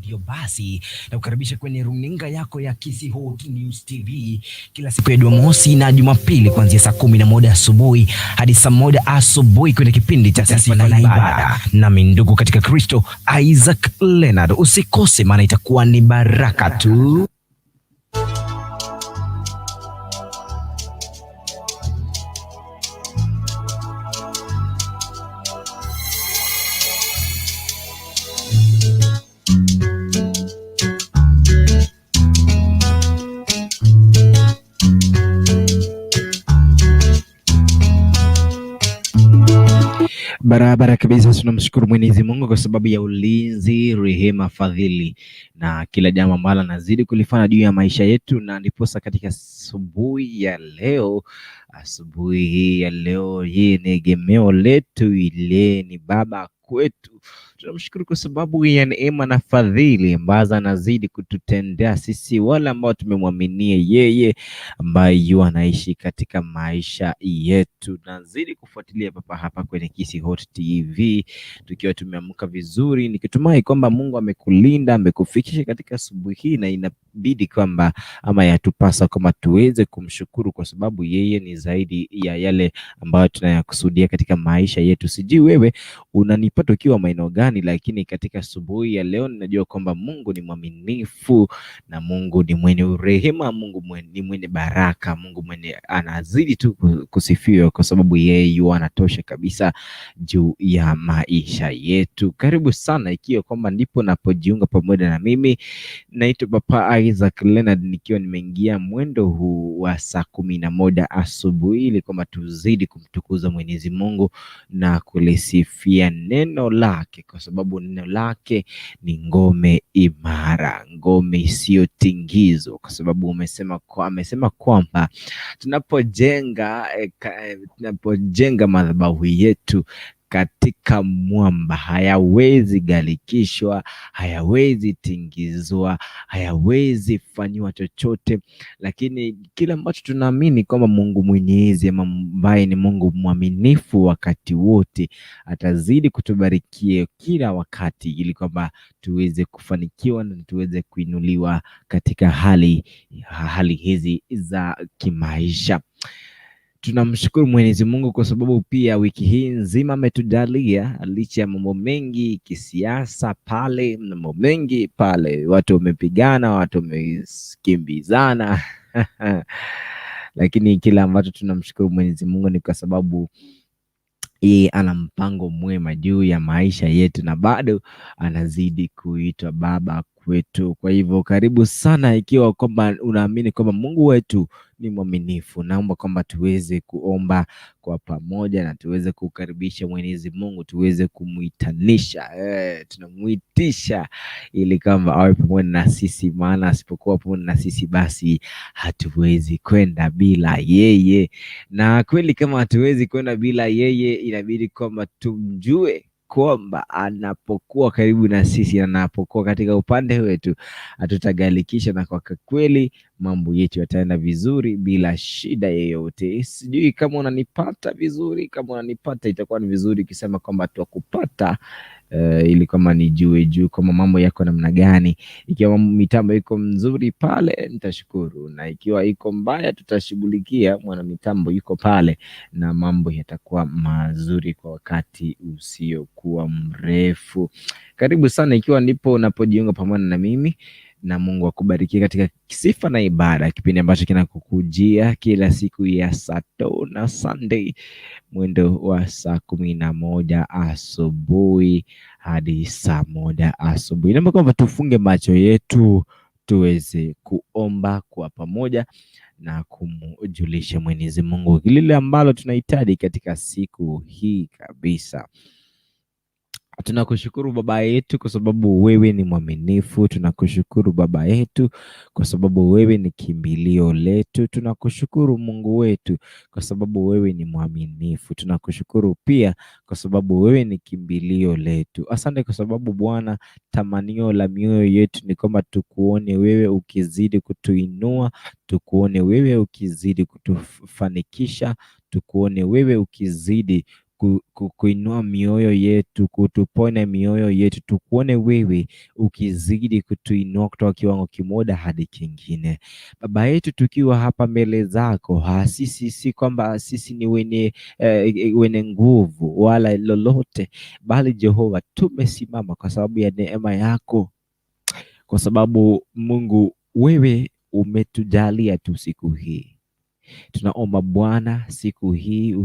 Ndio basi na kukaribisha kwenye runinga yako ya Kisii Hot News TV kila siku ya Jumamosi na Jumapili kuanzia saa 11 asubuhi hadi saa 1 asubuhi kwenye kipindi cha Sifa na Ibada, nami ndugu katika Kristo Isaac Leonard. Usikose, maana itakuwa ni baraka tu. Barabara kabisa, tunamshukuru Mwenyezi Mungu kwa sababu ya ulinzi, rehema, fadhili na kila jambo ambalo anazidi kulifanya juu ya maisha yetu, na ndiposa katika asubuhi ya leo, asubuhi hii ya leo, hii ni egemeo letu, ile ni Baba kwetu. Tunamshukuru kwa sababu ya neema na fadhili ambazo anazidi kututendea sisi wale ambao tumemwaminia yeye, ambaye yu anaishi katika maisha yetu. Nazidi kufuatilia papa hapa kwenye Kisii Hot TV tukiwa tumeamka vizuri, nikitumai kwamba Mungu amekulinda, amekufikisha katika asubuhi hii, na inabidi kwamba ama yatupasa kwamba tuweze kumshukuru kwa sababu yeye ni zaidi ya yale ambayo tunayakusudia katika maisha yetu. Sijui wewe unanipata ukiwa maeneo gani, lakini katika asubuhi ya leo ninajua kwamba Mungu ni mwaminifu na Mungu ni mwenye rehema, Mungu ni mwenye baraka, Mungu mwenye anazidi tu kusifiwa kwa sababu yeye yu anatosha kabisa juu ya maisha yetu. Karibu sana, ikiwa kwamba ndipo napojiunga pamoja na mimi, naitwa Papa Isaac Leonard, nikiwa nimeingia mwendo huu wa saa 11 asubuhi ili kwamba tuzidi kumtukuza Mwenyezi Mungu na kulisifia neno lake, kwa sababu neno lake ni ngome imara, ngome isiyotingizwa, kwa sababu amesema kwamba tunapojenga madhabahu yetu katika mwamba hayawezi galikishwa, hayawezi tingizwa, hayawezi fanyiwa chochote. Lakini kile ambacho tunaamini kwamba Mungu Mwenyezi ama ambaye ni Mungu mwaminifu wakati wote atazidi kutubarikia kila wakati, ili kwamba tuweze kufanikiwa na tuweze kuinuliwa katika hali hizi za kimaisha. Tunamshukuru Mwenyezi Mungu kwa sababu pia wiki hii nzima ametujalia, licha ya mambo mengi kisiasa pale, mambo mengi pale, watu wamepigana, watu wamekimbizana lakini kila ambacho tunamshukuru Mwenyezi Mungu ni kwa sababu yeye ana mpango mwema juu ya maisha yetu na bado anazidi kuitwa Baba kwetu. Kwa hivyo karibu sana, ikiwa kwamba unaamini kwamba Mungu wetu ni mwaminifu, naomba kwamba tuweze kuomba kwa pamoja na tuweze kukaribisha Mwenyezi Mungu, tuweze kumuitanisha, tunamuitisha ili kwamba awe pamoja na sisi, maana asipokuwa pamoja na sisi basi hatuwezi kwenda bila yeye. Na kweli kama hatuwezi kwenda bila yeye, inabidi kwamba tumjue kwamba anapokuwa karibu na sisi, anapokuwa katika upande wetu, hatutagalikisha, na kwa kweli mambo yetu yataenda vizuri bila shida yeyote. Sijui kama unanipata vizuri. Kama unanipata itakuwa ni vizuri ukisema kwamba twakupata, ili kwamba nijue juu kama mambo yako namna gani. Ikiwa mitambo iko mzuri pale nitashukuru, na ikiwa iko mbaya tutashughulikia. Mwana mitambo yuko pale na mambo yatakuwa mazuri kwa wakati usiokuwa mrefu. Karibu sana ikiwa ndipo unapojiunga pamoja na mimi, na Mungu akubarikie katika Sifa na Ibada, kipindi ambacho kinakukujia kila siku ya Sato na Sunday mwendo wa saa 11 asubuhi hadi saa 1 asubuhi. Naomba kwamba tufunge macho yetu tuweze kuomba kwa pamoja na kumjulisha Mwenyezi Mungu lile ambalo tunahitaji katika siku hii kabisa. Tunakushukuru Baba yetu kwa sababu wewe ni mwaminifu. Tunakushukuru Baba yetu kwa sababu wewe ni kimbilio letu. Tunakushukuru Mungu wetu kwa sababu wewe ni mwaminifu. Tunakushukuru pia kwa sababu wewe ni kimbilio letu. Asante kwa sababu Bwana, tamanio la mioyo yetu ni kwamba tukuone wewe ukizidi kutuinua, tukuone wewe ukizidi kutufanikisha, tukuone wewe ukizidi kuinua mioyo yetu, kutuponya mioyo yetu, tukuone wewe ukizidi kutuinua kutoka kiwango kimoja hadi kingine. Baba yetu, tukiwa hapa mbele zako, sisi si kwamba sisi ni wenye nguvu wala lolote, bali Jehova, tumesimama kwa sababu ya neema yako, kwa sababu Mungu wewe umetujalia tu siku hii. Tunaomba Bwana siku hii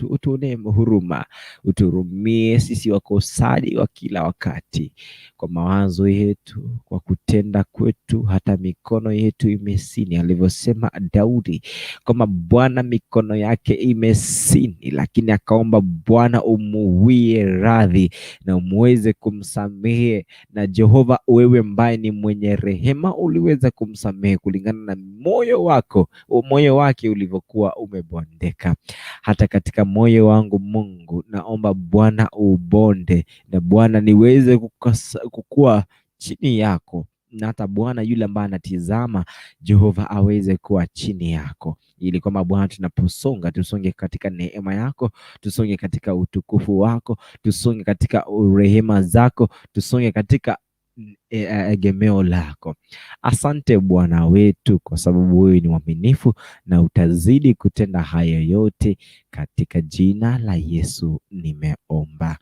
utuonee huruma, uturumie sisi wakosaji wa kila wakati, kwa mawazo yetu, kwa kutenda kwetu, hata mikono yetu imesini, alivyosema Daudi kwamba Bwana mikono yake imesini, lakini akaomba Bwana umuwie radhi na umuweze kumsamehe. Na Jehova, wewe ambaye ni mwenye rehema, uliweza kumsamehe kulingana na moyo wako, moyo wake ulivyokuwa umebondeka. Hata katika moyo wangu Mungu, naomba Bwana ubonde, na Bwana niweze kukua chini yako, na hata Bwana yule ambaye anatizama Jehova aweze kuwa chini yako, ili kwamba Bwana tunaposonga tusonge katika neema yako, tusonge katika utukufu wako, tusonge katika rehema zako, tusonge katika egemeo lako. Asante Bwana wetu, kwa sababu wewe ni mwaminifu na utazidi kutenda hayo yote. Katika jina la Yesu nimeomba,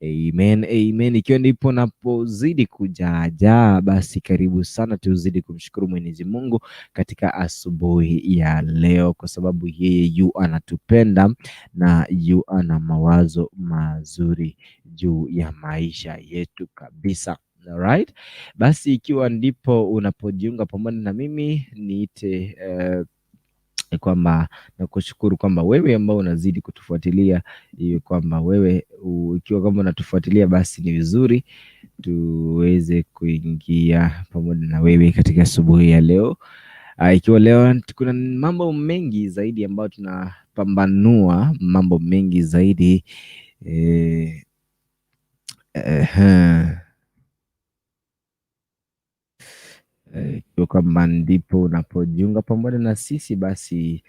amen, amen. Ikiwa ndipo napozidi kujaajaa, basi karibu sana tuzidi kumshukuru Mwenyezi Mungu katika asubuhi ya leo, kwa sababu yeye yu anatupenda na yu ana mawazo mazuri juu ya maisha yetu kabisa. Alright. Basi ikiwa ndipo unapojiunga pamoja na mimi, niite kwamba nakushukuru kwamba wewe ambao unazidi kutufuatilia, iwe kwamba wewe ikiwa kama unatufuatilia, basi ni vizuri tuweze kuingia pamoja na wewe katika asubuhi ya leo. Ikiwa leo kuna mambo mengi zaidi ambayo tunapambanua, mambo mengi zaidi ikiwa kwamba ndipo unapojiunga pamoja na sisi, basi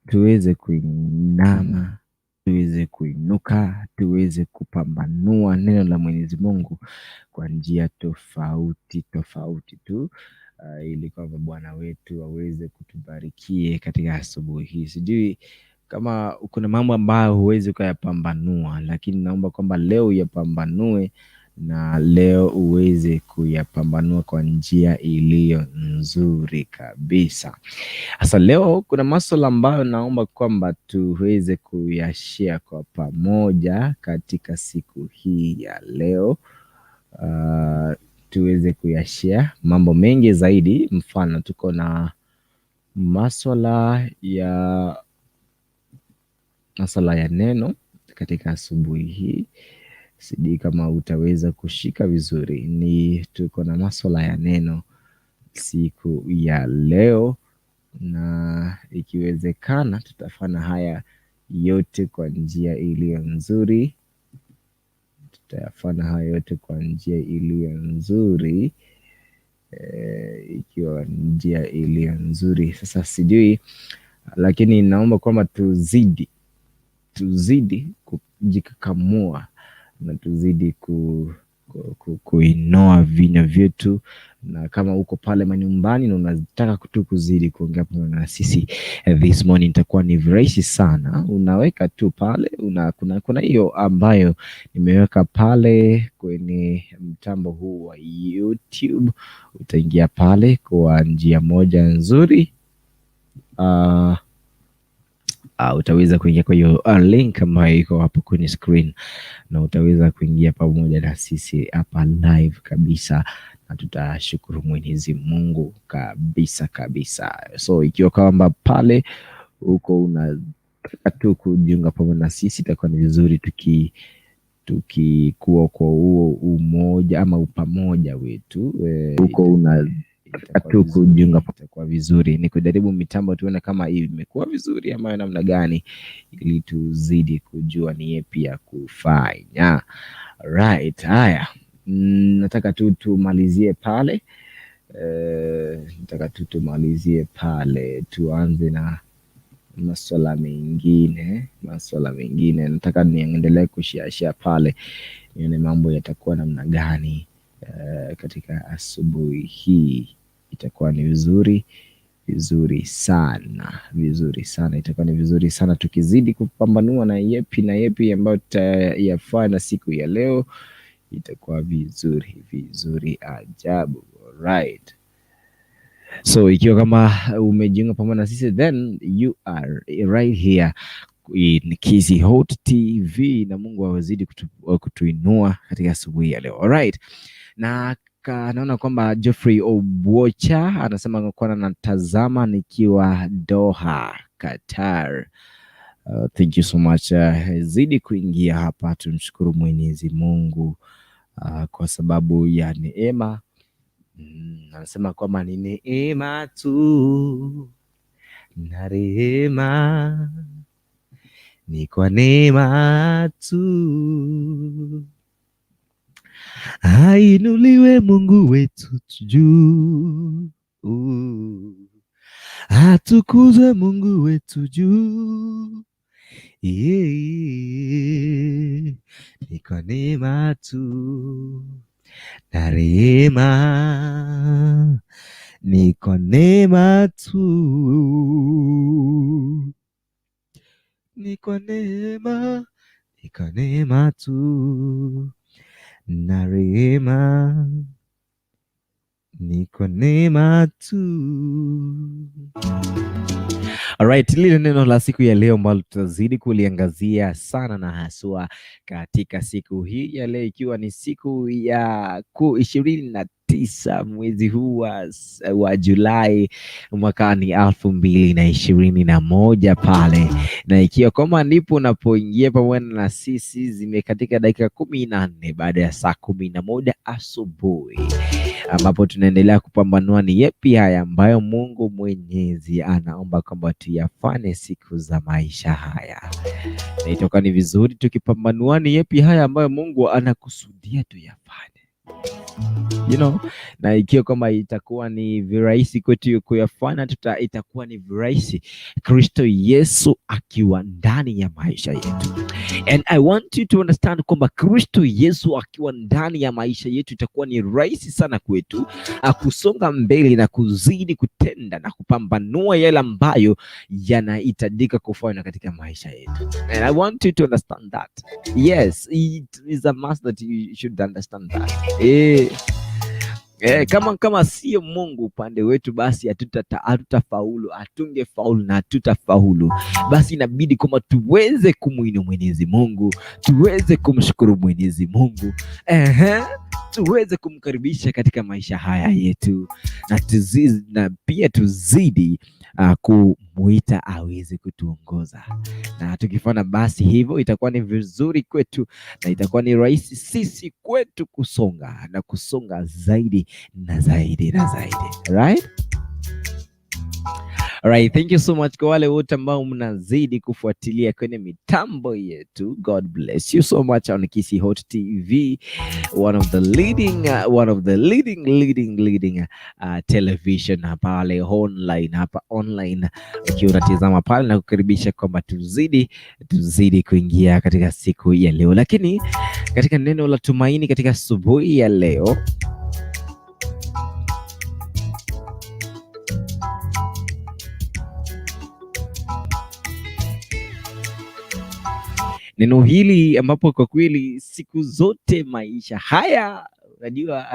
tuweze kuinama, tuweze kuinuka, tuweze kupambanua neno la Mwenyezi Mungu kwa njia tofauti tofauti tu, ili kwamba Bwana wetu aweze kutubarikie katika asubuhi hii. Sijui kama kuna mambo ambayo huwezi ukayapambanua, lakini naomba kwamba leo uyapambanue na leo uweze kuyapambanua kwa njia iliyo nzuri kabisa. Sasa leo kuna masuala ambayo naomba kwamba tuweze kuyashare kwa pamoja katika siku hii ya leo. Tuweze kuyashare mambo mengi zaidi. Mfano, tuko na masuala ya neno katika asubuhi hii. Sijui kama utaweza kushika vizuri. Ni tuko na masuala ya neno siku ya leo, na ikiwezekana tutafanya haya yote kwa njia iliyo nzuri. Tutayafanya haya yote kwa njia iliyo nzuri, ikiwa njia iliyo nzuri. Sasa sijui, lakini naomba kwamba tuzidi kujikakamua na tuzidi kuinoa vinywa vyetu, na kama uko pale manyumbani na unataka tu kuzidi kuongea pamoja na sisi this morning, itakuwa ni rahisi sana. Unaweka tu pale kuna hiyo ambayo nimeweka pale kwenye mtambo huu wa YouTube. Utaingia pale kwa njia moja nzuri. Utaweza kuingia kwa hiyo link ambayo iko hapo kwenye screen, na utaweza kuingia pamoja na sisi hapa live kabisa, na tutashukuru Mwenyezi Mungu kabisa kabisa. So ikiwa kwamba pale uko unataka tu kujiunga pamoja na sisi, itakuwa ni vizuri tukikuwa kwa huo umoja ama upamoja wetu huko una tu kujiunga kwa vizuri. Ni kujaribu mitambo tuone kama hii imekuwa vizuri ama namna gani, ili tuzidi kujua ni yapi ya kufanya. Right, haya, nataka tu tumalizie pale. Nataka tu tumalizie pale, tuanze na Maswala mengine nataka niendelee kushare pale, nione mambo yatakuwa namna gani katika asubuhi hii. Itakuwa ni vizuri vizuri sana, vizuri sana, itakuwa ni vizuri sana tukizidi kupambanua na yepi na yepi ambayo tutayafanya siku ya leo. Itakuwa vizuri vizuri ajabu. Alright. So ikiwa kama umejiunga pamoja na sisi, then you are right here in Kisii Hot TV, na Mungu awazidi kutuinua katika asubuhi ya leo. Alright. Na naona kwamba Geoffrey Obwocha anasema kuwa anatazama nikiwa Doha, Qatar. Thank you so much. Zidi kuingia hapa, tumshukuru Mwenyezi Mungu kwa sababu ya neema. Anasema kwamba ni neema tu na rehema, ni kwa neema tu. Ainuliwe Mungu wetu juu, atukuzwe Mungu wetu juu. Yeah. Ni kwa neema tu na rehema, ni kwa neema tu, ni kwa neema, ni kwa neema tu na rehema, ni kwa neema tu. Alright, lile neno la siku ya leo ambalo tutazidi kuliangazia sana na haswa katika siku hii ya leo, ikiwa ni siku ya 29 mwezi huu wa Julai mwakani 2021 pale, na ikiwa kwamba ndipo unapoingia pamoja na sisi, zimekatika dakika 14 baada ya saa 11 asubuhi, ambapo tunaendelea kupambanua ni yepi haya ambayo Mungu Mwenyezi anaomba kwamba tuyafanye siku za maisha haya, na itakuwa ni vizuri tukipambanua ni yepi haya ambayo Mungu anakusudia tuyafanye, na ikiwa kwamba itakuwa ni virahisi kwetu kuyafanya, itakuwa ni virahisi Kristo Yesu akiwa ndani ya maisha yetu. And I want you to understand kwamba Kristo Yesu akiwa ndani ya maisha yetu itakuwa ni rahisi sana kwetu kusonga mbele na kuzidi kutenda na kupambanua yale ambayo yanahitajika kufanywa katika maisha yetu. And I want you to understand that. Yes, it is a must that you should understand that. Kama sio Mungu upande wetu, basi hatutafaulu, hatungefaulu na hatutafaulu. Basi inabidi kwamba tuweze kumwinua Mwenyezi Mungu, tuweze kumshukuru Mwenyezi Mungu, tuweze kumkaribisha katika maisha haya yetu na pia tuzidi kumuita aweze kutuongoza, na tukifanya basi hivyo itakuwa ni vizuri kwetu na itakuwa ni rahisi sisi kwetu kusonga na kusonga zaidi na zaidi na zaidi. Right? Alright, thank you so much kwa wale wote ambao mnazidi kufuatilia kwenye mitambo yetu. God bless you so much on Kisii Hot TV, one of the leading leading leading television pale online, hapa online ukiwa unatizama pale, na kukaribisha kwamba tuzidi kuingia katika siku ya leo, lakini katika neno la tumaini katika asubuhi ya leo, neno hili ambapo kwa kweli siku zote maisha haya, unajua,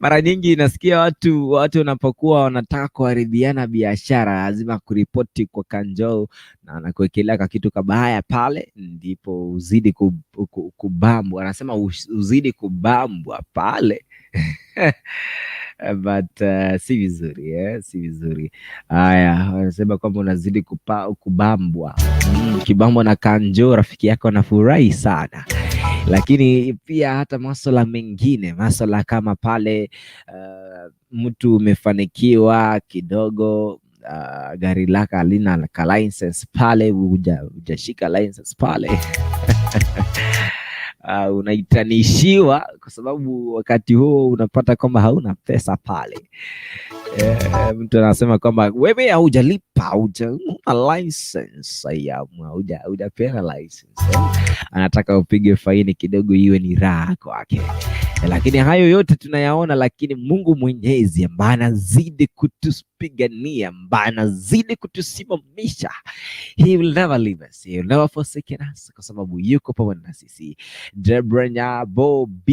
mara nyingi nasikia watu wanapokuwa wanataka kuharibiana biashara lazima kuripoti kwa kanjo na anakuwekelea kitu kabaya pale, ndipo uzidi kubambwa. Anasema uzidi kubambwa pale but si vizuri eh? Si vizuri. Haya, wanasema kwamba unazidi kubambwa. Ukibambwa na kanjo rafiki yako anafurahi sana, lakini pia hata maswala mengine, maswala kama pale mtu umefanikiwa kidogo, gari lako halina ka license pale, hujashika license pale unaitanishiwa kwa sababu wakati huo unapata kwamba hauna pesa pale. Mtu anasema kwamba wewe haujalipa, huna license ya hujapeana license. Anataka upige faini kidogo iwe ni raha kwake. Lakini hayo yote tunayaona, lakini Mungu Mwenyezi ambaye anazidi kutupigania, ambaye anazidi kutusimamisha, he will never leave us, he will never forsake us, kwa sababu yuko pamoja na sisi. Debra Nyabo B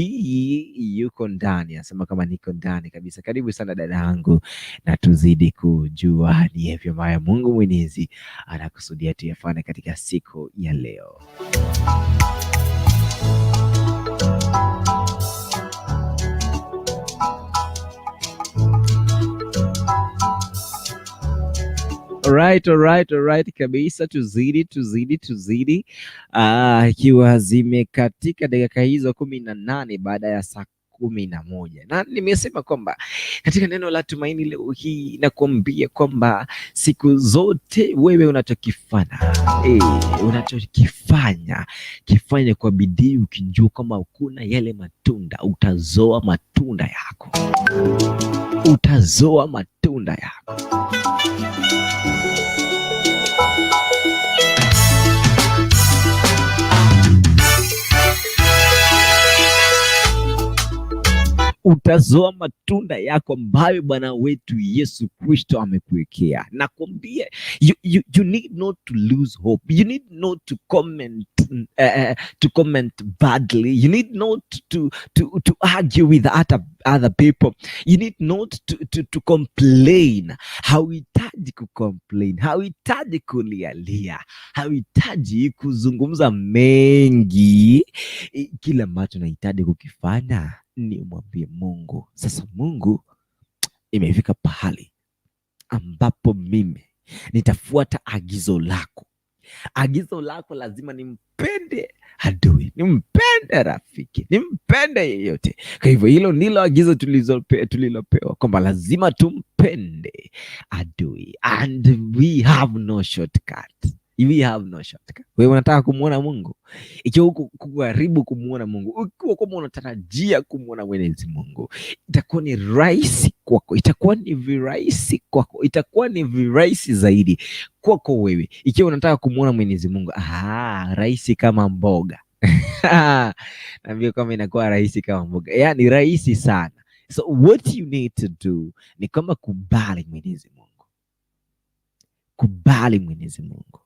yuko ndani, anasema kama niko ndani kabisa. Karibu sana dada yangu, na tuzidi kujua ni yapi ambayo Mungu Mwenyezi anakusudia tuyafanye katika siku ya leo. Alright, kabisa, tuzidi tuzidi tuzidi. Ikiwa zimekatika dakika hizo 18 baada ya saa 11, na nimesema kwamba katika neno la tumaini leo hii nakuambia kwamba siku zote wewe unachokifanya unachokifanya kifanye kwa bidii, ukijua kwamba kuna yale matunda, utazoa matunda yako, utazoa matunda yako. Utazoa matunda yako ambayo Bwana wetu Yesu Kristo amekuwekea. Nakwambia, you need not to lose hope. You need not to comment, to comment badly. You need not to argue with other people. You need not to complain. Hauhitaji kucomplain, hauhitaji kulialia, hauhitaji kuzungumza mengi. Kila ambacho unahitaji kukifanya ni umwambie Mungu, sasa Mungu, imefika pahali ambapo mimi nitafuata agizo lako. Agizo lako lazima nimpende adui, nimpende rafiki, nimpende yeyote. Kwa hivyo hilo ndilo agizo tulilopewa, kwamba lazima tumpende adui, and we have no shortcut. We have no shortcut. Wewe unataka kumuona Mungu, ikiwa uko karibu kumuona Mungu, ukiwa kama unatarajia kumuona Mwenyezi Mungu, itakuwa ni rahisi kwako, itakuwa ni virahisi kwako, itakuwa ni virahisi zaidi kwako wewe ikiwa unataka kumuona Mwenyezi Mungu. Rahisi kama mboga. Naambia kwamba inakuwa rahisi kama mboga, yaani rahisi sana. So what you need to do ni kwamba kubali Mwenyezi Mungu, kubali Mwenyezi Mungu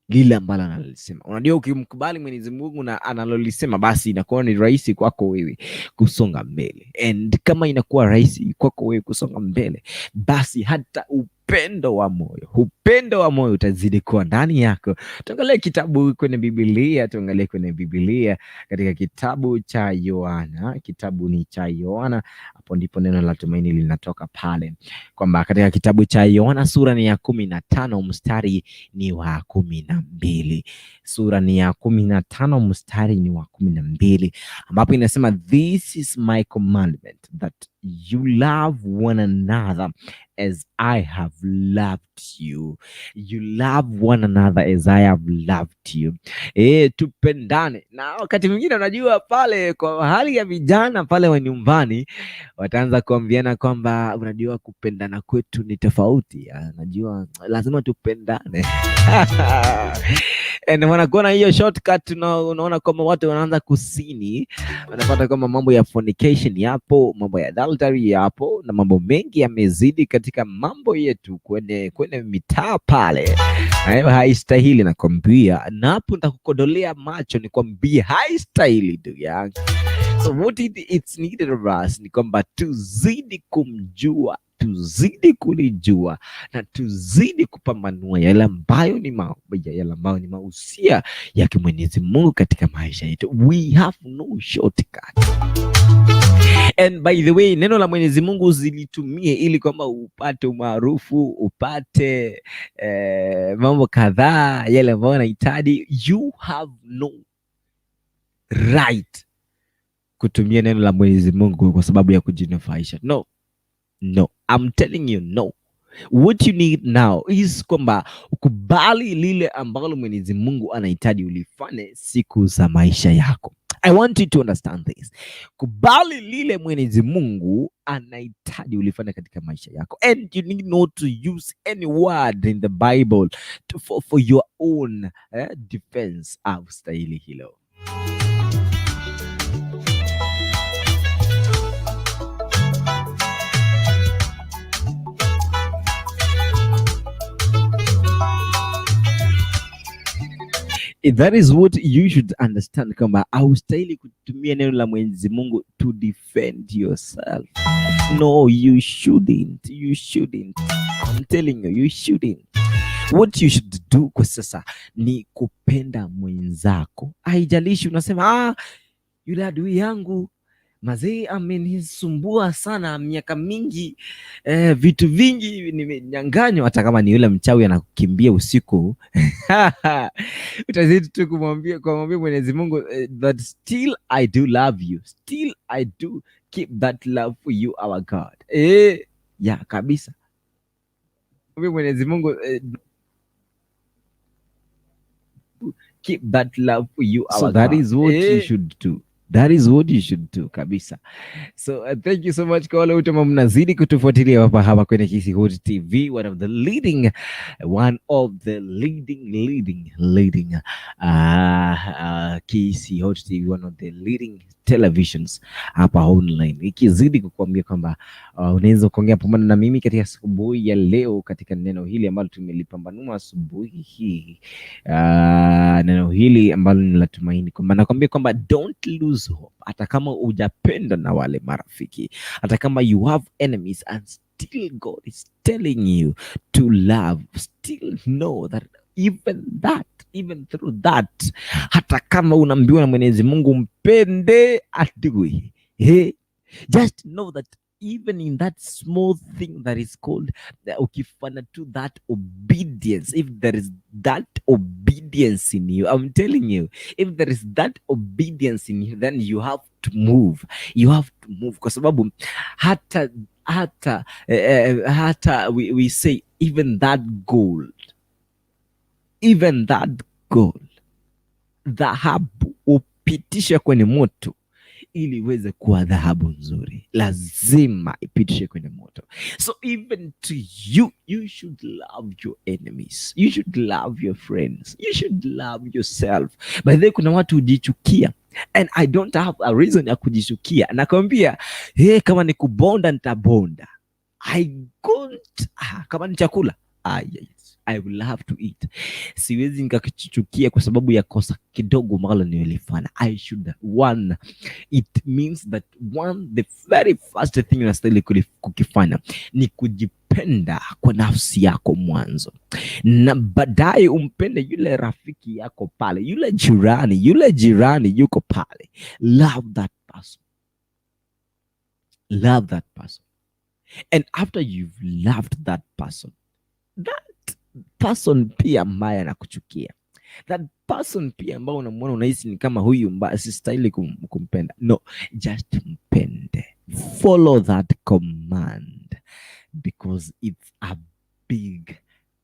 lile ambalo analolisema. Unajua, ukimkubali Mwenyezi Mungu na analolisema, basi inakuwa ni rahisi kwako wewe kusonga mbele. And kama inakuwa rahisi kwako wewe kusonga mbele, basi hata upendo wa moyo, upendo wa moyo utazidi kuwa ndani yako. Tuangalie kitabu kwenye Biblia, tuangalie kwenye Biblia katika kitabu cha Yohana, kitabu ni cha Yohana, hapo ndipo neno la tumaini linatoka pale, kwamba katika kitabu cha Yohana sura ni ya 15 mstari ni wa 12. Sura ni ya 15 mstari ni wa 12, ambapo inasema this is my commandment that you love one another as I have loved you. You love one another as I have loved you. Tupendane. Na wakati mwingine unajua pale kwa hali ya vijana pale wa nyumbani wataanza kuambiana kwamba unajua kupendana kwetu ni tofauti. Unajua lazima tupendane. And wanakuona hiyo shortcut, unaona kwamba watu wanaanza kusini, wanapata kwamba mambo ya fornication yapo, mambo ya adultery yapo, na mambo mengi yamezidi katika mambo yetu kwenye mitaa pale. Hayo haistahili, nakwambia, na hapo nitakukodolea macho nikwambie haistahili, ndugu yangu. So what it's needed of us ni kwamba tuzidi kumjua, tuzidi kulijua na tuzidi kupambanua yale ambayo ni yale ambayo ni mausia ya Mwenyezi Mungu katika maisha yetu. We have no shortcut. And by the way, neno la Mwenyezi Mungu usilitumie ili kwamba upate umaarufu, upate mambo kadhaa yale ambayo unahitaji. You have no right kutumia neno la Mwenyezi Mungu kwa sababu ya kujinufaisha. No. No, I'm telling you no. What you need now is kwamba ukubali lile ambalo Mwenyezi Mungu anahitaji ulifanye siku za maisha yako. I want you to understand this. Kubali lile Mwenyezi Mungu anahitaji ulifanya katika maisha yako, and you need not to use any word in the Bible for your own defense. Haustahili hilo. That is what you should understand, kwamba haustahili kutumia neno la Mwenyezi Mungu to defend yourself. No, you shouldn't. You shouldn't. I'm telling you, you shouldn't. What you should do kwa sasa ni kupenda mwenzako. Haijalishi unasema, yule adui yangu mazee amenisumbua sana miaka mingi, vitu vingi nimenyang'anywa. Hata kama ni yule mchawi anakukimbia usiku, utazidi tu kumwambia Mwenyezi Mungu that still I do love you, still I do keep that love for you, our God. Ya kabisa, mwambie Mwenyezi Mungu keep that love for you, our So that God. Is what you should do. That is what you should do kabisa. So thank you so much kwa wale wote ambao mnazidi kutufuatilia hapa hapa kwenye Kisii Hot TV, one of the leading leading leading Kisii Hot TV, one of the leading televisions hapa online, ikizidi kukuambia kwamba unaweza kuongea pamoja na mimi katika asubuhi ya leo katika neno hili ambalo tumelipambanua asubuhi hii, neno hili ambalo ni la tumaini, kwamba nakwambia kwamba don't lose hope, hata kama hujapendwa na wale marafiki, hata kama you have enemies and still God is telling you to love, still know that even through that, hata kama unaambiwa na Mwenyezi Mungu mpende adui, hey, just know that even in that small thing that is called ukifanya to that obedience, if there is that obedience in you, I'm telling you, if there is that obedience in you, then you have to move, you have to move, kwa sababu hata we say even that gold, even that gold, dhahabu upitisha kwenye moto ili iweze kuwa dhahabu nzuri, lazima ipitishe kwenye moto. So even to you, you should love your enemies, you should love your friends, you should love yourself. By the way, kuna watu hujichukia and I don't have a reason ya kujichukia. Nakwambia, hey, kama ni kubonda nitabonda. I don't, kama ni chakula, yes, I will have to eat. Siwezi nikakichukia kwa sababu ya kosa kidogo ambalo nilifanya. I should one, it means that one, the very first thing unastahili kukifanya ni kujipenda kwa nafsi yako mwanzo, na baadaye umpende yule rafiki yako pale, yule jirani, yule jirani yuko pale. Love that person, love that person, and after you've loved that person, that person pia ambaye anakuchukia, that person pia ambao unamwona unahisi ni kama huyu sistahili kumpenda, no, just mpende. Follow that command because it's a big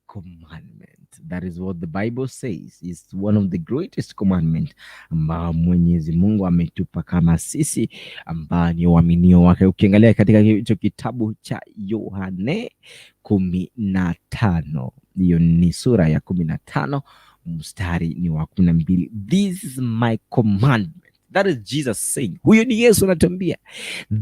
commandment. That is what the Bible says is one of the greatest commandment ambao Mwenyezi Mungu ametupa kama sisi ambao ni waaminio wake. Ukiangalia katika hicho kitabu cha Yohane 15, hiyo ni sura ya 15 mstari ni wa 12. This is my commandment. That is Jesus saying. Huyo ni Yesu anatuambia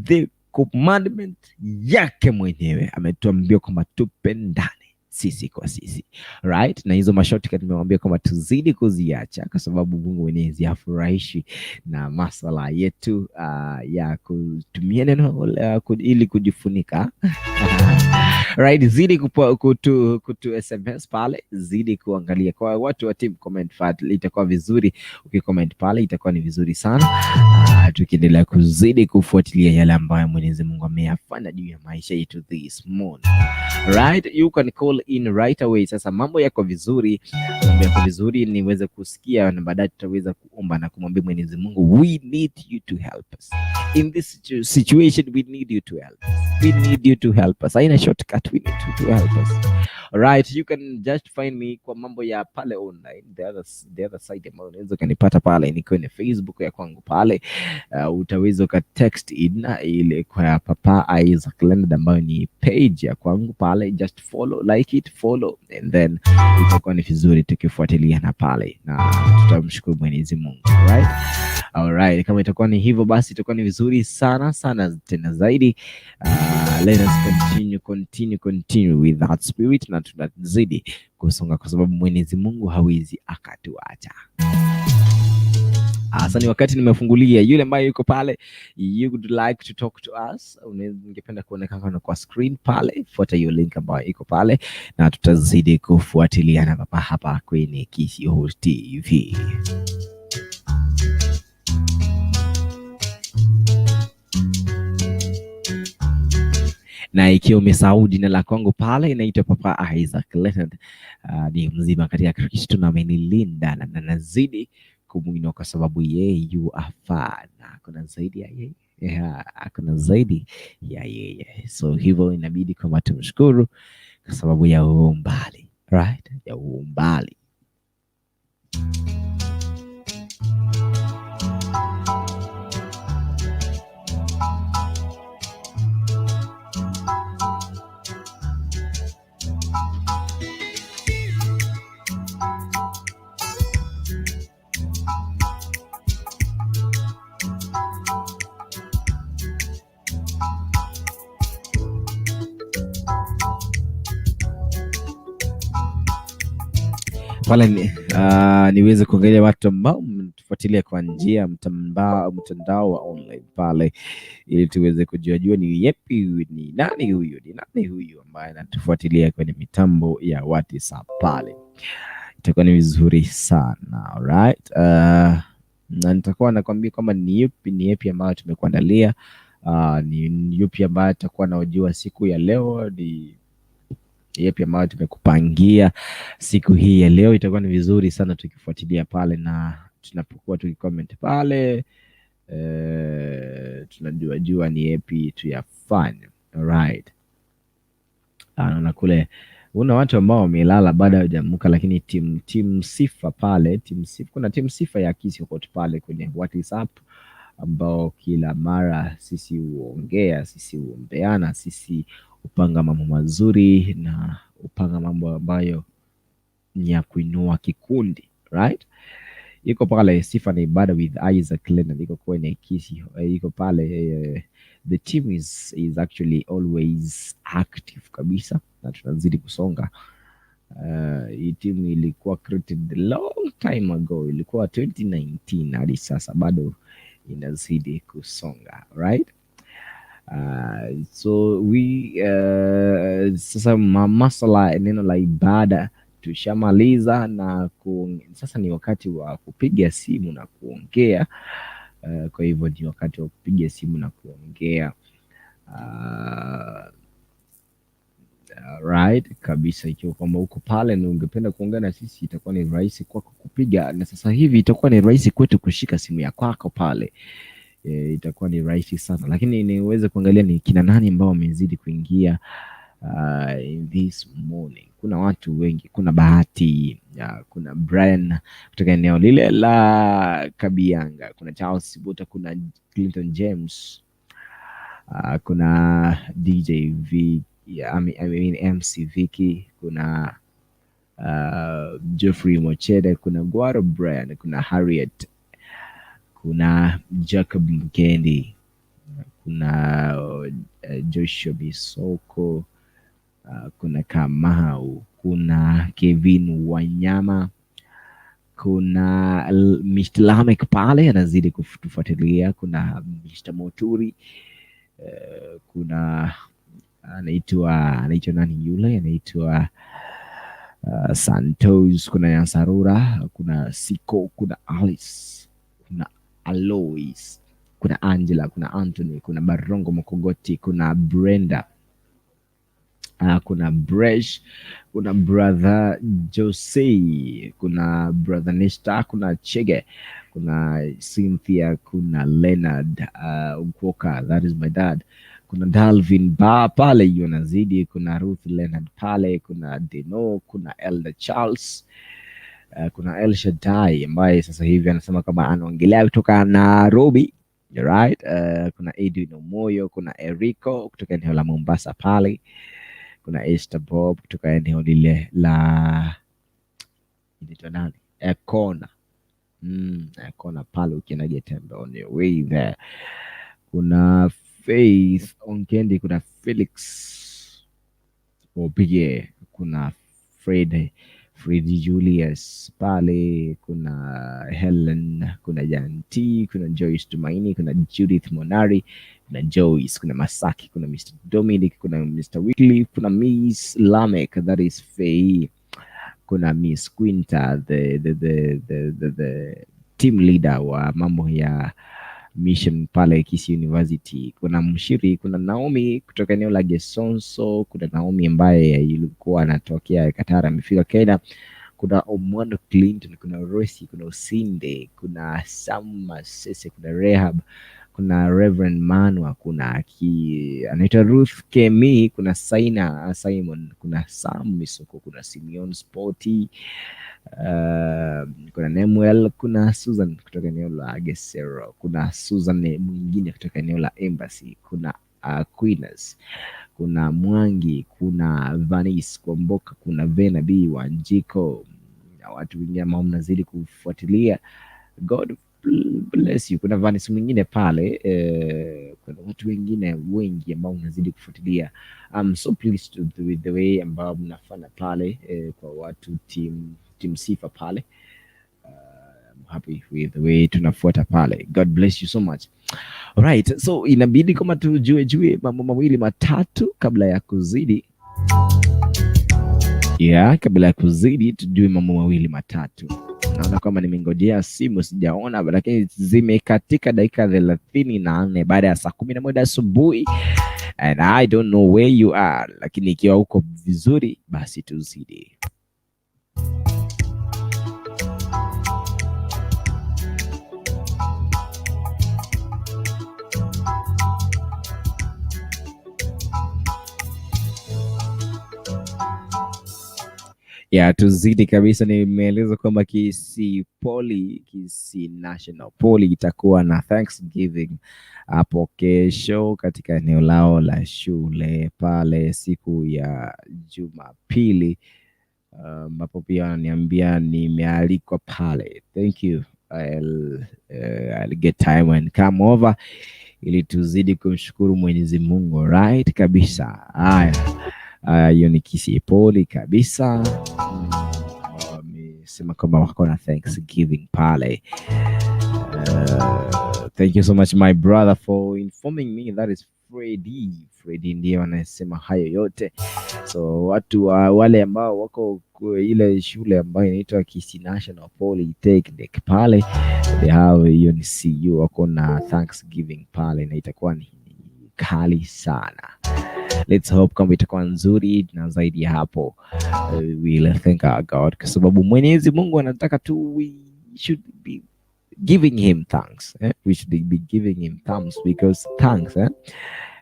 the commandment yake mwenyewe, ametuambia kwamba tupendane sisi kwa sisi, right? Na hizo mashortcut nimewambia kwamba tuzidi kuziacha kwa sababu Mungu Mwenyezi hafurahishi na masala yetu ya kutumia neno ili kujifunika, right? Zidi kutu SMS pale, zidi kuangalia kwa watu wa team comment pale, itakuwa vizuri ukicomment pale, itakuwa ni vizuri sana tukiendelea kuzidi kufuatilia yale ambayo Mwenyezi Mungu ameyafanya juu ya maisha yetu this morning. Right, you can call in right away. Sasa mambo yako vizuri, mambo yako vizuri, niweze kusikia na baadaye tutaweza kuomba na kumwambia Mwenyezi Mungu, we need you to help us in this situation, we need you to help us, we need you to help us. Haina shortcut, we need you to help us. Alright, you can just find me kwa mambo ya pale online, the other side ambayo unaweza ukanipata pale ni kwenye Facebook ya kwangu pale. Utaweza uka text in ile kwa Papa Isaac Leonard ambayo ni page ya kwangu pale, just follow, like it, follow and then itakuwa ni vizuri tukifuatiliana pale na tutamshukuru Mwenyezi Mungu. Alright? Alright, kama itakuwa ni hivyo basi itakuwa ni vizuri sana sana tena zaidi. Let us continue, continue, continue with that spirit na tunazidi kusonga kwa sababu Mwenyezi Mungu hawezi akatuacha. Sasa ni wakati nimefungulia yule ambaye yuko pale, you would like to talk to us, ningependa kuonekana kwa screen pale, fuata hiyo link ambayo iko pale na tutazidi kufuatiliana papa hapa kwenye Kisii Hot TV. Na ikiwa umesahau jina la kwangu pale, inaitwa Papa Isaac Leonard. Ni mzima katika Kristo na amenilinda na nazidi kumuinua kwa sababu yeye yu afaa na kuna zaidi ya yeye. Yeah, hakuna zaidi ya yeye, so hivyo inabidi kwamba tumshukuru kwa sababu ya umbali, right? Ya umbali. Pale niweze kuangalia watu ambao mnatufuatilia kwa njia mtandao wa online pale, ili tuweze kujua jua ni yepi, ni nani huyu, ni nani huyu ambaye anatufuatilia kwenye mitambo ya WhatsApp pale, itakuwa ni vizuri sana. Alright, na nitakuwa nakwambia kwamba ni yepi ambayo tumekuandalia, ni yupi ambayo tutakuwa naojua siku ya leo, ni yepi ambayo tumekupangia siku hii ya leo. Itakuwa ni vizuri sana tukifuatilia pale na tunapokuwa tukicomment pale, tunajua jua ni yepi tuyafanye. Alright. Naona kule una watu ambao wamelala baada hawajaamka, lakini timu sifa pale, timu sifa, kuna timu sifa ya Kisii Hot pale kwenye WhatsApp ambao kila mara sisi huongea, sisi huombeana, sisi hupanga mambo mazuri na hupanga mambo ambayo ni ya kuinua kikundi, right? Iko pale Sifa na Ibada with Isaac Leonard, iko kwenye Kisii, iko pale the team is actually always active kabisa na tunazidi kusonga. Hii timu ilikuwa created long time ago, ilikuwa 2019 hadi sasa bado inazidi kusonga, right? So we sasa masala neno la ibada tushamaliza na sasa ni wakati wa kupiga simu na kuongea. Kwa hivyo ni wakati wa kupiga simu na kuongea. Right kabisa, ikiwa kwamba uko pale na ungependa kuongea na sisi, itakuwa ni rahisi kwako kupiga, na sasa hivi itakuwa ni rahisi kwetu kushika simu ya kwako pale. Itakuwa ni rahisi sana, lakini niweze kuangalia ni kina nani ambao wamezidi kuingia in this morning. Kuna watu wengi, kuna Bahati, kuna Brian kutoka eneo lile la Kabianga, kuna Charles Sibuta, kuna Clinton James, kuna DJ V, yeah, I mean MC Vicky, kuna Jeffrey Mochede, kuna Guaro Brian, kuna Harriet, kuna Jacob Mkendi, kuna Joshua Bisoko, kuna Kamau, kuna Kevin Wanyama, kuna Mr. Lamek pale anazidi kutufuatilia, kuna Mr. Moturi, kuna anaitwa nani yule anaitwa Santos, kuna Yansarura, kuna Siko, kuna Alice, kuna Alois, kuna Angela, kuna Anthony, kuna Barongo Mokogoti, kuna Brenda, kuna Bresh, kuna brother Jose, kuna brother Nesta, kuna Chege, kuna Cynthia, kuna Leonard Ukwoka, that is my dad. Kuna Dalvin Ba pale yunazidi, kuna Ruth Leonard pale, kuna Deno, kuna Elder Charles, kuna El Shaddai ambaye sasa hivi anasema kama anaongelea kutoka Nairobi. Right? Kuna Edwin Omoyo, kuna Erico kutoka eneo la Mombasa pale, kuna Esther Bob kutoka eneo lile la inaitwa nani, Ekona, Ekona pale ukienda Getembe on your way there. Kuna Faith Onkendi, kuna Felix Obie, kuna Fred Julius pale, kuna Helen, kuna Janti, kuna Joyce Tumaini, kuna Judith Monari, kuna Joyce, kuna Masaki, kuna Mr. Dominic, kuna Mr. Wycliffe, kuna Miss Lamek, that is Faye, kuna Miss Quinta, the team leader wa mambo ya mission pale Kisii University. Kuna Mshiri, kuna Naomi kutoka eneo la Gesonso, kuna Naomi ambaye ilikuwa anatokea Qatar amefika Kenya. Kuna Omwando Clinton, kuna Rosi, kuna Usinde, kuna Sam Masese, kuna Rehab, kuna Reverend Manwa, kuna anaitwa Ruth Kemi, kuna Saina Simon, kuna Sam Misoko, kuna Simeon Sporty, kuna Nemuel, kuna Susan kutoka eneo la Gesero, kuna Susan mwingine kutoka eneo la Embassy, kuna Queeners, kuna Mwangi, kuna Vanis Kwamboka, kuna Vena B Wanjiko na watu wengine ambao mnazidi kufuatilia. God bless you. Kuna Vanis mwingine pale, kuna watu wengine wengi ambao mnazidi kufuatilia. I'm so pleased with the way ambao mnafanya pale, kwa watu team Sifa pale. I'm happy with the way tunafuata pale. God bless you so much. Alright, so inabidi kama tujue jue mambo mawili matatu kabla ya kuzidi. Yeah, kabla ya kuzidi tujue mambo mawili matatu. Naona kwamba nimengojea simu sijaona, lakini zimekatika dakika 34 baada ya saa 11 asubuhi, and I don't know where you are, lakini ikiwa uko vizuri basi tuzidi. Ya, tuzidi kabisa. Nimeeleza kwamba Kisii Poly, Kisii National Poly itakuwa na Thanksgiving hapo kesho katika eneo lao la shule pale siku ya Jumapili, ambapo pia wananiambia nimealikwa pale. Thank you. I'll get time and come over ili tuzidi kumshukuru Mwenyezi Mungu. Right kabisa. Haya, hiyo ni Kisii Poly kabisa. Wamesema kwamba wako na Thanksgiving pale. Thank you so much my brother for informing me. That is Freddy. Freddy ndiye wanasema hayo yote. So watu wale ambao wako ile shule ambayo inaitwa Kisii National Polytechnic pale, they have hiyo ni CU, wako na Thanksgiving pale na itakuwa ni kali sana. Let's hope kwamba itakuwa nzuri na zaidi ya hapo, we'll thank our God kwa sababu Mwenyezi Mungu anataka tu we should be giving him thanks, eh? We should be giving him thanks because thanks, eh?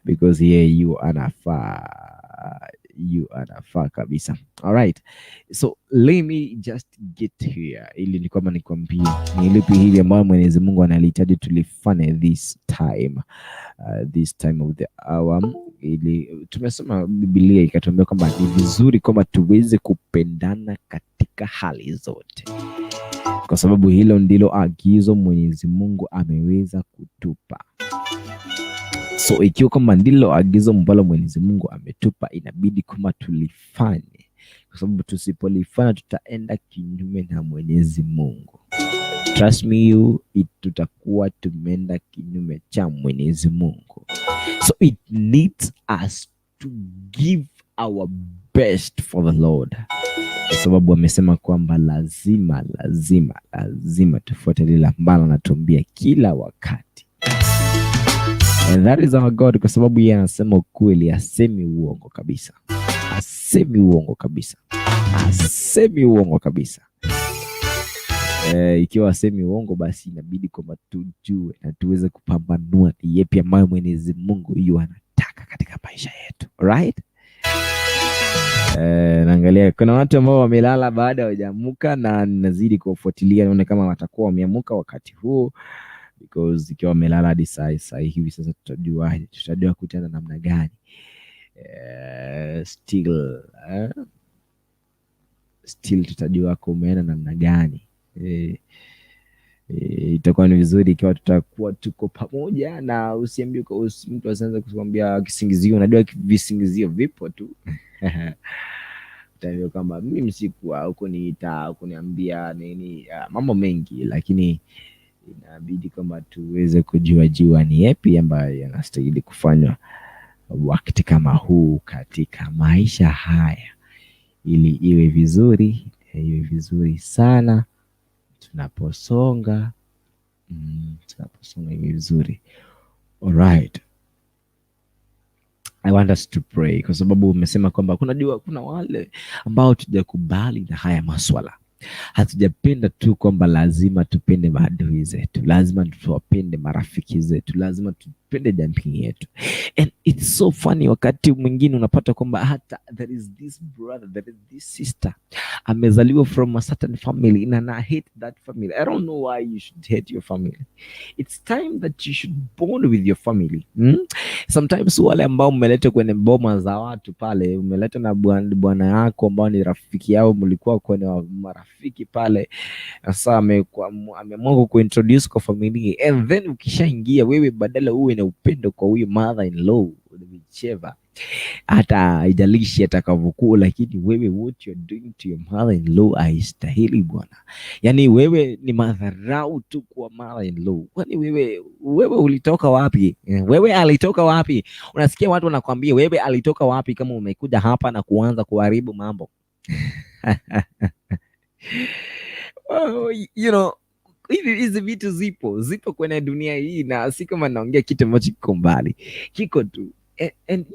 Because yeye yu anafaa, yu anafaa kabisa. Alright, so let me just get here ili ni kwamba nikwambie ni lipi hili ambayo Mwenyezi Mungu analihitaji tulifanye this time, this time of the hour. Ili tumesoma Biblia ikatuambia kwamba ni vizuri kwamba tuweze kupendana katika hali zote, kwa sababu hilo ndilo agizo Mwenyezi Mungu ameweza kutupa. So ikiwa kwamba ndilo agizo ambalo Mwenyezi Mungu ametupa, inabidi kwamba tulifanye, kwa sababu tusipolifanya tutaenda kinyume na Mwenyezi Mungu. Trust me you, tutakuwa tumeenda kinyume cha Mwenyezi Mungu. So it needs us to give our best for the Lord, kwa sababu amesema kwamba lazima lazima lazima tufuate lile ambalo anatuambia kila wakati. And that is our God, kwa sababu yeye anasema ukweli, hasemi uongo kabisa, hasemi uongo kabisa, hasemi uongo kabisa. Ikiwa hasemi uongo, basi inabidi kwamba tujue na tuweze kupambanua ni yepi ambayo Mwenyezi Mungu yu anataka. anataka katika maisha yetu, right? Naangalia kuna watu ambao wamelala baada hawajaamuka na nazidi kuwafuatilia nione kama watakuwa wameamuka wakati huo, because ikiwa wamelala hadi saa hivi sasa tutajua kutenda namna gani. Still tutajua kumeenda namna gani. Itakuwa ni vizuri ikiwa tutakuwa tuko pamoja na usiambie mtu asianze kukwambia kisingizio. Unajua visingizio vipo tu. Utaambiwa kwamba mimi sikuwa hukuniita, hukuniambia nini, mambo mengi, lakini inabidi kwamba tuweze kujua jua ni yapi ambayo yanastahili kufanywa wakati kama huu katika maisha haya, ili iwe vizuri, iwe vizuri sana tunaposonga, tunaposonga iwe vizuri. Alright. I want us to pray kwa sababu umesema kwamba kunajua kuna wale ambao tujakubali na haya maswala, hatujapenda tu kwamba lazima tupende maadui zetu, lazima tuwapende marafiki zetu, lazima tupende jamii yetu. And it's so funny, wakati mwingine unapata kwamba hata there is this brother, there is this sister amezaliwa from a certain family and I hate that family. I don't know why you should hate your family. It's time that you should bond with your family. Sometimes wale ambao mmeletwa kwenye boma za watu pale, umeletwa na bwana yako ambao ni rafiki yao, mlikuwa kwenye marafiki pale, sasa ameamua kukuintroduce kwa familia, and then ukishaingia wewe, badala uwe na upendo kwa huyu mother in law whichever, hata haijalishi atakavyokuwa, lakini wewe what you're doing to your mother in law haistahili bwana. Yani wewe ni madharau tu kwa mother in law. Kwani wewe ulitoka wapi? Wewe alitoka wapi? Unasikia watu wanakwambia wewe alitoka wapi, kama umekuja hapa na kuanza kuharibu mambo. Oh, hivi hizi vitu zipo kwenye dunia hii, na si kama naongea kitu ambacho kiko mbali, kiko tu. And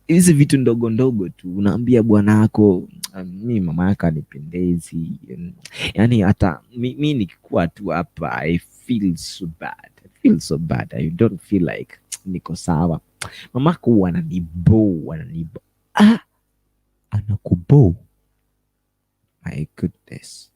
hizi vitu ndogo ndogo tu unaambia bwana wako, mi mama yako anipendezi, yani hata mi nikikuwa tu hapa I feel so bad, I feel so bad, I don't feel like niko sawa. Mamako huwa ananibo, ananibo, anakubo. My goodness.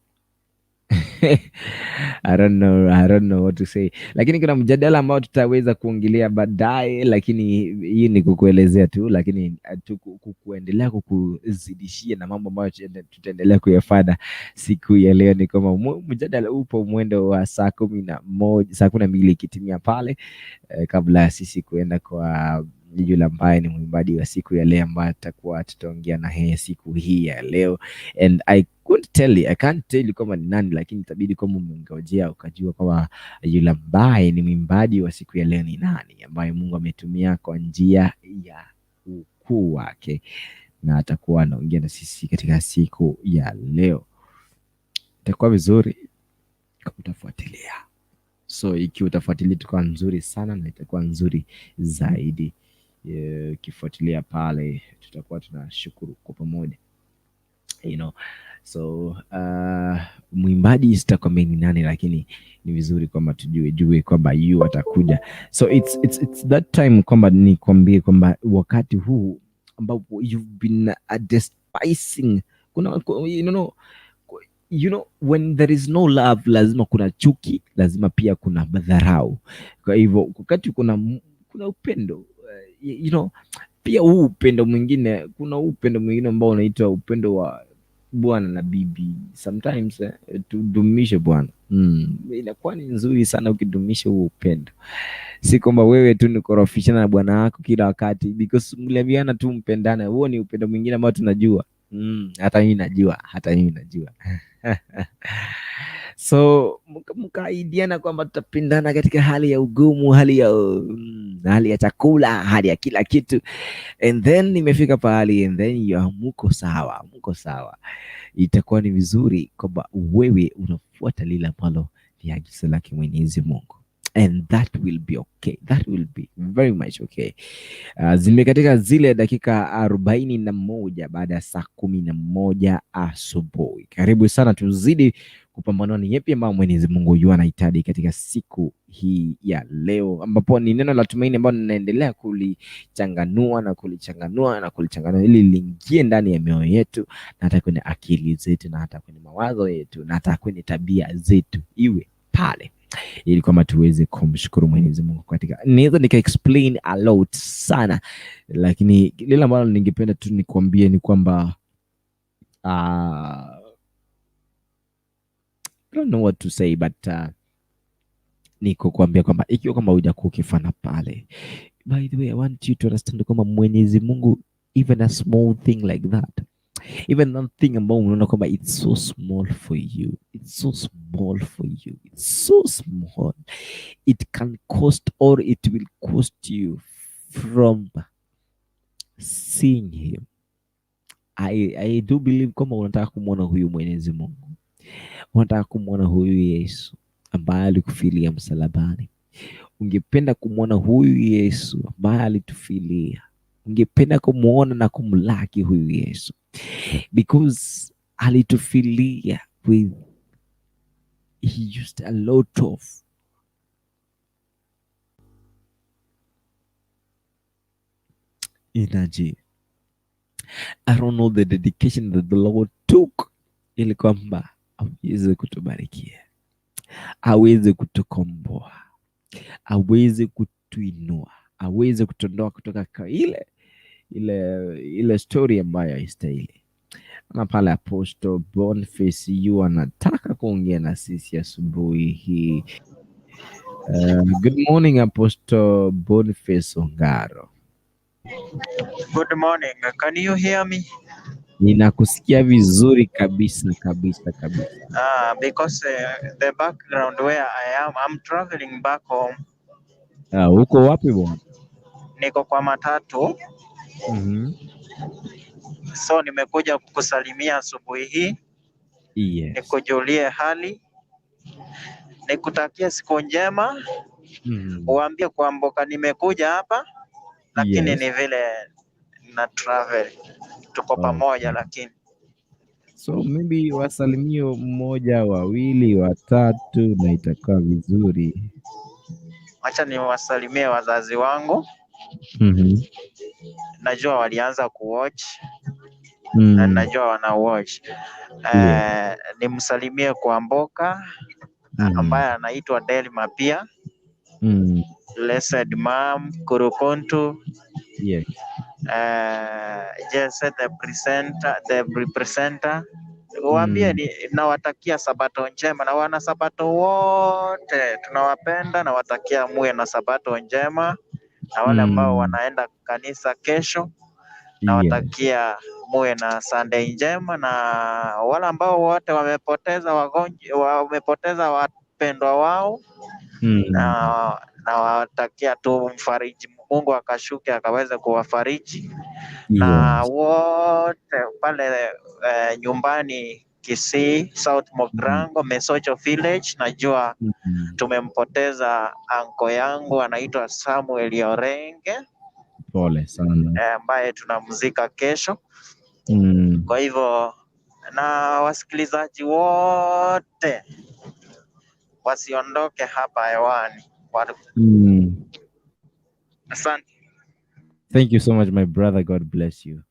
I don't know what to say, lakini kuna mjadala ambao tutaweza kuongelea baadaye, lakini hii ni kukuelezea tu, lakini tu kuendelea kukuzidishia na mambo ambayo tutaendelea kuyafanya siku ya leo ni kwamba mjadala upo mwendo wa saa 11, saa 12 ikitimia pale, kabla ya sisi kuenda kwa yule ambaye ni mwimbaji wa siku ya leo ambaye tutakuwa tutaongea na yeye siku hii ya leo, and I couldn't tell you, I can't tell you kwamba ni nani, lakini itabidi kwamba umeongojea ukajua kwamba yule ambaye ni mwimbaji wa siku ya leo ni nani, ambaye Mungu ametumia kwa njia ya ukuu wake, na atakuwa anaongea na sisi katika siku ya leo. Itakuwa vizuri kama utafuatilia. So ikiwa utafuatilia itakuwa nzuri sana na itakuwa nzuri zaidi. Ukifuatilia pale tutakuwa tunashukuru kwa pamoja. So mwimbaji sitakwambia ni nani, lakini ni vizuri kwamba tujue jue kwamba yu atakuja. So it's that time kwamba nikwambie kwamba wakati huu ambapo you've been despising, kuna when there is no love, lazima kuna chuki, lazima pia kuna madharau. Kwa hivyo wakati kuna upendo, pia huu upendo mwingine, kuna huu upendo mwingine ambao unaitwa upendo wa bwana na bibi. Sometimes tudumishe bwana, inakuwa ni nzuri sana ukidumisha huo upendo, si kwamba wewe tu ni korofishana na bwana wako kila wakati, because mliambiana tu mpendane. Huo ni upendo mwingine ambao tunajua. Hata mimi najua, hata mimi najua. So mkaidiana kwamba tutapendana katika hali ya ugumu, hali ya chakula, hali ya kila kitu, and then imefika pahali and then you are muko sawa, muko sawa. Itakuwa ni vizuri kwamba wewe unafuata lile ambalo ni agizo lake Mwenyezi Mungu, and that will be okay, that will be very much okay. Zimekatika zile dakika 41 baada ya saa 11 asubuhi. Karibu sana, tuzidi Kupambanua ni yepi ambayo Mwenyezi Mungu yu anahitaji katika siku hii ya leo, ambapo ni neno la tumaini ambalo ninaendelea kulichanganua na kulichanganua na kulichanganua ili liingie ndani ya mioyo yetu na hata kwenye akili zetu na hata kwenye mawazo yetu na hata kwenye tabia zetu, iwe pale ili kwamba tuweze kumshukuru Mwenyezi Mungu katika. Naweza nika explain a lot sana, lakini lile ambalo ningependa tu nikuambie ni kwamba I don't know what to say but ni kukuambia kwamba ikiwa kwamba hujakuwa ukifanya pale, by the way, I want you to understand kwamba Mwenyezi Mungu, even a small thing like that, even that thing ambao unaona kwamba it's so small for you, it's so small for you, it's so small, it can cost or it will cost you from seeing him. I do believe kwamba unataka kumwona huyu Mwenyezi Mungu, unataka kumwona huyu Yesu ambaye alikufilia msalabani. Ungependa kumwona huyu Yesu ambaye alitufilia, ungependa kumwona na kumlaki huyu Yesu because alitufilia with, he used a lot of energy. I don't know the dedication that the Lord took ili kwamba aweze kutubarikia, aweze kutukomboa, aweze kutuinua, aweze kutuondoa kutoka kwa ile story ambayo haistahili. Na pale Apostle Boniface yu anataka kuongea na sisi asubuhi hii. Good morning, Apostle Boniface Ongaro. Good morning. Can you hear me? Ninakusikia vizuri kabisa kabisa kabisa. Because the background where I am, I'm traveling back home. Uko wapi bwana? Niko kwa matatu. So nimekuja kukusalimia asubuhi hii, nikujulie hali, nikutakie siku njema, uambie kwamba nimekuja hapa lakini ni vile na travel, tuko pamoja lakini. So maybe wasalimie mmoja, wawili, watatu na itakuwa vizuri. Acha niwasalimie wazazi wangu, najua walianza kuwatch na najua wana watch. Nimsalimie kwa Mboka ambaye anaitwa Delma pia, Blessed Mom Kurukuntu, Jesse the presenter, the representer. Waambie nawatakia sabato njema na wana sabato wote tunawapenda, nawatakia muwe na sabato njema, na wale ambao wanaenda kanisa kesho nawatakia muwe na Sunday njema, na wale ambao wote wamepoteza wagonjwa, wamepoteza wapendwa wao na nawatakia tu mfariji, Mungu akashuke akaweze kuwafariji na wote pale nyumbani Kisii, South Mogrango, Mesocho Village. Najua tumempoteza anko yangu anaitwa Samuel Orenge. Pole sana. Ambaye tunamzika kesho. Kwa hivyo na wasikilizaji wote wasiondoke hapa hewani. Asante. Thank you so much, my brother. God bless you.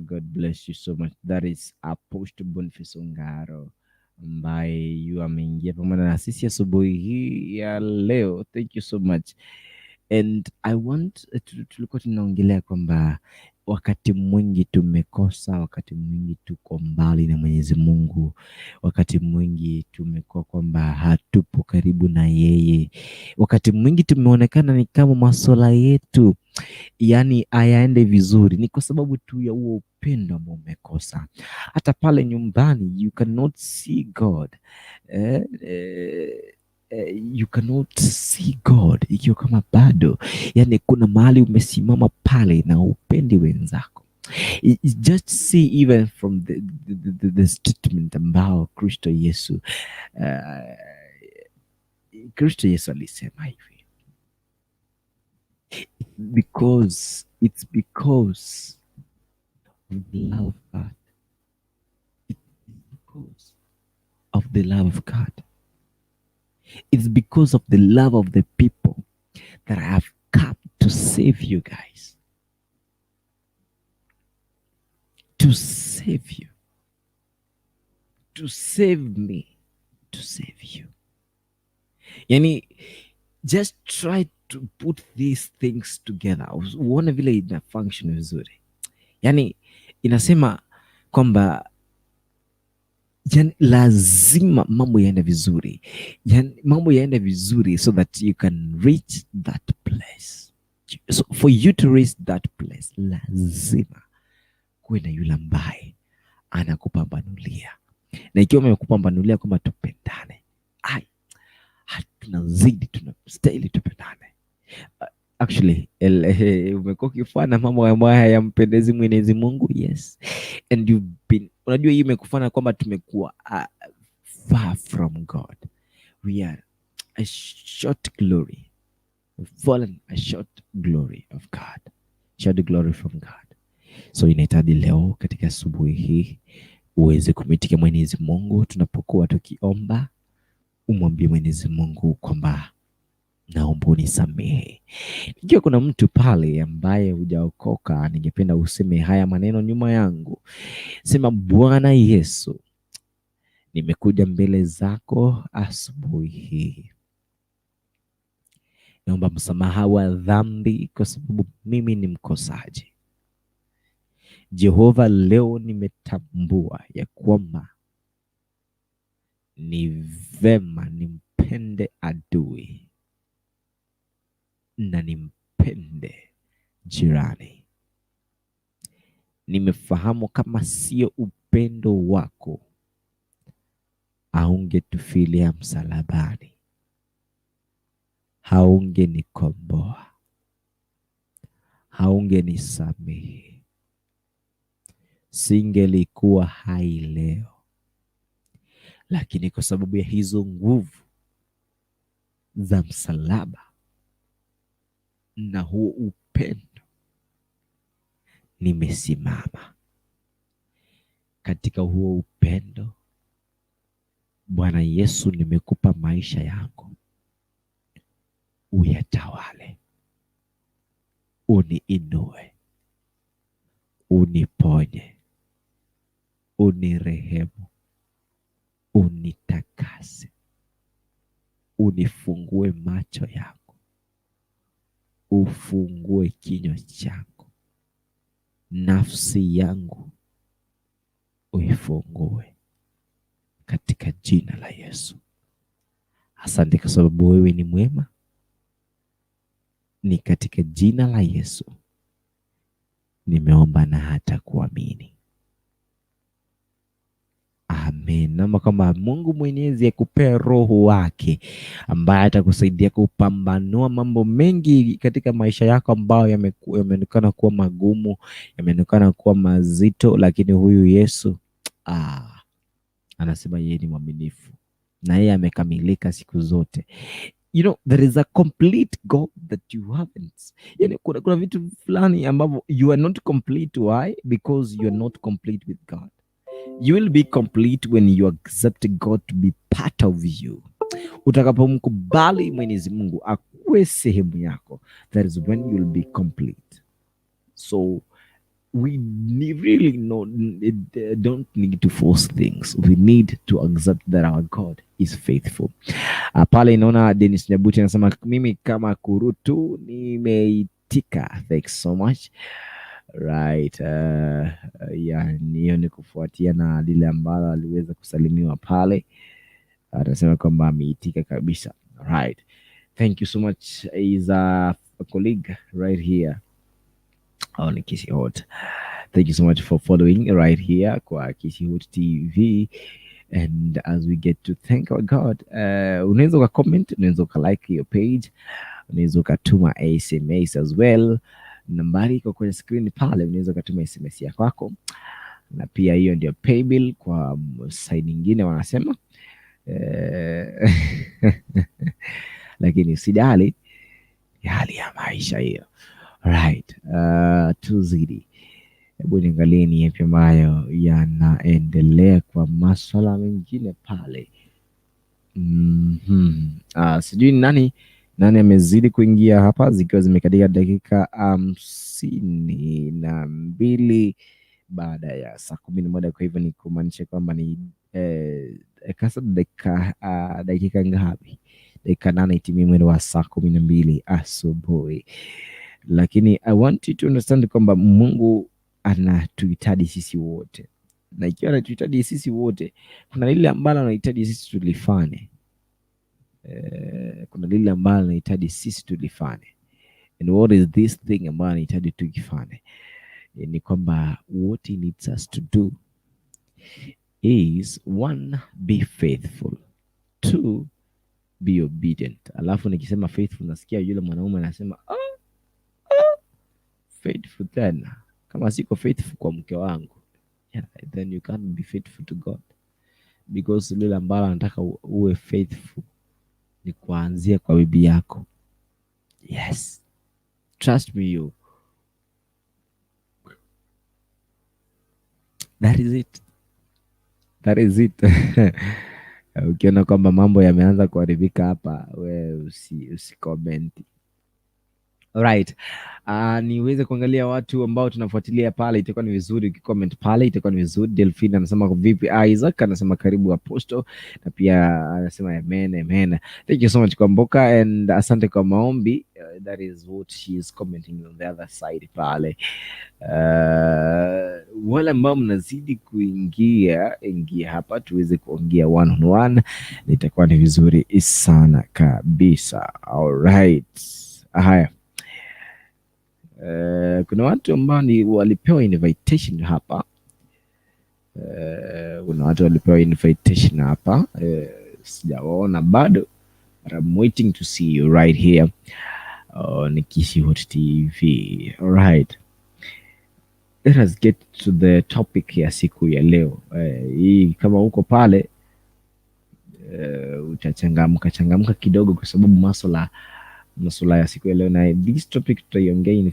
God bless you so much. That is Apostle Boniface Ongaro ambaye yu ameingia pamoja na sisi asubuhi hii ya leo. Thank you so much. And I want tulikuwa tunaongelea kwamba wakati mwingi tumekosa, wakati mwingi tuko mbali na Mwenyezi Mungu, wakati mwingi tumekuwa kwamba hatupo karibu na yeye, wakati mwingi tumeonekana ni kama masuala yetu yani hayaende vizuri, ni kwa sababu tu ya huo upendo ambao umekosa. Hata pale nyumbani you cannot see God. You cannot see God ikiwa kama bado yani kuna mahali umesimama pale na upendi wenzako. Just see even from the statement ambao Kristo Yesu alisema hivi, because it's because of the love of God. It's because of the love of God. It's because of the love of the people that I have come to save you guys. To save you. To save me. To save you. Yani, just try to put these things together. Uone vile ina function vizuri. Yani, inasema kwamba yani, lazima mambo yaende vizuri. Yani, mambo yaende vizuri so that you can reach that place. So for you to reach that place, lazima kuwe na yule ambaye anakupambanulia, na ikiwa amekupambanulia kwamba tupendane, ai, tunazidi tunastahili tupendane. Actually, umekuwa ukifanya mambo ambayo hayampendezi Mwenyezi Mungu, yes, and you've been, unajua hii imekufanya kwamba tumekuwa far from God. We are a short glory, we've fallen a short glory of God, short glory from God. So inahitaji leo katika asubuhi hii uweze kumwitikia Mwenyezi Mungu tunapokuwa tukiomba, umwambie Mwenyezi Mungu kwamba naomba unisamehe. Ikiwa kuna mtu pale ambaye hujaokoka, ningependa useme haya maneno nyuma yangu. Sema, Bwana Yesu, nimekuja mbele zako asubuhi hii, naomba msamaha wa dhambi kwa sababu mimi ni mkosaji. Jehova, leo nimetambua ya kwamba ni vema nimpende adui na nimpende jirani. Nimefahamu kama sio upendo wako haungetufilia msalabani, haungenikomboa, haungenisamehe, singelikuwa hai leo. Lakini kwa sababu ya hizo nguvu za msalaba na huo upendo, nimesimama katika huo upendo. Bwana Yesu, nimekupa maisha yangu, uyatawale, uniinue, uniponye, unirehemu, unitakase, unifungue macho yangu, ufungue kinywa changu, nafsi yangu uifungue katika jina la Yesu. Asante kwa sababu wewe ni mwema. Ni katika jina la Yesu nimeomba na hata kuamini. Amen. Naomba kwamba Mungu Mwenyezi akupee Roho wake ambaye atakusaidia kupambanua mambo mengi katika maisha yako ambayo yameonekana kuwa magumu, yameonekana kuwa mazito, lakini huyu Yesu anasema yeye ni mwaminifu na yeye amekamilika siku zote. You know, there is a complete God that you haven't. Yani, kuna vitu fulani ambavyo you are not complete. Why? Because you are not complete with God. You will be complete when you accept God to be part of you. Utakapomkubali Mwenyezi Mungu akuwe sehemu yako, that is when you will be complete. So we really no, don't need to force things. We need to accept that our God is faithful. Pale inaona Dennis Nyabuti anasema mimi kama kurutu nimeitika. Thanks so much. Right. Yeah, hiyo ni kufuatia na lile ambalo aliweza kusalimiwa pale. Anasema kwamba ameitika kabisa. Right. Thank you so much. Is a colleague right here on Kisii Hot. Thank you so much for following right here kwa Kisii Hot TV. And as we get to thank our God, unaweza uka comment, unaweza uka like your page, unaweza ukatuma SMS as well. Nambari iko kwenye screen pale, unaweza ukatuma SMS ya kwako, na pia hiyo ndio paybill kwa side nyingine wanasema lakini usijali, hali ya maisha hiyo. Right. Tuzidi, hebu niangalie ni yapi ambayo yanaendelea kwa maswala mengine pale. Sijui ni nani nani amezidi kuingia hapa, zikiwa zimekatika dakika 52 baada ya saa 11. Kwa hivyo ni kumaanisha kwamba ni kasa dakika ngapi? Dakika 8 itimie mwendo wa saa 12 asubuhi. Lakini I want you to understand kwamba Mungu anatuhitaji sisi wote, na ikiwa anatuhitaji sisi wote, kuna lile ambalo anahitaji sisi tulifanye. Kuna lile ambalo anahitaji sisi tulifanye. And what is this thing ambayo anahitaji tukifanye? Ni kwamba what he needs us to do is, one, be faithful; two, be obedient. Alafu nikisema faithful, nasikia yule mwanaume anasema, "Ah, ah, faithful tena? Kama siko faithful kwa mke wangu." Yeah, then you can't be faithful to God, because lile ambalo anataka uwe faithful ni kuanzia kwa bibi yako. Yes, trust me, you, that is it, that is it. Ukiona kwamba mambo yameanza kuharibika hapa, we usikomenti. Alright. Niweze kuangalia watu ambao tunafuatilia pale, itakuwa ni vizuri ukicomment pale, itakuwa ni vizuri. Delphine anasema vipi Isaac, anasema karibu Apostle, na pia anasema amen, amen. Thank you so much Kwamboka and asante kwa maombi. That is what she is commenting on the other side pale. Wale ambao mnazidi kuingia ingia hapa tuweze kuongea one on one, itakuwa ni vizuri sana kabisa. Alright. Haya. Kuna watu ambao ni walipewa invitation hapa. Kuna watu walipewa invitation hapa. Sijawaona bado, but I'm waiting to see you right here on Kisii Hot TV. Alright. Let us get to the topic ya siku ya leo. Hii kama uko pale utachangamka changamka kidogo kwa sababu masuala ya siku ya leo, na this topic tutaiongea in a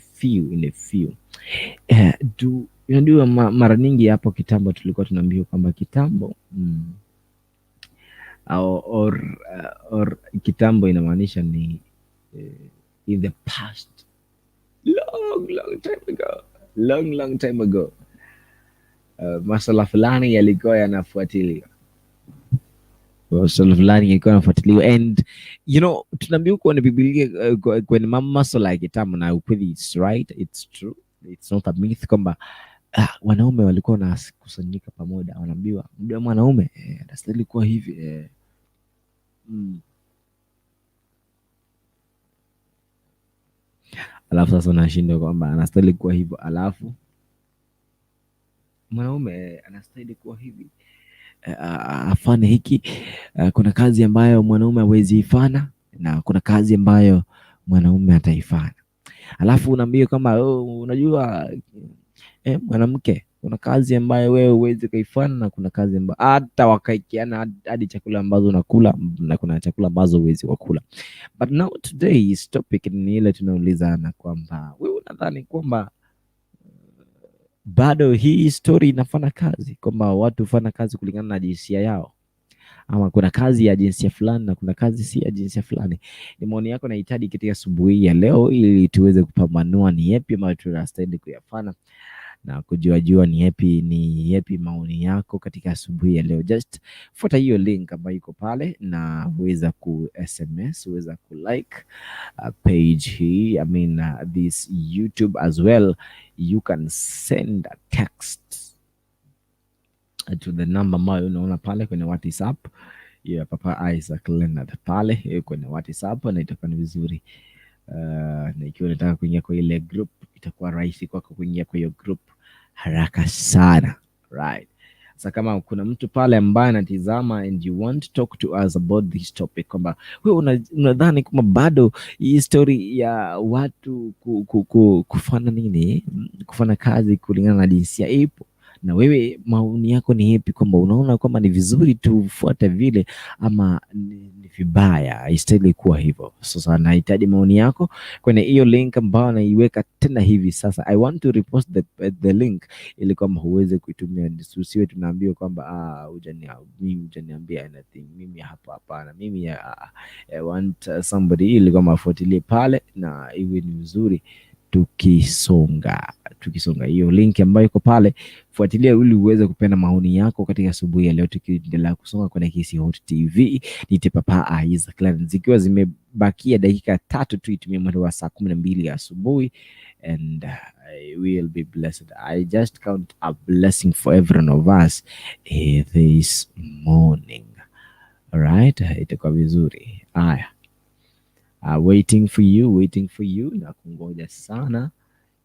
few. Unajua mara nyingi hapo kitambo tulikuwa tunaambiwa kwamba kitambo or kitambo inamaanisha ni in the past, long long time ago, long long time ago, masuala fulani yalikuwa yanafuatiliwa, masuala fulani yalikuwa yanafuatiliwa, and tunaambiwa kwenye Biblia, kwenye masuala ya kitambo, na ukweli it's right, it's true, it's not a myth, kwamba wanaume walikuwa wanakusanyika pamoja, wanaambiwa muda mwanaume anastahili kuwa hivi. Alafu sasa unashindwa kwamba anastahili kuwa hivyo, alafu mwanaume anastahili kuwa hivi, afanye hiki. Kuna kazi ambayo mwanaume hawezi ifanya na kuna kazi ambayo mwanaume ataifanya. Alafu unaambiwa kama, oh, unajua mwanamke, kuna kazi ambayo wewe huwezi ukaifanya na kuna kazi ambayo hata wakaikiana hadi chakula ambazo unakula na kuna chakula ambazo huwezi wakula. But now today's topic ni ile tunaulizana kwamba wewe unadhani kwamba bado hii story inafanya kazi, kwamba watu hufanya kazi kulingana na jinsia yao, ama kuna kazi ya jinsia fulani na kuna kazi si ya jinsia fulani? Ni maoni yako nahitaji katika asubuhi ya leo, ili tuweze kupambanua ni yapi ambayo tunastahili kuyafanya na kujuajua ni yapi maoni yako katika asubuhi ya leo. Just fuata hiyo link ambayo iko pale na uweza ku SMS, uweza ku like page hii, I mean, this YouTube as well. You can send a text to the number ambayo unaona pale kwenye WhatsApp ya Papa Isaac Leonard pale kwenye WhatsApp, na itakuwa ni vizuri. Na ikiwa unataka kuingia kwa ile group, itakuwa rahisi kwako kuingia kwa hiyo group haraka sana, right? Sasa kama kuna mtu pale ambaye anatizama and you want to talk to us about this topic, kwamba wewe unadhani kwamba bado hii story ya watu kufanya nini, kufanya kazi kulingana na jinsia ipo, Na wewe maoni yako ni yapi, kwamba unaona kwamba ni vizuri tufuate vile ama ni vibaya, haistahili kuwa hivyo? Sasa nahitaji maoni yako kwenye hiyo link ambayo naiweka tena hivi sasa. I want to repost the link ili kwamba huweze kuitumia, usiwe tunaambiwa kwamba mimi hujaniambia anything, mimi hapa hapana, mimi I want somebody ili kwamba afuatilie pale na iwe ni vizuri tukisonga hiyo link ambayo iko pale, fuatilia ili uweze kupenda maoni yako katika asubuhi ya leo, tukiendelea kusonga kwenye Kisii Hot TV. Niite Papa Isaac Clarence, zikiwa zimebakia dakika 3 tu itumie mwendo wa saa 12 asubuhi, and I will be blessed. I just count a blessing for every one of us this morning. Alright, itakuwa vizuri. Haya. Waiting for you, waiting for you, na kungoja sana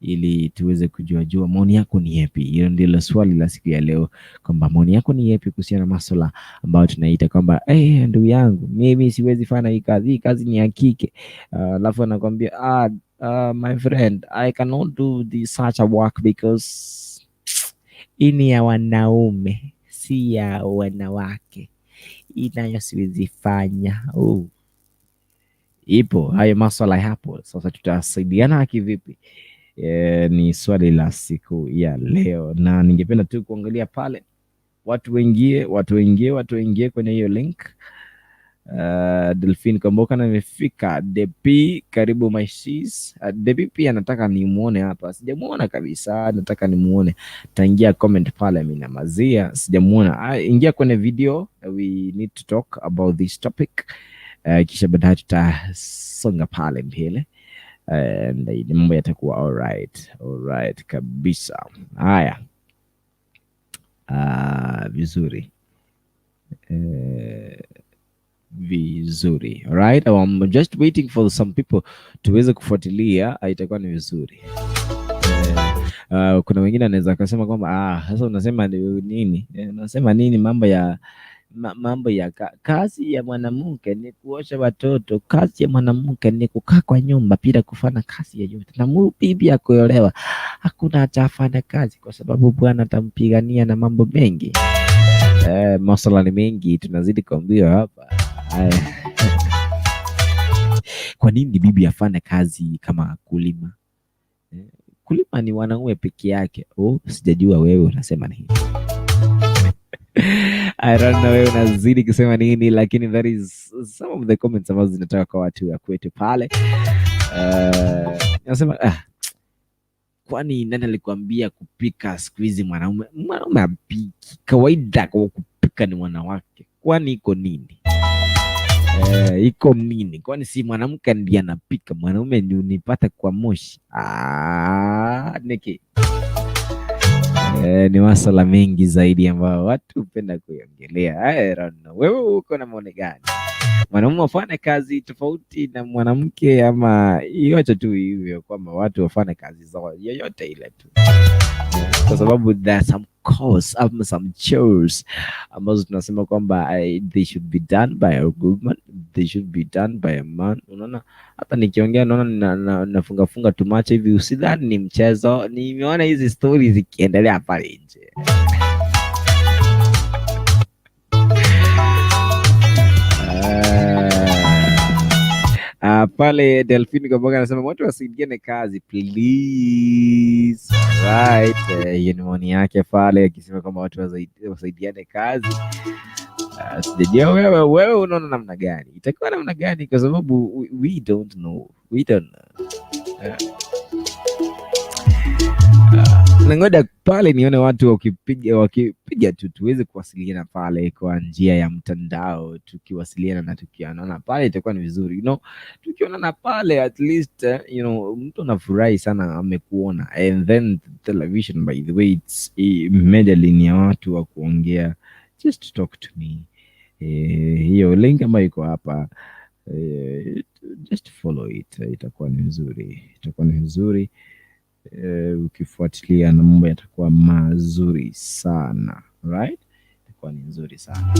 ili tuweze kujua jua maoni yako ni yapi. Hilo ndilo swali la siku ya leo, kwamba maoni yako ni yapi kuhusiana na masuala ambayo tunaita kwamba hey, ndugu yangu mimi siwezi fanya hii kazi, hii kazi ni ya kike. Alafu anakuambia my friend, I cannot do this such a work because hii ni ya wanaume, si ya wanawake, hii nayo siwezi fanya. Oh. Ipo hayo maswala hapo. Sasa tutasaidiana kivipi? Ni swali la siku ya leo, na ningependa tu kuangalia pale watu wengie, watu wengie, watu wengie kwenye hiyo link. Delphine Komboka na imefika. Depi, karibu my sis. Depi pia nataka nimuone hapa, sijamuona kabisa, nataka nimuone. Taingia comment pale, mimi namazia, sijamuona. Ingia kwenye video, we need to talk about this topic. Kisha baadaye tutasonga pale mbele and mambo yatakuwa alright, alright kabisa. Haya, vizuri, vizuri. Alright, I'm just waiting for some people tuweze kufuatilia, itakuwa ni vizuri. Kuna wengine anaweza akasema kwamba sasa unasema nini? Unasema nini mambo ya mambo ya kazi ya mwanamke ni kuosha watoto, kazi ya mwanamke ni kukaa kwa nyumba bila kufanya kazi yoyote, na bibi akuolewa hakuna atafanya kazi kwa sababu bwana atampigania na mambo mengi. Masuala ni mengi tunazidi kuambiwa hapa. Kwa nini bibi afanye kazi kama kulima? Kulima ni wanaume peke yake. Oh, sijajua wewe unasema nini. I don't know wewe unazidi kusema nini, lakini that is some of the comments ambazo zinatoka kwa watu wa kwetu pale. Nasema kwani nani alikwambia kupika siku hizi mwanaume? Mwanaume apiki kawaida, kwa kupika ni wanawake. Kwani iko nini? Iko nini? Kwani si mwanamke ndiye anapika, mwanaume ndiye unipata kwa moshi? Niki ni masuala mengi zaidi ambayo watu hupenda kuiongelea. I don't know. Wewe uko na maoni gani? Mwanaume afanye kazi tofauti na mwanamke ama iwache tu hivyo kwamba watu wafanye kazi zao yoyote ile tu, kwa sababu there are some costs ama some chores ambazo tunasema kwamba they should be done by a woman, they should be done by a man. Unaona, hata nikiongea naona nafunga funga tumacho hivi, usidhani ni mchezo. Nimeona hizi stories zikiendelea pale nje. Pale Delphine Komboka anasema watu wasaidiane kazi please. Right, hiyo ni maoni yake pale akisema kwamba watu wasaidiane kazi. Sijajua wewe unaona namna gani, itakuwa namna gani, kwa sababu we don't know, we don't know. Nangoja pale nione watu wakipiga tu tuweze kuwasiliana pale kwa njia ya mtandao, tukiwasiliana na tukionana pale itakuwa ni vizuri, you know, tukionana pale at least you know, mtu anafurahi sana amekuona. And then television, by the way, it's immediately ni ya watu wa kuongea, just talk to me. Hiyo link ambayo iko hapa, just follow it, itakuwa ni vizuri, itakuwa ni vizuri. Ukifuatilia na mambo yatakuwa mazuri sana, right? Itakuwa ni nzuri sana.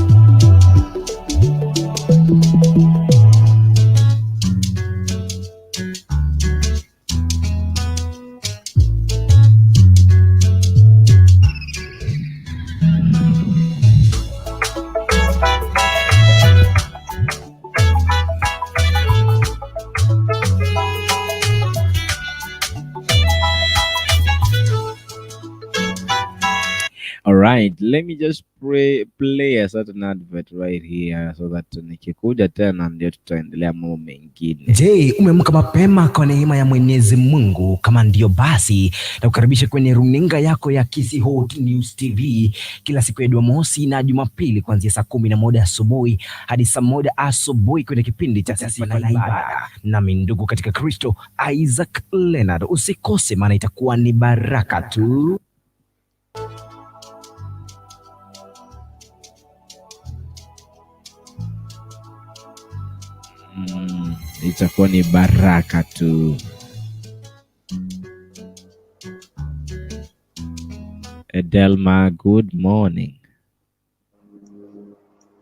Right, let me just play a certain advert right here so that nikikuja tena ndio tutaendelea mambo mengine. Je, umeamka mapema kwa neema ya Mwenyezi Mungu? Kama ndiyo, basi nakukaribisha kwenye runinga yako ya Kisii Hot News TV kila siku ya Jumamosi na Jumapili kuanzia saa 11 asubuhi hadi saa 1 asubuhi kwenye kipindi cha Sifa na Ibada. Nami ndugu katika Kristo Isaac Leonard, usikose, maana itakuwa ni baraka tu. Itakuwa ni baraka tu. Edelma, good morning.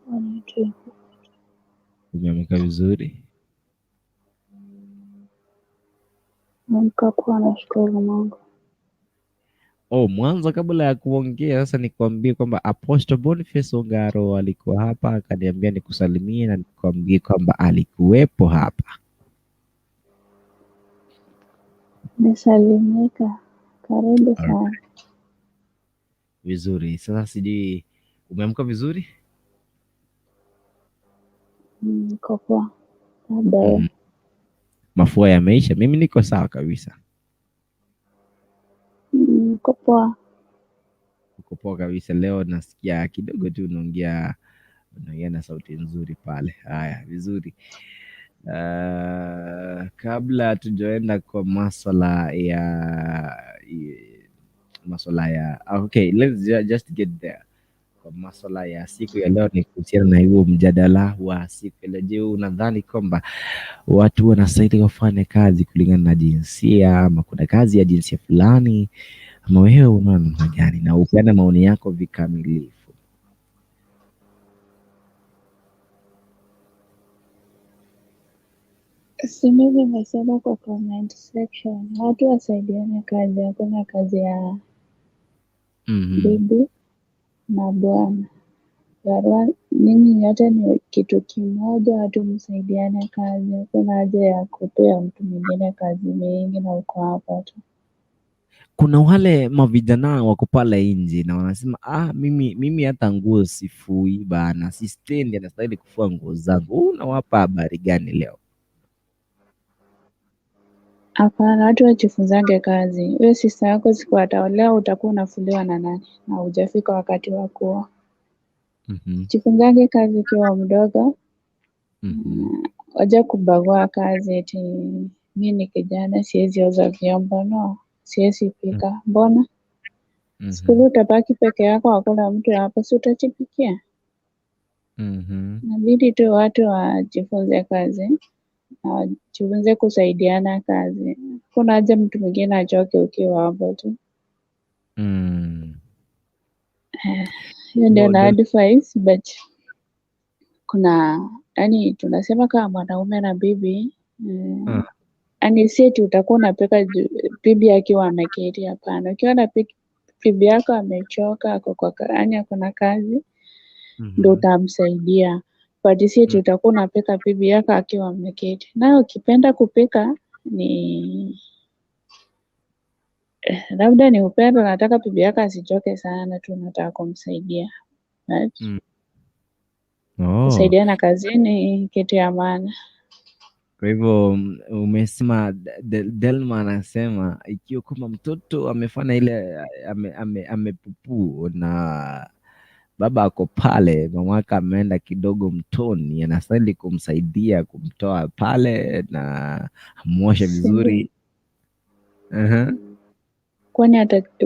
Morning too. Umeamka vizuri? Nimeamka poa, nashukuru Mungu. Oh, mwanzo kabla ya kuongea sasa nikuambie kwamba Apostle Boniface Ongaro alikuwa hapa akaniambia nikusalimie na nikuambie kwamba alikuwepo hapa. Nisalimika. Karibu sana. Vizuri. Sasa sijui umeamka vizuri? Niko poa. Labda wewe. Mafua yameisha? Mimi niko sawa kabisa. Niko poa. Uko poa kabisa. Leo nasikia kidogo tu unaongea na sauti nzuri pale. Haya, vizuri. Kabla tujaenda kwa maswala ya okay, let's just get there. Kwa maswala ya siku ya leo ni kuhusiana na huo mjadala wa siku ya leo. Je, unadhani kwamba watu wanastahili wafanye kazi kulingana na jinsia ama kuna kazi ya jinsia fulani, ama wewe unaona namna gani? Na upeane maoni yako vikamilifu. Si mimi nimesema kwa comment section, watu wasaidiane kazi, hakuna kazi ya bibi na bwana. Ninyi nyote ni kitu kimoja, watu msaidiane kazi, hakuna haja ya kupea mtu mwingine kazi mingi na uko hapa tu. Kuna wale mavijana wako pale nje na wanasema mimi hata nguo sifui bana, si stendi anastahili kufua nguo zangu. Unawapa habari gani leo? Hapana, watu wajifunzange kazi. Wewe sister yako siku ataolewa utakuwa unafuliwa na nani? Na hujafika wakati wa kuoa. Jifunzange kazi ukiwa mdogo. Wacha kubagua kazi eti mimi ni kijana siwezi oza vyombo, no, siwezi pika. Mbona? Siku hizi utabaki peke yako, hakuna mtu hapo, si utajipikia? Inabidi tu watu wajifunze kazi, na wajifunze kusaidiana kazi. Kuna haja mtu mwingine achoke ukiwa hapo tu. Hiyo ndio na advice, but kuna yani tunasema kama mwanaume na bibi yani si eti utakuwa unapika bibi akiwa ameketi, hapana. Ukiwa na bibi yako amechoka, ako kwa yani ako na kazi, ndio utamsaidia. But si eti utakuwa unapika bibi yako akiwa ameketi. Nayo ukipenda kupika ni labda ni upendo, nataka bibi yako asichoke sana tu, nataka kumsaidia. Right? Kusaidiana kazini kitu ya maana. Kwa hivyo umesema Delma anasema ikiwa kama mtoto amefanya ile amepupuu na baba ako pale, mamake ameenda kidogo mtoni, anastahili kumsaidia kumtoa pale na amuoshe vizuri.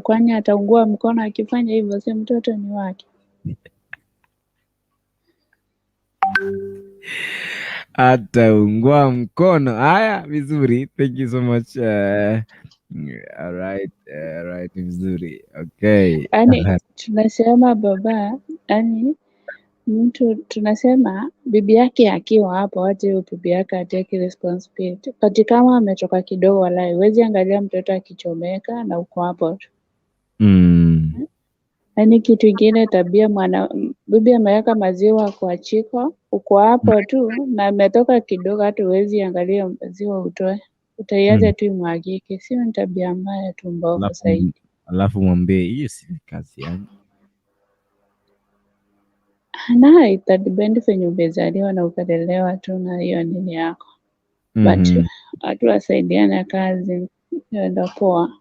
Kwani ataungua mkono akifanya hivyo? Si mtoto ni wake. Ataungua mkono. Haya, vizuri. Thank you so much. All right, all right, vizuri. Okay. Yani tunasema baba, yani mtu tunasema bibi yake akiwa hapo, aje huyo bibi yake atake responsibility. But kama ametoka kidogo, walai huwezi angalia mtoto akichomeka na uko hapo tu. Yaani kitu ingine tabia mwana bibi ameweka maziwa kwa chiko, uko hapo tu na ametoka kidogo, hata huwezi angalia maziwa utoe. Utaiacha tu imwagike. Sio ni tabia mbaya tu mbovu zaidi. Alafu mwambie hiyo si kazi yangu. Na itadepend venye umezaliwa na ukalelewa tu na hiyo nini yako. But watu wasaidiane kazi, hiyo ndo poa.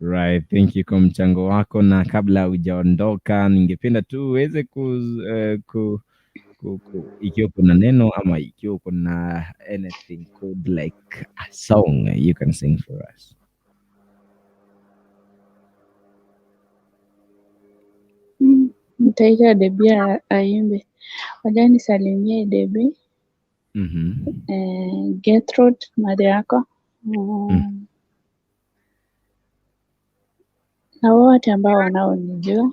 Right, thank you kwa mchango wako, na kabla hujaondoka, ningependa tu uweze ku, ikiwa kuna neno ama ikiwa kuna anything called like a song you can sing for us. Nitaita Debbie aimbe. Wacha nisalimie Debbie, Gertrude Mariako, na wote ambao wanaonijua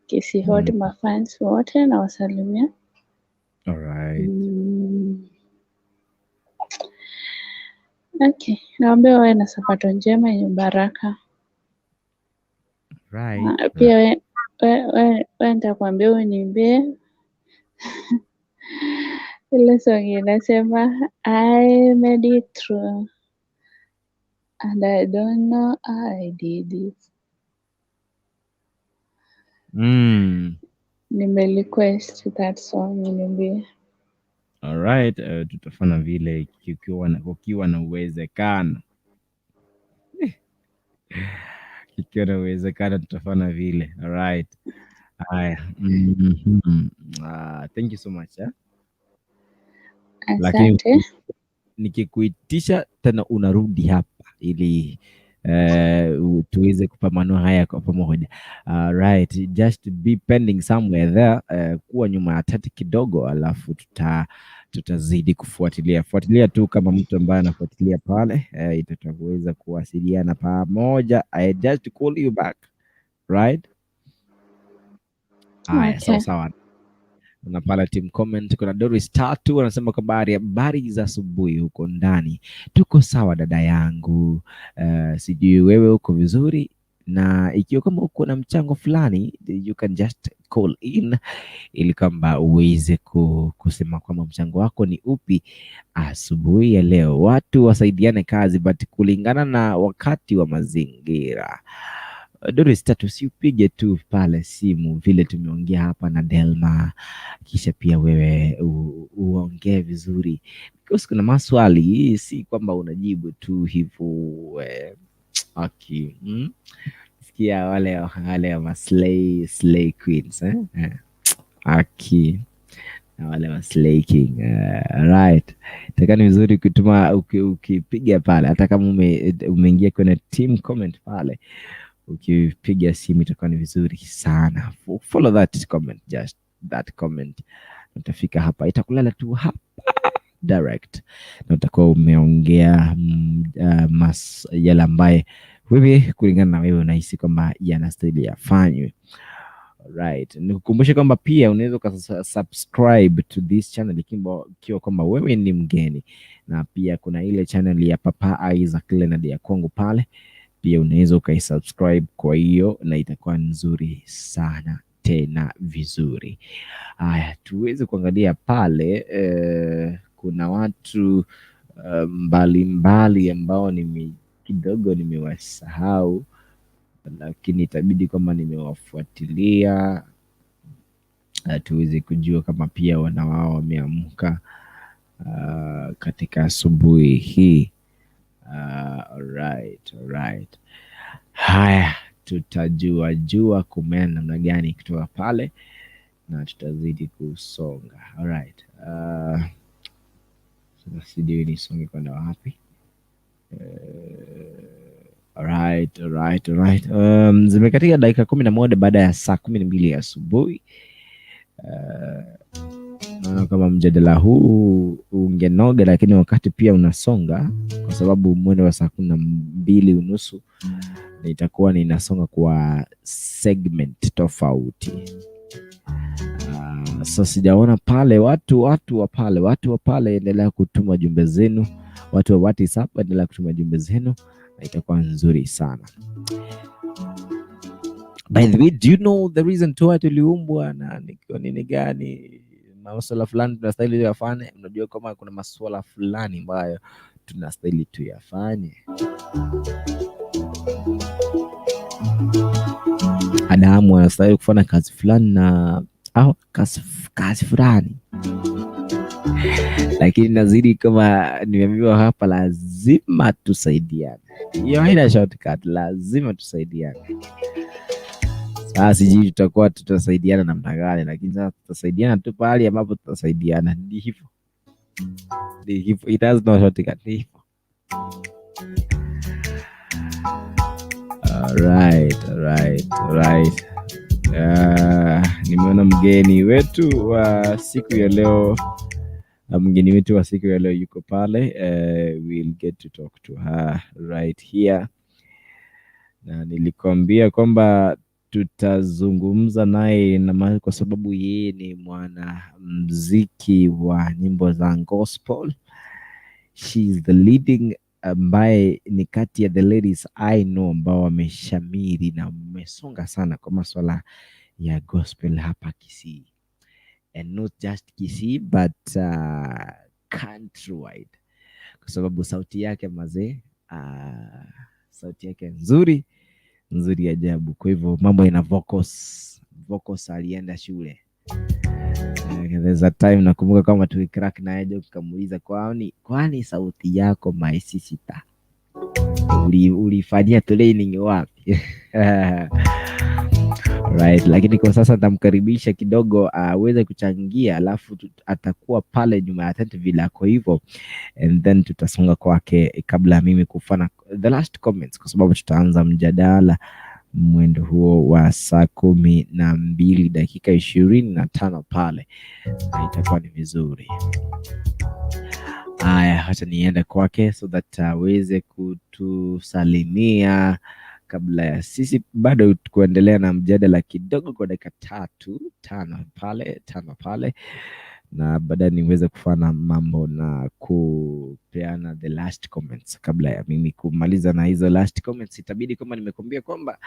Kisii Hot, mafans wote nawasalimia. Alright. Okay, naomba wawe na sabato njema yenye baraka. Right. Pia we nitakwambia uniimbie ile song inasema I made it through and I don't know how I did it. Nime request that song uniimbie. Alright, tutafanya vile kukiwa na uwezekano. Ikiwa na uwezekano tutafanya vile. Alright. Haya. Thank you so much, eh? Lakini Asante. nikikuitisha tena unarudi hapa ili tuweze kupambanua haya kwa pamoja. Right, just be pending somewhere there, kuwa nyuma ya tati kidogo, alafu tutazidi kufuatilia fuatilia tu kama mtu ambaye anafuatilia pale, tutaweza kuwasiliana pamoja. I just call you back, right? Haya, Okay. sawa sawa. Na pale team comment kuna Doris Tatu anasema kwamba habari za asubuhi huko ndani, tuko sawa dada yangu. Sijui wewe uko vizuri, na ikiwa kama uko na mchango fulani you can just call in ili kwamba uweze kusema kwamba mchango wako ni upi asubuhi ya leo. Watu wasaidiane kazi, but kulingana na wakati wa mazingira. Doris Tatu, si upige tu pale simu vile tumeongea hapa na Delma, kisha pia wewe uongee vizuri because kuna maswali, si kwamba unajibu tu hivyo okay. Sikia wale wa slay queens, eh? Aki na wale wa slay king, right. Itakuwa ni vizuri ukituma ukipiga pale, hata kama umeingia kwenye team comment pale, ukipiga simu itakuwa ni vizuri sana. Follow that comment, just that comment, utafika hapa, itakulala tu hapa direct na utakuwa umeongea yale ambaye wewe kulingana na wewe unahisi kwamba yanastahili yafanywe. Right. Nikukumbushe kwamba pia unaweza ukasubscribe to this channel ikiwa kwamba wewe ni mgeni, na pia kuna ile channel ya Papa Isaac Leonard ya kwangu pale pia unaweza ukaisubscribe kwa hiyo, na itakuwa nzuri sana tena vizuri. Haya, tuweze kuangalia pale, kuna watu mbalimbali ambao kidogo nimewasahau, lakini itabidi kwamba nimewafuatilia, tuweze kujua kama pia wana wao wameamka katika asubuhi hii. Alright, alright. Haya, tutajua jua kumea namna gani kutoka pale na tutazidi kusonga. Alright. Sasa sijui nisonge kwenda wapi. Alright, alright, alright. Zimekatika dakika 11 baada ya saa 12 asubuhi. Naona kama mjadala huu ungenoga, lakini wakati pia unasonga, kwa sababu mwendo wa saa 12:30 nitakuwa ninasonga kwa segment tofauti. So sijaona pale watu wa pale, endelea kutuma jumbe zenu. Watu wa WhatsApp endelea kutuma jumbe zenu na itakuwa nzuri sana. By the way, do you know the reason to why tuliumbwa na ni kwa nini gani masuala fulani tunastahili tuyafanye? Unajua kama kuna masuala fulani ambayo tunastahili tuyafanye. Adamu anastahili kufanya kazi fulani na au kazi fulani, lakini nazidi kama nimeambiwa hapa, lazima tusaidiane. Hiyo haina shortcut, lazima tusaidiane. Sasa sijui tutakuwa tutasaidiana namna gani, lakini sasa tutasaidiana tu pahali ambapo tutasaidiana. Ni hivyo, ni hivyo, it has no shortcut, ni hivyo. Alright, alright, alright. Nimeona mgeni wetu wa siku ya leo, mgeni wetu wa siku ya leo yuko pale. We'll get to talk to her right here, na nilikwambia kwamba tutazungumza naye na kwa sababu yeye ni mwanamuziki wa nyimbo za gospel. She is the leading, ambaye ni kati ya the ladies I know ambao wameshamiri na wamesonga sana kwa maswala ya gospel hapa Kisii, and not just Kisii but countrywide, kwa sababu sauti yake mazee, sauti yake nzuri nzuri ajabu. Kwa hivyo mambo ina vocals, vocals alienda shule. There's a time nakumbuka kama tulicrack na yeye, tukamuuliza kwani sauti yako, my sister, ulifanyia training wapi? Right, lakini kwa sasa nitamkaribisha kidogo aweze kuchangia, alafu atakuwa pale nyuma ya tent vile ako hivyo, and then tutasonga kwake kabla mimi kufanya the last comments, kwa sababu tutaanza mjadala mwendo huo wa saa 12:25 pale, na itakuwa ni vizuri. Haya, acha niende kwake so that aweze kutusalimia kabla ya sisi bado kuendelea na mjadala kidogo kwa dakika tatu tano pale tano pale, na baadaye niweze kufanya mambo na kupeana the last comments. Kabla ya mimi kumaliza na hizo last comments, itabidi kama nimekuambia kwamba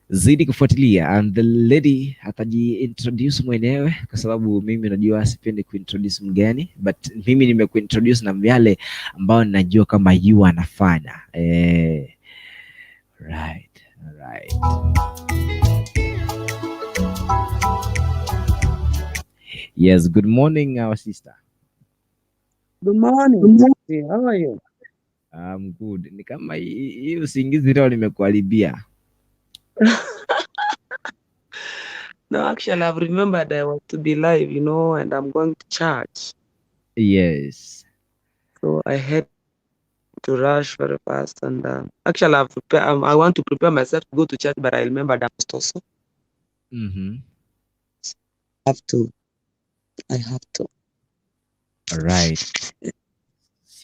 zidi kufuatilia, and the lady atajiintroduce mwenyewe, kwa sababu mimi najua sipendi kuintroduce mgeni, but mimi nimekuintroduce na yale ambayo najua kama yu anafanya. Right. Yes, good morning, our sister. Good morning. How are you? I'm good. Ni kama hii usingizi leo nimekuharibia. No, actually, I've remembered I was to be live, and I'm going to church. Yes. So I had to rush very fast. And actually, I've prepared, I want to prepare myself to go to church, but I remembered I must also have to. I have to. All right.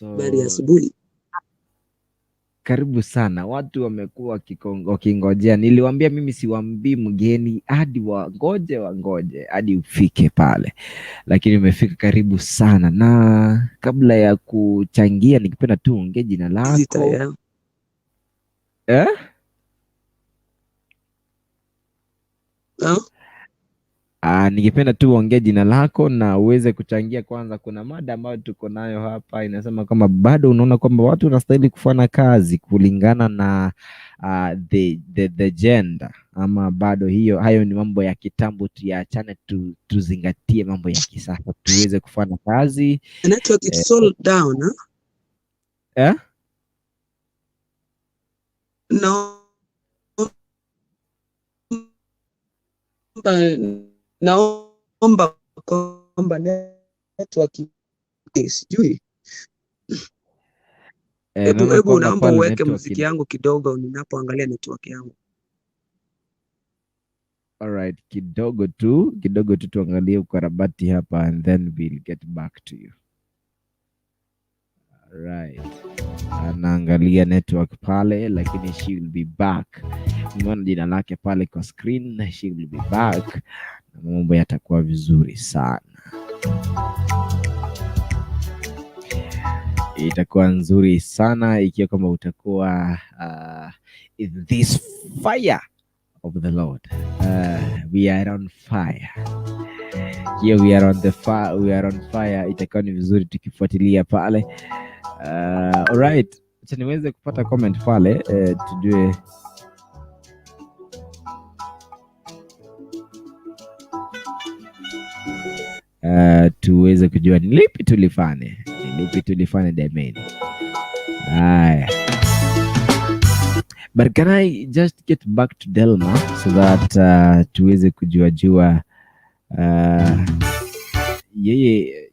Habari ya So asubuhi. Karibu sana. Watu wamekuwa wakingojea. Niliwaambia mimi siwaambii mgeni hadi wangoje wangoje hadi ufike pale, lakini umefika, karibu sana. Na kabla ya kuchangia, nikipenda tu ongee jina Visitor, lako. Yeah. Eh? No? Ningependa tu uongee jina lako na uweze kuchangia kwanza. Kuna mada ambayo tuko nayo hapa inasema kwamba bado unaona kwamba watu wanastahili kufanya kazi kulingana na the gender, ama bado hiyo hayo ni mambo ya kitambo, tuyaachane, tuzingatie mambo ya kisasa, tuweze kufanya kazi. The network is Eh, so down, huh? Eh? Naomba kwamba network sijui. Eh, Hebu naona hebu kwamba naomba pale uweke network muziki yangu kidogo ninapoangalia network yangu. Alright, kidogo tu tuangalie ukarabati hapa and then we'll get back to you. Alright. Anaangalia network pale, lakini she will be back. Umeona jina lake pale kwa screen, she will be back na mambo yatakuwa vizuri sana. Itakuwa nzuri sana ikiwa kama utakuwa in this fire of the Lord. We are on fire. Here we are on the fire, we are on fire. Itakuwa ni vizuri tukifuatilia pale. Alright. Acha niweze kupata comment pale, tujue. Tuweze kujua ni lipi tulifanye, ni lipi tulifanye jameni. Haya. But can I just get back to Delma so that tuweze kujua jua yeye,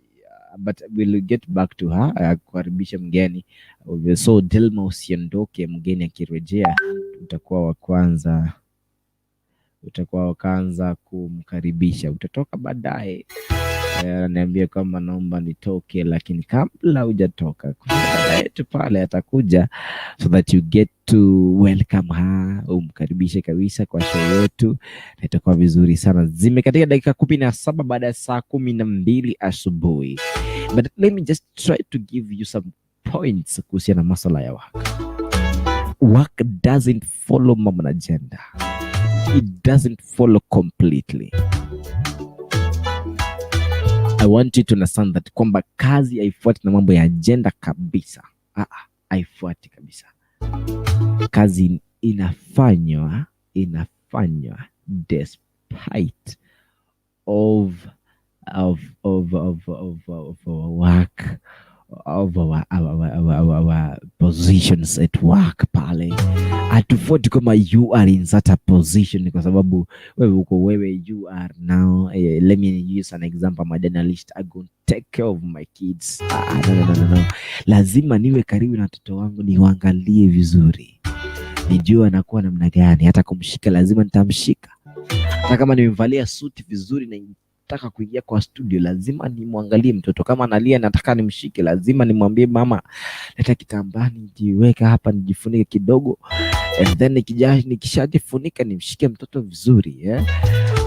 but we'll get back to her kukaribisha mgeni. So Delma, usiondoke, mgeni akirejea utakuwa wa kwanza kumkaribisha. Utatoka baadaye. Ananiambia kwamba naomba nitoke, lakini kabla hujatoka kuna dada yetu pale atakuja so that you get to welcome her, umkaribishe kabisa kwa show yetu, na itakuwa vizuri sana. Zimekatika dakika 17 baada ya saa 12 asubuhi, but let me just try to give you some points kuhusiana na maswala ya work. Work doesn't follow mambo na gender, it doesn't follow completely. I want you to understand that kwamba kazi haifuati na mambo ya gender kabisa. Ah, haifuati kabisa. Kazi inafanywa despite of our work, of our positions at work pale. Hatufuati kama you are in such a position kwa sababu wewe uko wewe you are now let me use an example. I'm a journalist, I go take care of my kids. Ah, no, no, no, no, no. Lazima niwe karibu na watoto wangu, niwaangalie vizuri, nijue anakuwa namna gani. Hata kumshika lazima nitamshika, hata kama nimevalia suti vizuri na nataka kuingia kwa studio, lazima nimwangalie mtoto. Kama analia nataka nimshike, lazima nimwambie mama, leta kitambaa nijiweka hapa nijifunike kidogo, and then nikishajifunika nimshike mtoto vizuri, eh?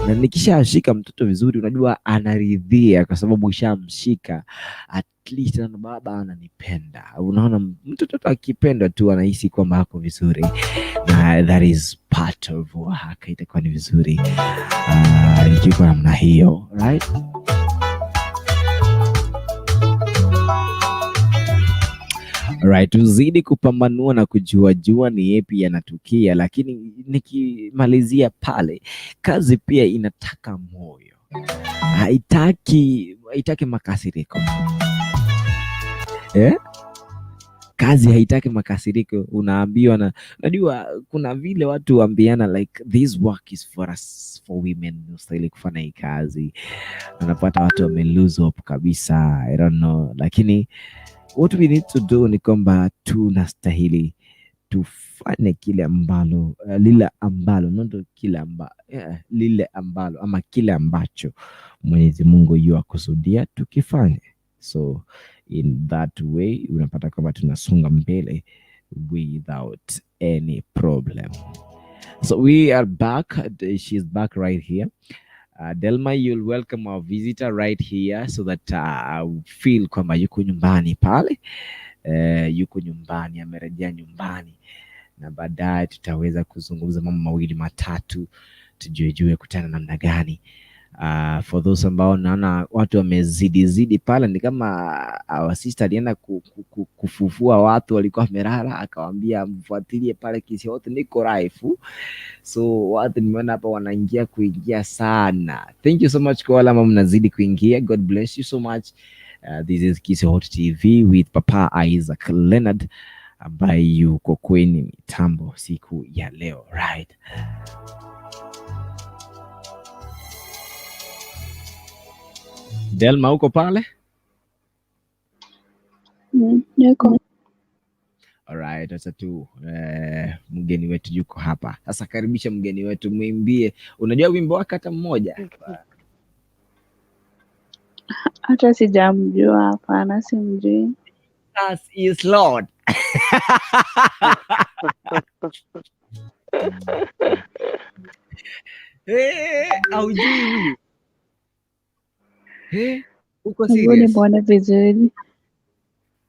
Na nikishashika mtoto vizuri, unajua anaridhia kwa sababu ushamshika, at least naona baba ananipenda. Unaona, mtoto akipendwa tu anahisi kwamba ako vizuri, na that is part of work. Itakuwa ni vizuri ikiwa namna hiyo, right? Right, tuzidi kupambanua na kujua jua ni yepi yanatukia, lakini nikimalizia pale, kazi pia inataka moyo, haitaki makasiriko, eh? Kazi haitaki makasiriko. Unaambiwa na unajua, kuna vile watu waambiana like this work is for us, for women, ustahili kufanya hii kazi. Unapata watu wame lose hope kabisa, I don't know, lakini what we need to do ni kwamba tunastahili tufanye kile ambalo lile ambalo not kile amba, yeah, lile ambalo ama kile ambacho Mwenyezi Mungu yu akusudia tukifanye. So in that way unapata kwamba tunasonga mbele without any problem. So we are back. She's back right here. Delma, you'll welcome our visitor right here so that feel kwamba yuko nyumbani pale. Yuko nyumbani, amerejea nyumbani, na baadaye tutaweza kuzungumza mambo mawili matatu, tujue kutana namna gani. For those ambao naona watu wamezidi zidi pale, ni kama our sister alienda kufufua watu walikuwa wamelala, akawaambia mfuatilie pale Kisii Hot, niko live. So watu nimeona hapa wanaingia kuingia sana. Thank you so much kwa wale ambao mnazidi kuingia. God bless you so much. This is Kisii Hot TV with Papa Isaac Leonard ambaye yuko kwenye mitambo siku ya leo, right? Delma, uko pale? Niko. Alright, sasa tu mgeni wetu yuko hapa sasa. Karibisha mgeni wetu, mwimbie. Unajua wimbo wake hata mmoja? Hata sijamjua, hapana, simjui. Jesus is Lord. Hey, haujui huyu? Hey, uko Hebu serious? nimwone vizuri.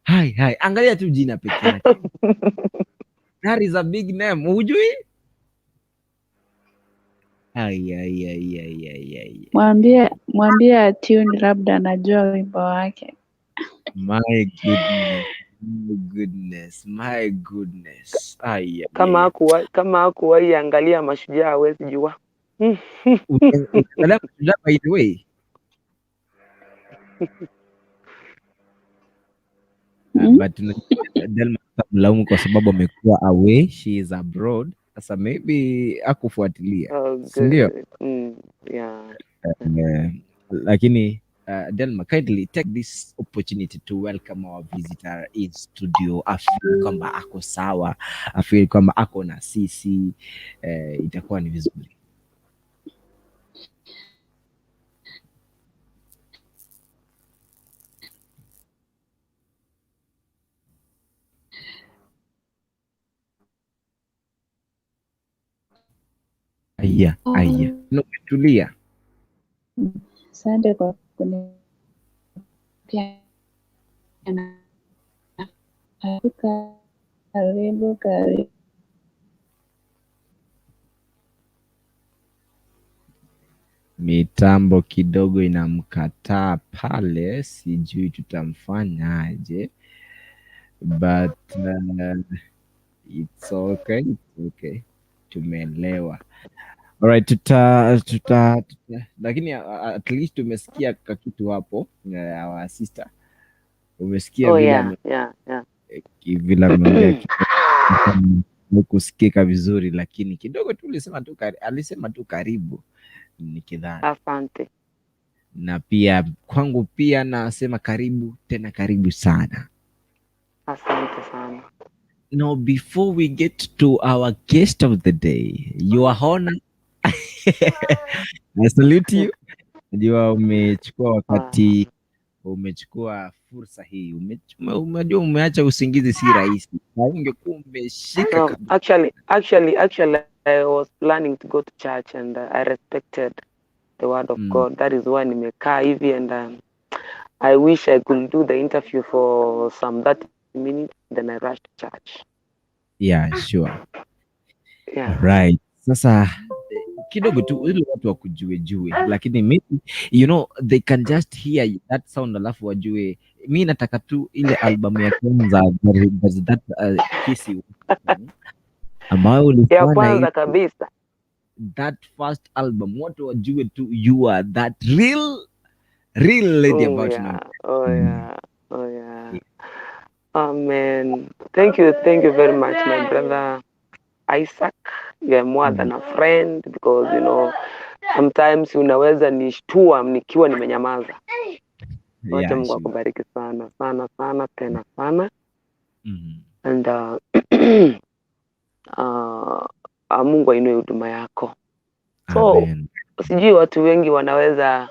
Hai, hai, angalia tu jina peke yake. That is a big name. Hujui? Ai, ai, ai, ai, ai, ai. Mwambie atune, labda anajua wimbo wake. My goodness. My goodness. My goodness. Ai, ai, Kama ai. hakuwahi angalia Mashujaa hawezi jua. Ukiangalia Mashujaa, by the way. But Delma mlaumu kwa sababu amekuwa away, she is abroad. Sasa maybe akufuatilia, Oh, si ndio? good. Yeah. Lakini Delma, kindly take this opportunity to welcome our visitor in studio. Afeel kwamba ako sawa, afeel kwamba ako na sisi, itakuwa ni vizuri. Aya, aya, no, tulia. Asante kwa kunipea nafasi. Karibu, karibu. Mitambo kidogo inamkataa pale, sijui tutamfanyaje, but it's okay, it's okay, tumeelewa. Alright, tuta lakini at least tumesikia kakitu hapo, our sister. Umesikia Oh, vile yeah. vile ameongea kusikika vizuri, lakini kidogo tu alisema tu alisema tu karibu nikidhani. Asante. Na pia kwangu pia nasema karibu tena, karibu sana. Asante sana. Now, before we get to our guest of the day, your honor, I salute you. Najua umechukua wakati, umechukua fursa hii, umejua umeacha usingizi si rahisi. Na ungekuwa umeshika No, kabisa. actually, I was planning to go to church and I respected the word of God. That is why nimekaa hivi and I wish I could do the interview for some 30 minutes, then I rushed to church. Yeah, sure. Yeah. Right. Sasa kidogo tu ili watu wakujue jue, lakini maybe they can just hear that sound alafu wajue. Mi nataka tu ile albamu ya kwanza, that Kisi ambayo Ya ulifanya kwanza kabisa. That first album, watu wajue tu you are that real lady about now. Oh yeah. Oh yeah. Amen. Thank you. Thank you very much, my brother Isaac. You are more than a friend because sometimes unaweza nishtua nikiwa nimenyamaza. Wacha Mungu akubariki sana sana sana tena sana. And Mungu ainue huduma yako. So, Amen. sijui watu wengi wanaweza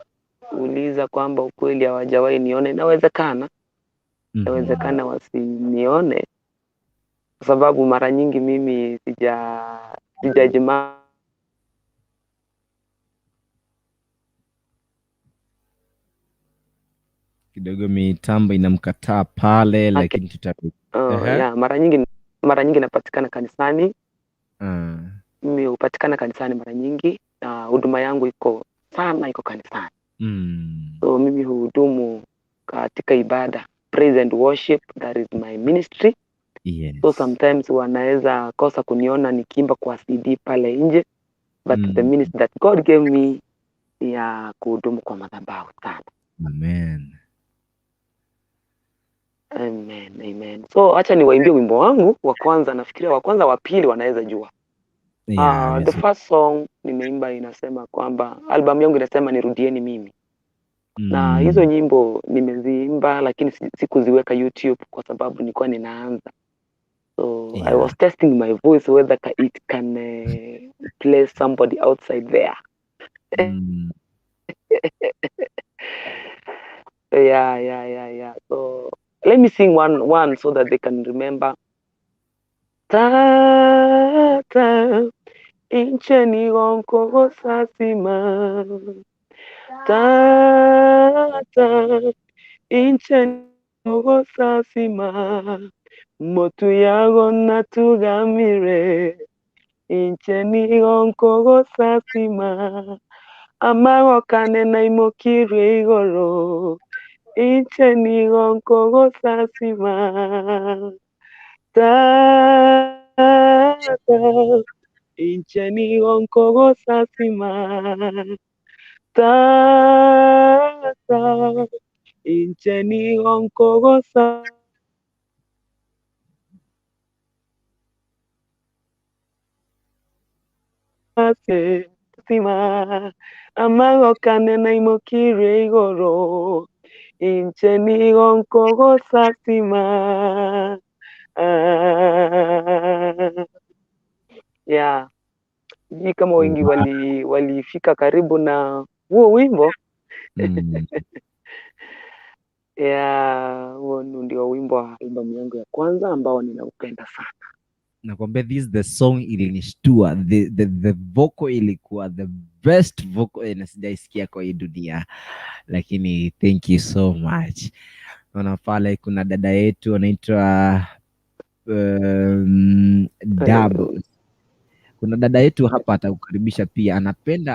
uliza kwamba ukweli hawajawahi nione. Inawezekana. Inawezekana wasinione kwa sababu mara nyingi mimi sijajima Kidogo mitambo inamkataa pale, lakini tuta Yeah, mara nyingi napatikana kanisani. Mimi hupatikana kanisani mara nyingi na huduma yangu iko sana iko kanisani. So mimi huhudumu katika ibada, praise and worship, that is my ministry. So sometimes wanaweza kosa kuniona nikiimba kwa CD pale nje, but the ministry that God gave me ya kuhudumu kwa madhabahu sana. Amen. Amen, amen. So acha niwaimbie wimbo wangu wa kwanza, nafikiria wa kwanza wa pili wanaweza jua. Yeah, The first song nimeimba inasema kwamba album yangu inasema nirudieni mimi. Na hizo nyimbo nimeziimba lakini sikuziweka YouTube kwa sababu nilikuwa ninaanza. So I was testing my voice whether it can play somebody outside there. Yeah. So let me sing one so that they can remember. Tata incheni gonko sasima. Tata incheni gonko sasima. Motu yago natugamire. Incheni gonko sasima. Amago kane na imokirwe igoro. Incheni gonko sasima. Tata incheni gonko sasima. Tata Inche nigo nkogosa sima amagokane naimokire igoro inche nigo nkogosasima. Yeah, sijui kama wengi walifika karibu na huo wimbo. Yeah, huo ndio wimbo wa albamu yangu ya kwanza ambao ninaupenda sana. Nakwambia this is the song ilinishtua. The vocal ilikuwa the best vocal na sijaisikia kwa hii dunia. Lakini thank you so much. Naona pale kuna dada yetu anaitwa Dabo. Kuna dada yetu hapa atakukaribisha pia.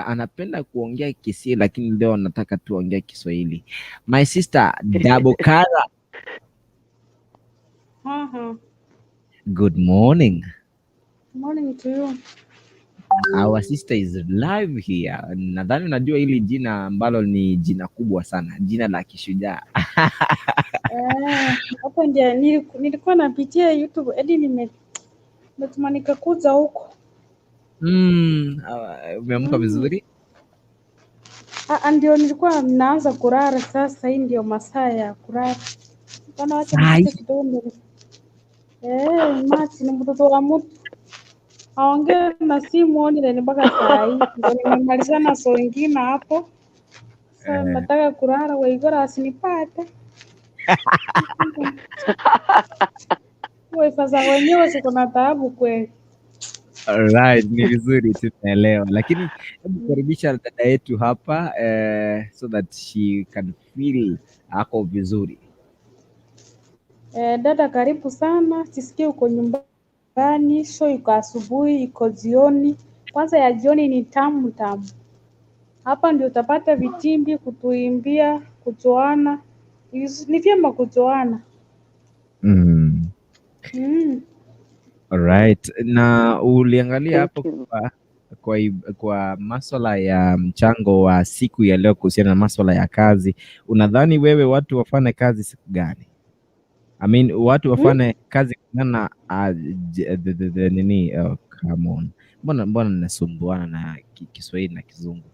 Anapenda kuongea Kisii, lakini leo nataka tuongee Kiswahili. My sister Dabo Kara. Good morning. Morning to you. Our sister is live here. Nadhani unajua hili jina ambalo ni jina kubwa sana, jina la kishujaa. Hapo ndio nilikuwa napitia YouTube hadi nimetuma nikakuja huko. Umeamka vizuri? Ndio nilikuwa naanza kulala sasa, hii ndio masaa ya kulala. Bana, wacha nipite kidogo. Mati ni mtoto wa mtu. Aongee na simu oni mpaka saa hii. Ndio nimemalizana so wengine hapo. Sasa nataka kulala Waigora asinipate. Wewe sasa wenyewe siko na taabu kweli. Alright, ni vizuri tunaelewa. Lakini hebu karibisha dada yetu hapa so that she can feel ako vizuri. Dada karibu sana, sisikie uko nyumbani, show iko asubuhi, iko jioni. Kwanza ya jioni ni tamu tamu. Hapa ndio utapata vitimbi, kutuimbia, kujuana. Ni vyema kujuana. Alright. Na uliangalia hapo kwa masuala ya mchango wa siku ya leo kuhusiana na masuala ya kazi. Unadhani wewe watu wafanye kazi siku gani? I mean, watu wafanye kazi kulingana na nini? Oh, come on. Mbona ninasumbuana na Kiswahili na Kizungu?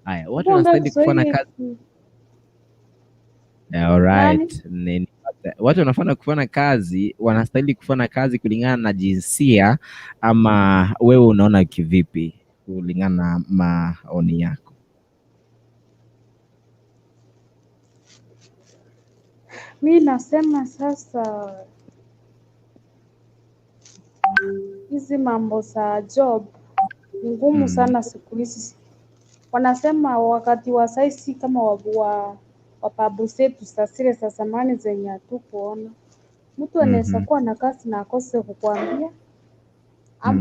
Haya, watu wanastahili kufanya kazi. Alright. Watu wanafanya kufanya kazi, wanastahili kufanya kazi kulingana na jinsia, ama wewe unaona kivipi kulingana na maoni yako? Mi nasema sasa hizi mambo za job ni ngumu sana siku hizi. Wanasema wakati wa saizi kama wababu zetu za zile za zamani zenye hatukuona. Mtu anaweza kuwa na kazi na akose kukuambia.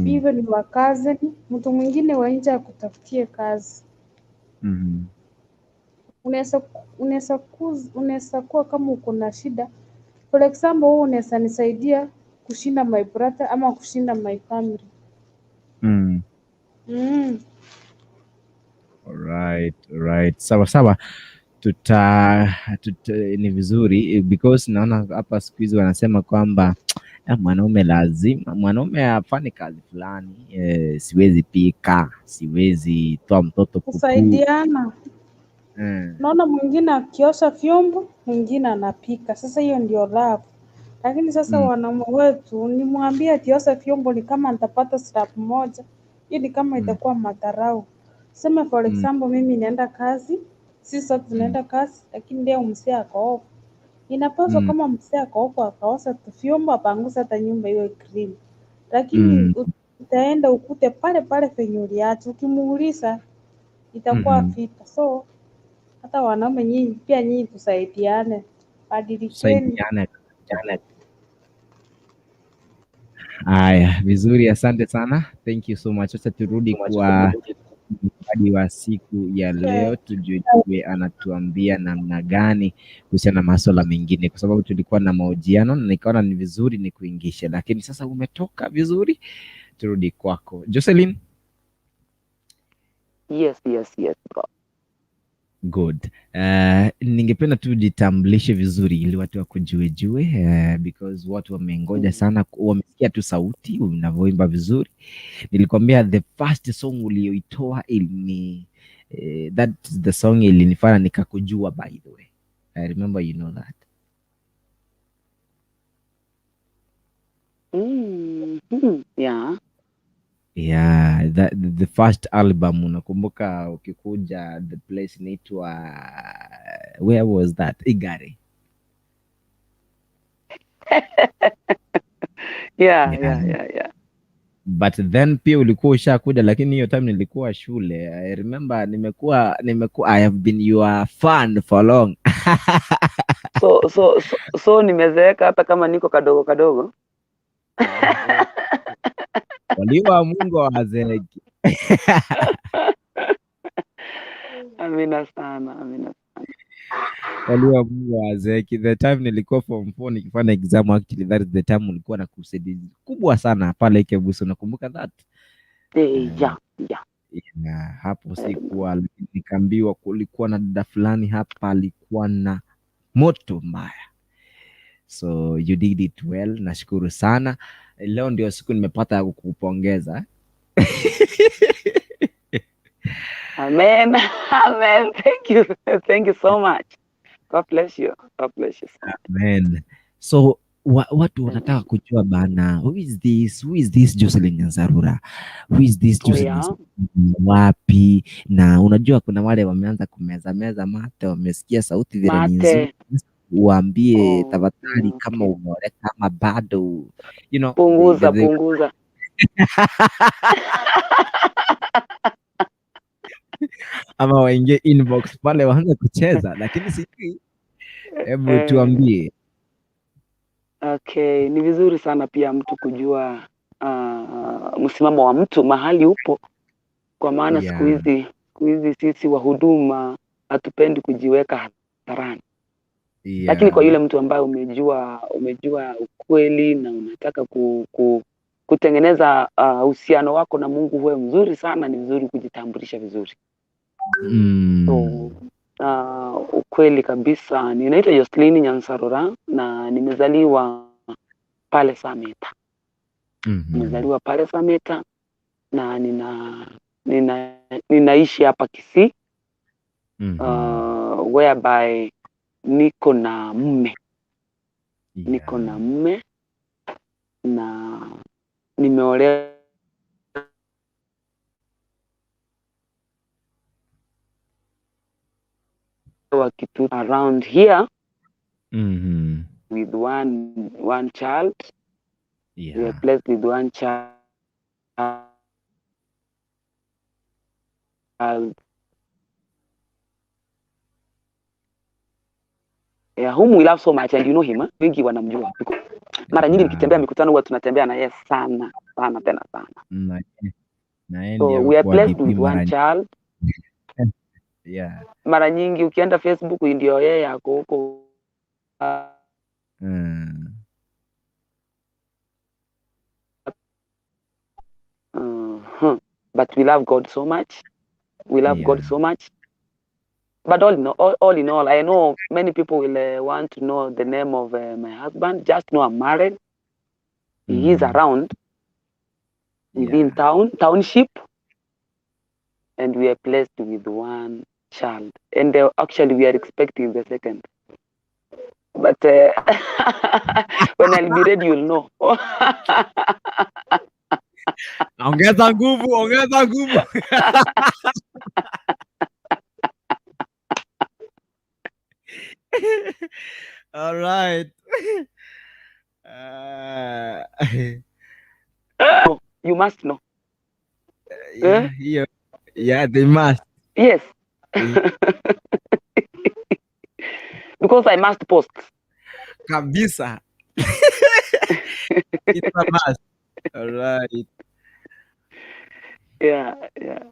Hivyo ni wakazi, mtu mwingine wa nje akutafutie kazi. Unaweza kuwa kama uko na shida. For example, wewe unaweza nisaidia kushinda my brother ama kushinda my family. Alright. Sawa sawa. Tuta ni vizuri because naona hapa siku hizi wanasema kwamba mwanaume lazima mwanaume afanye kazi fulani, siwezi pika, siwezi toa mtoto pupu. Kusaidiana. Naona mwingine akiosha vyombo, mwingine anapika. Sasa hiyo ndio love. Lakini sasa wanaume wetu nimwambie akiosha vyombo ni kama nitapata slap moja. Hii ni kama itakuwa madharau. Sema for example mimi naenda kazi, sisi sote tunaenda kazi, lakini leo mzee ako off. Inapaswa kama mzee ako off akaosha vyombo apanguze hata nyumba iwe clean. Lakini utaenda ukute pale pale penye uliacha, ukimuuliza itakuwa vita. So hata wanaume nyinyi pia nyinyi tusaidiane, badilikeni. Tusaidiane. Haya, vizuri, asante sana. Thank you so much. Sasa turudi kwa mradi wa siku ya leo, tujue anatuambia namna gani kuhusiana na masuala mengine, kwa sababu tulikuwa na mahojiano na nikaona ni vizuri ni kuingisha, lakini sasa umetoka vizuri, turudi kwako Jocelyn. Yes, bro. Good. Ningependa tu jitambulishe vizuri ili watu wakujuejue, because watu wamengoja sana, wamesikia tu sauti unavyoimba vizuri. Nilikwambia the first song uliyoitoa ilini, that's the song ilinifanya nikakujua, by the way. I remember you know that. Yeah. Yeah, the first album unakumbuka ukikuja the place inaitwa, where was that? Igare. Yeah. But then pia ulikuwa ushakuja, lakini hiyo time nilikuwa shule. I remember nimekuwa I have been your fan for long. So nimezeeka hata kama niko kadogo kadogo. Walio wa Mungu hawazeeki. Amina sana, amina. Walio wa Mungu hawazeeki. The time nilikuwa form 4 nikifanya exam, actually that is the time ulikuwa na crusade kubwa sana pale Kebuso, nakumbuka that? Yeah. Yeah, hapo sikuwa, lakini nikaambiwa kulikuwa na dada fulani hapa alikuwa na moto mbaya. So you did it well, nashukuru sana. Leo ndio siku nimepata ya kukupongeza. Amen. Amen. Thank you. Thank you so much. God bless you. God bless you. Amen. So watu wanataka kujua bana, who is this? Who is this Jocelyn Nyanzarura? Who is this Jocelyn Nyanzarura? Wapi? Na unajua kuna wale wameanza kumeza meza mate, wamesikia sauti vile ni nzuri. Uambie tafadhali kama umeoleka ama bado, you know, punguza punguza. Ama waingie inbox pale waanze kucheza, lakini sijui, hebu tuambie. Okay, ni vizuri sana pia mtu kujua msimamo wa mtu mahali upo, kwa maana siku hizi sisi wahuduma hatupendi kujiweka hadharani. Lakini kwa yule mtu ambaye umejua ukweli na unataka kutengeneza uhusiano wako na Mungu huwe mzuri sana, ni vizuri kujitambulisha vizuri. So, ukweli kabisa, ninaitwa Jocelyn Nyanzarura na nimezaliwa pale Sameta. Nimezaliwa pale Sameta na ninaishi hapa Kisii. Whereby niko na mume. Niko na mume na nimeolewa kitu around here with one child. We are blessed with one child. Yeah, whom we love so much, and you know him, eh? Wengi wanamjua. Mara nyingi nikitembea mikutano huwa tunatembea na yeye sana sana tena sana. So we are blessed with one child. Yeah. Mara nyingi ukienda Facebook ndio yeye ako huko. But we love God so much. We love God so much. But all in all, I know many people will want to know the name of my husband. Just know I'm married. He is around within township, and we are blessed with one child. And actually, we are expecting the second. But when I'll be ready, you'll know. Ongeza nguvu, ongeza nguvu. All right. You must know. Yeah, they must. Yes. Because I must post. Kabisa. It's a must. All right. Yeah, yeah.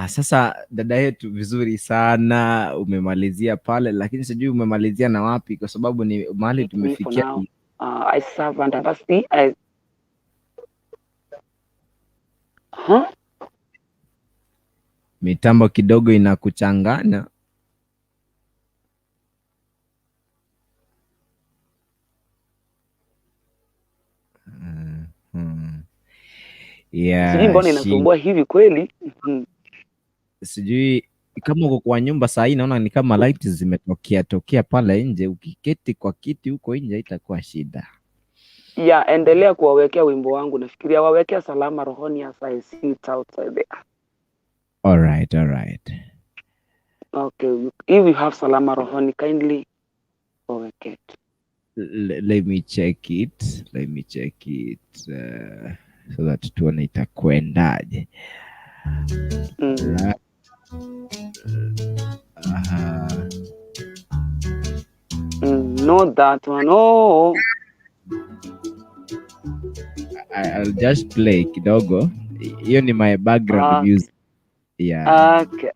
Sasa dada yetu vizuri sana umemalizia pale, lakini sijui umemalizia na wapi kwa sababu ni mahali tumefikia. I serve under university. Mitambo kidogo inakuchanganya. Yeah, Sijui mbona inasumbua hivi kweli. Sijui kama uko kwa nyumba saa hii, naona ni kama light zimetokea tokea pale nje. Ukiketi kwa kiti huko nje itakuwa shida. Yeah, endelea kuwawekea wimbo wangu. Nafikiria wawekea Salama Rohoni as I see it outside there. All right, all right. Okay, if you have Salama Rohoni, kindly waweke. Let me check it. Let me check it so that tuone itakwendaje. Right. Not that one. Oh. I'll just play kidogo. Hiyo ni my background music. Yeah. Okay.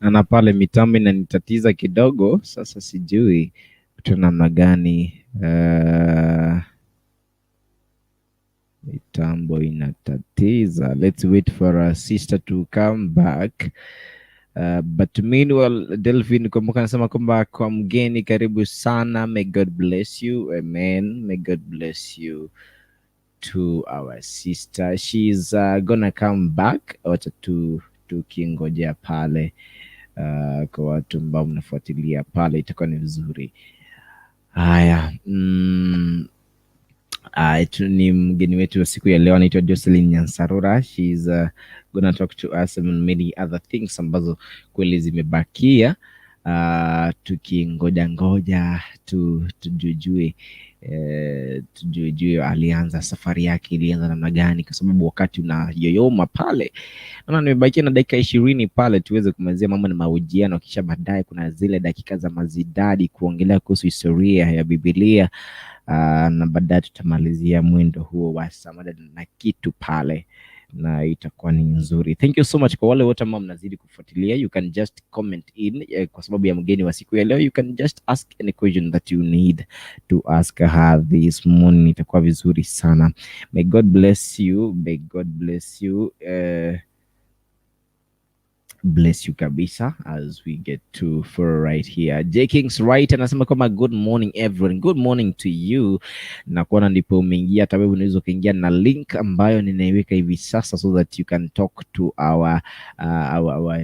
Na pale mitambo inanitatiza kidogo sasa, sijui tu namna gani mitambo inatatiza. Let's wait for our sister to come back. But meanwhile, Delphine kumbuka anasema kwamba kwa mgeni karibu sana. May God bless you. Amen. May God bless you to our sister. She's gonna come back. Wacha tukingojea pale. Kwa watu ambao mnafuatilia pale itakuwa ni vizuri. Haya, ni mgeni wetu wa siku ya leo anaitwa Jocelyn Nyansarura. She's gonna talk to us on many other things ambazo kweli zimebakia. Tukingoja ngoja tujue alianza safari yake ilianza namna gani, kwa sababu wakati unayoyoma pale, naona nimebakia na dakika 20 pale tuweze kumalizia mambo na mahojiano, kisha baadaye kuna zile dakika za mazidadi kuongelea kuhusu historia ya Biblia, na baadaye tutamalizia mwendo huo wa saa moja na kitu pale, na itakuwa ni nzuri. Thank you so much kwa wale wote ambao mnazidi kufuatilia. You can just comment in kwa sababu ya mgeni wa siku ya leo. You can just ask any question that you need to ask her this morning. Itakuwa vizuri sana. May God bless you. May God bless you. Bless you kabisa as we get to for right here. J Kings right anasema kwamba good morning everyone. Good morning to you. Na kuona ndipo umeingia, hata wewe unaweza kuingia na link ambayo ninaiweka hivi sasa so that you can talk to our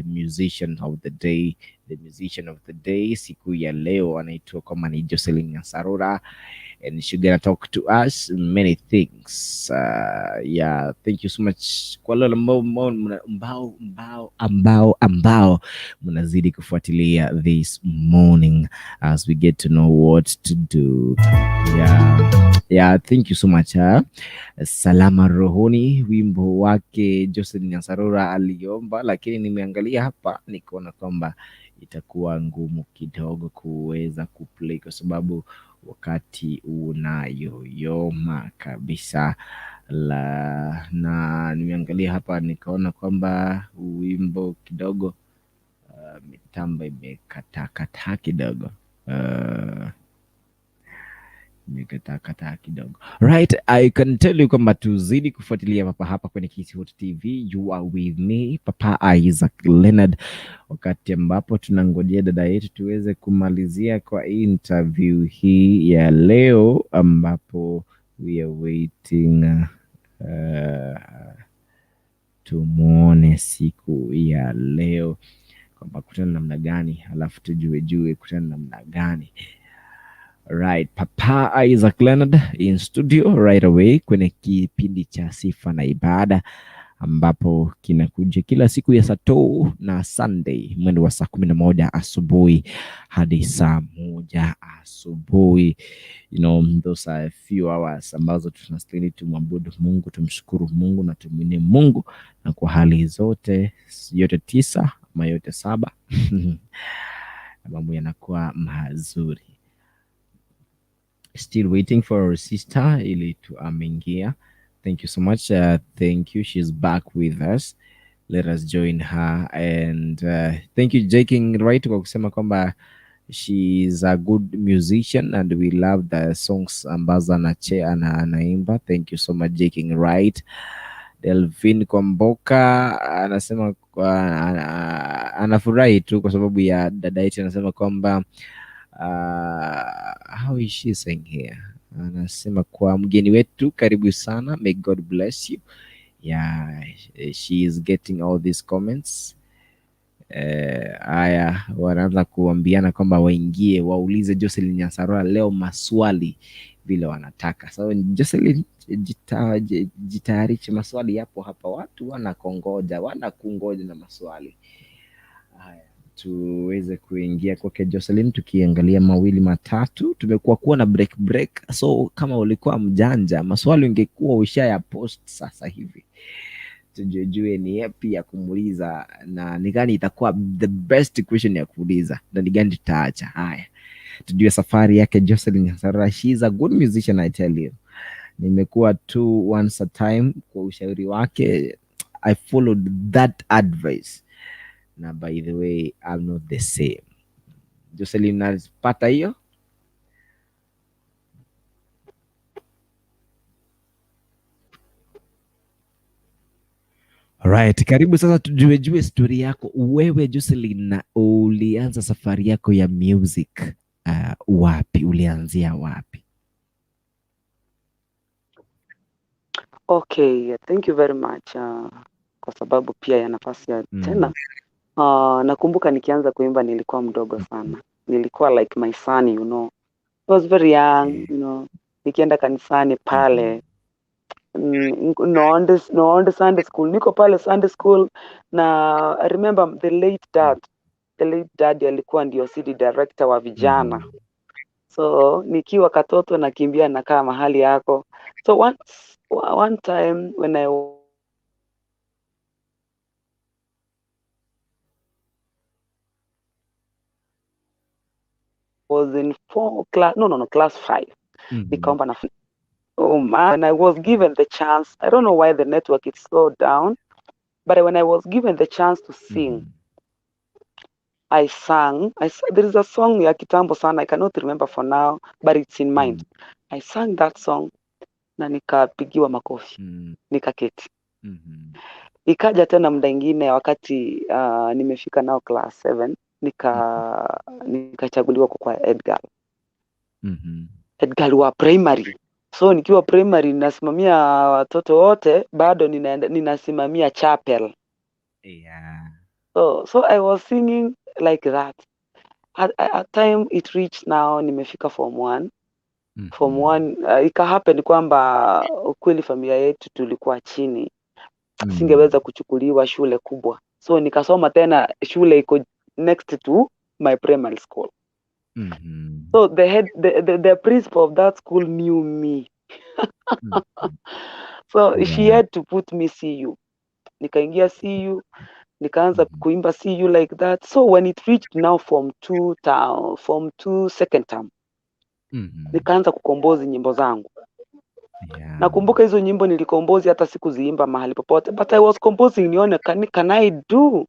musician of the day. The musician of the day siku ya leo anaitwa kama ni Jocelyn Nyansarura, and she's gonna talk to us many things. Yeah, thank you so much kwa wale ambao mnazidi kufuatilia this morning as we get to know what to do. Yeah, thank you so much. Salama Rohoni, wimbo wake Jocelyn Nyansarura aliomba, lakini nimeangalia hapa nikaona kwamba itakuwa ngumu kidogo kuweza kuplay kwa sababu wakati unayoyoma kabisa la, na nimeangalia hapa nikaona kwamba wimbo kidogo mitambo imekatakata kidogo. Nimekataa kataa kidogo. Right, I can tell you kwamba tuzidi kufuatilia papa hapa kwenye Kisii Hot TV. You are with me Papa Isaac Leonard, wakati ambapo tunangojea dada yetu tuweze kumalizia kwa interview hii ya leo, ambapo we are waiting tumuone siku ya leo kwamba kutana namna gani, alafu tujue jue kutana namna gani. Right, Papa Isaac Leonard in studio right away kwenye kipindi cha Sifa na Ibada ambapo kinakuja kila siku ya Sato na Sunday mwendo wa saa 11 asubuhi hadi saa 1 asubuhi. You know, those are few hours ambazo tunastahili tumwabudu Mungu, tumshukuru Mungu na tumwine Mungu, na kwa hali zote yote 9 ama yote 7 mambo yanakuwa mazuri. Still waiting for our sister ili tuameingia. Thank you so much. Thank you. She's back with us. Let us join her. And thank you, J King Right, kwa kusema kwamba she is a good musician and we love the songs ambazo anaimba. Thank you so much, J King Right. Delvin Kwamboka anasema anafurahi tu kwa sababu ya dada yetu, anasema kwamba how is she saying here? Anasema kwa mgeni wetu karibu sana, may God bless you. Yeah, she is getting all these comments. Haya, wanaanza kuambiana kwamba waingie waulize Jocelyn Nyansaroa leo maswali vile wanataka. So Jocelyn, jitayarishe, maswali yapo hapa, watu wanakongoja, wanakungoja na maswali. Haya, tuweze kuingia kwake Jocelyn tukiangalia mawili matatu. Tumekuwa kuwa na break, so kama ulikuwa mjanja maswali ungekuwa ushaya post sasa hivi, tujue ni yapi ya kumuuliza na ni gani itakuwa the best question ya kuuliza na ni gani tutaacha. Haya, tujue safari yake Jocelyn Nyansaroa. She is a good musician, I tell you. Nimekuwa tu once a time kwa ushauri wake, I followed that advice. Na by the way, I'm not the same. Jocelyn, napata hiyo? Alright, karibu sasa tujue story yako wewe Jocelyn, na ulianza safari yako ya music wapi? Ulianzia wapi? Okay, thank you very much kwa sababu pia ya nafasi ya tena. Nakumbuka nikianza kuimba nilikuwa mdogo sana. Nilikuwa like my son, you know. I was very young, you know. Nikienda kanisani pale no Sunday school. Niko pale Sunday school na I remember the late dad alikuwa ndio CD director wa vijana. So nikiwa katoto nakimbia nakaa mahali yako. So one time when I was in class 5. Nikaomba na oh man, I was given the chance. I don't know why the network is so down, but when I was given the chance to sing, I sang. There is a song ya kitambo sana, I cannot remember for now, but it's in mind. I sang that song na nikapigiwa makofi. Nikaketi. Ikaja tena muda mwingine wakati nimefika nao class 7, nikachaguliwa kwa head girl. Head girl wa primary. So nikiwa primary ninasimamia watoto wote, bado ninasimamia chapel. Yeah. So I was singing like that. At time it reached now nimefika form 1. Form 1 ika happen kwamba ukweli familia yetu tulikuwa chini. Singeweza kuchukuliwa shule kubwa. So nikasoma tena shule iko next to my primary school. So the head, the principal of that school knew me. So she had to put me CU. Nikaingia CU, nikaanza kuimba CU like that. So when it reached now form 2 second term, nikaanza kukombozi nyimbo zangu. Nakumbuka hizo nyimbo nilikombozi hata sikuziimba mahali popote, but I was composing nione can I do?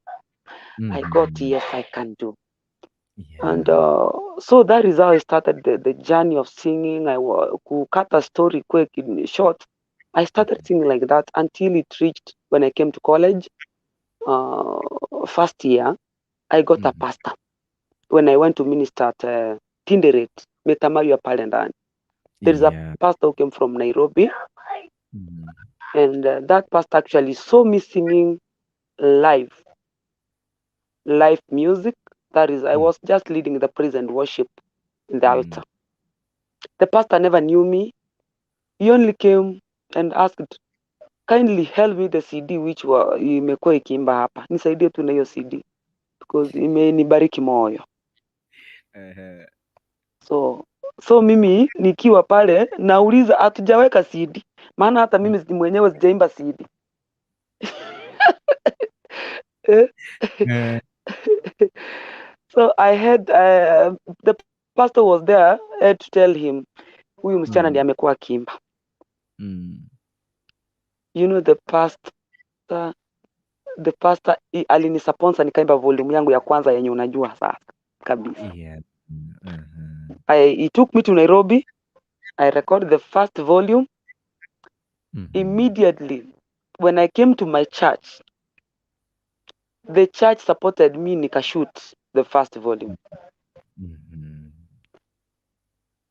I got yes I can do. And so that is how I started the journey of singing. I cut a story quick in short. I started singing like that until it reached when I came to college, first year, I got a pastor. When I went to minister at Tinderet, Metamaria pale ndani. There is a pastor who came from Nairobi. And that pastor actually saw me singing live music. That is, I was just leading the praise and worship in the altar. The pastor never knew me. He only came and asked, kindly help me the CD which imekuwa ikiimba hapa. Nisaidie tu na hiyo CD because imenibariki moyo. So mimi nikiwa pale nauliza hatujaweka CD. Maana hata mimi mwenyewe sijaimba CD. So I had the pastor was there, I had to tell him huyu msichana ndiye amekuwa akiimba. You know, the pastor alinisupport nikaimba volume yangu ya kwanza yenye unajua sasa kabisa. He took me to Nairobi. I recorded the first volume. Immediately when I came to my church, the church supported me nikashoot the first volume.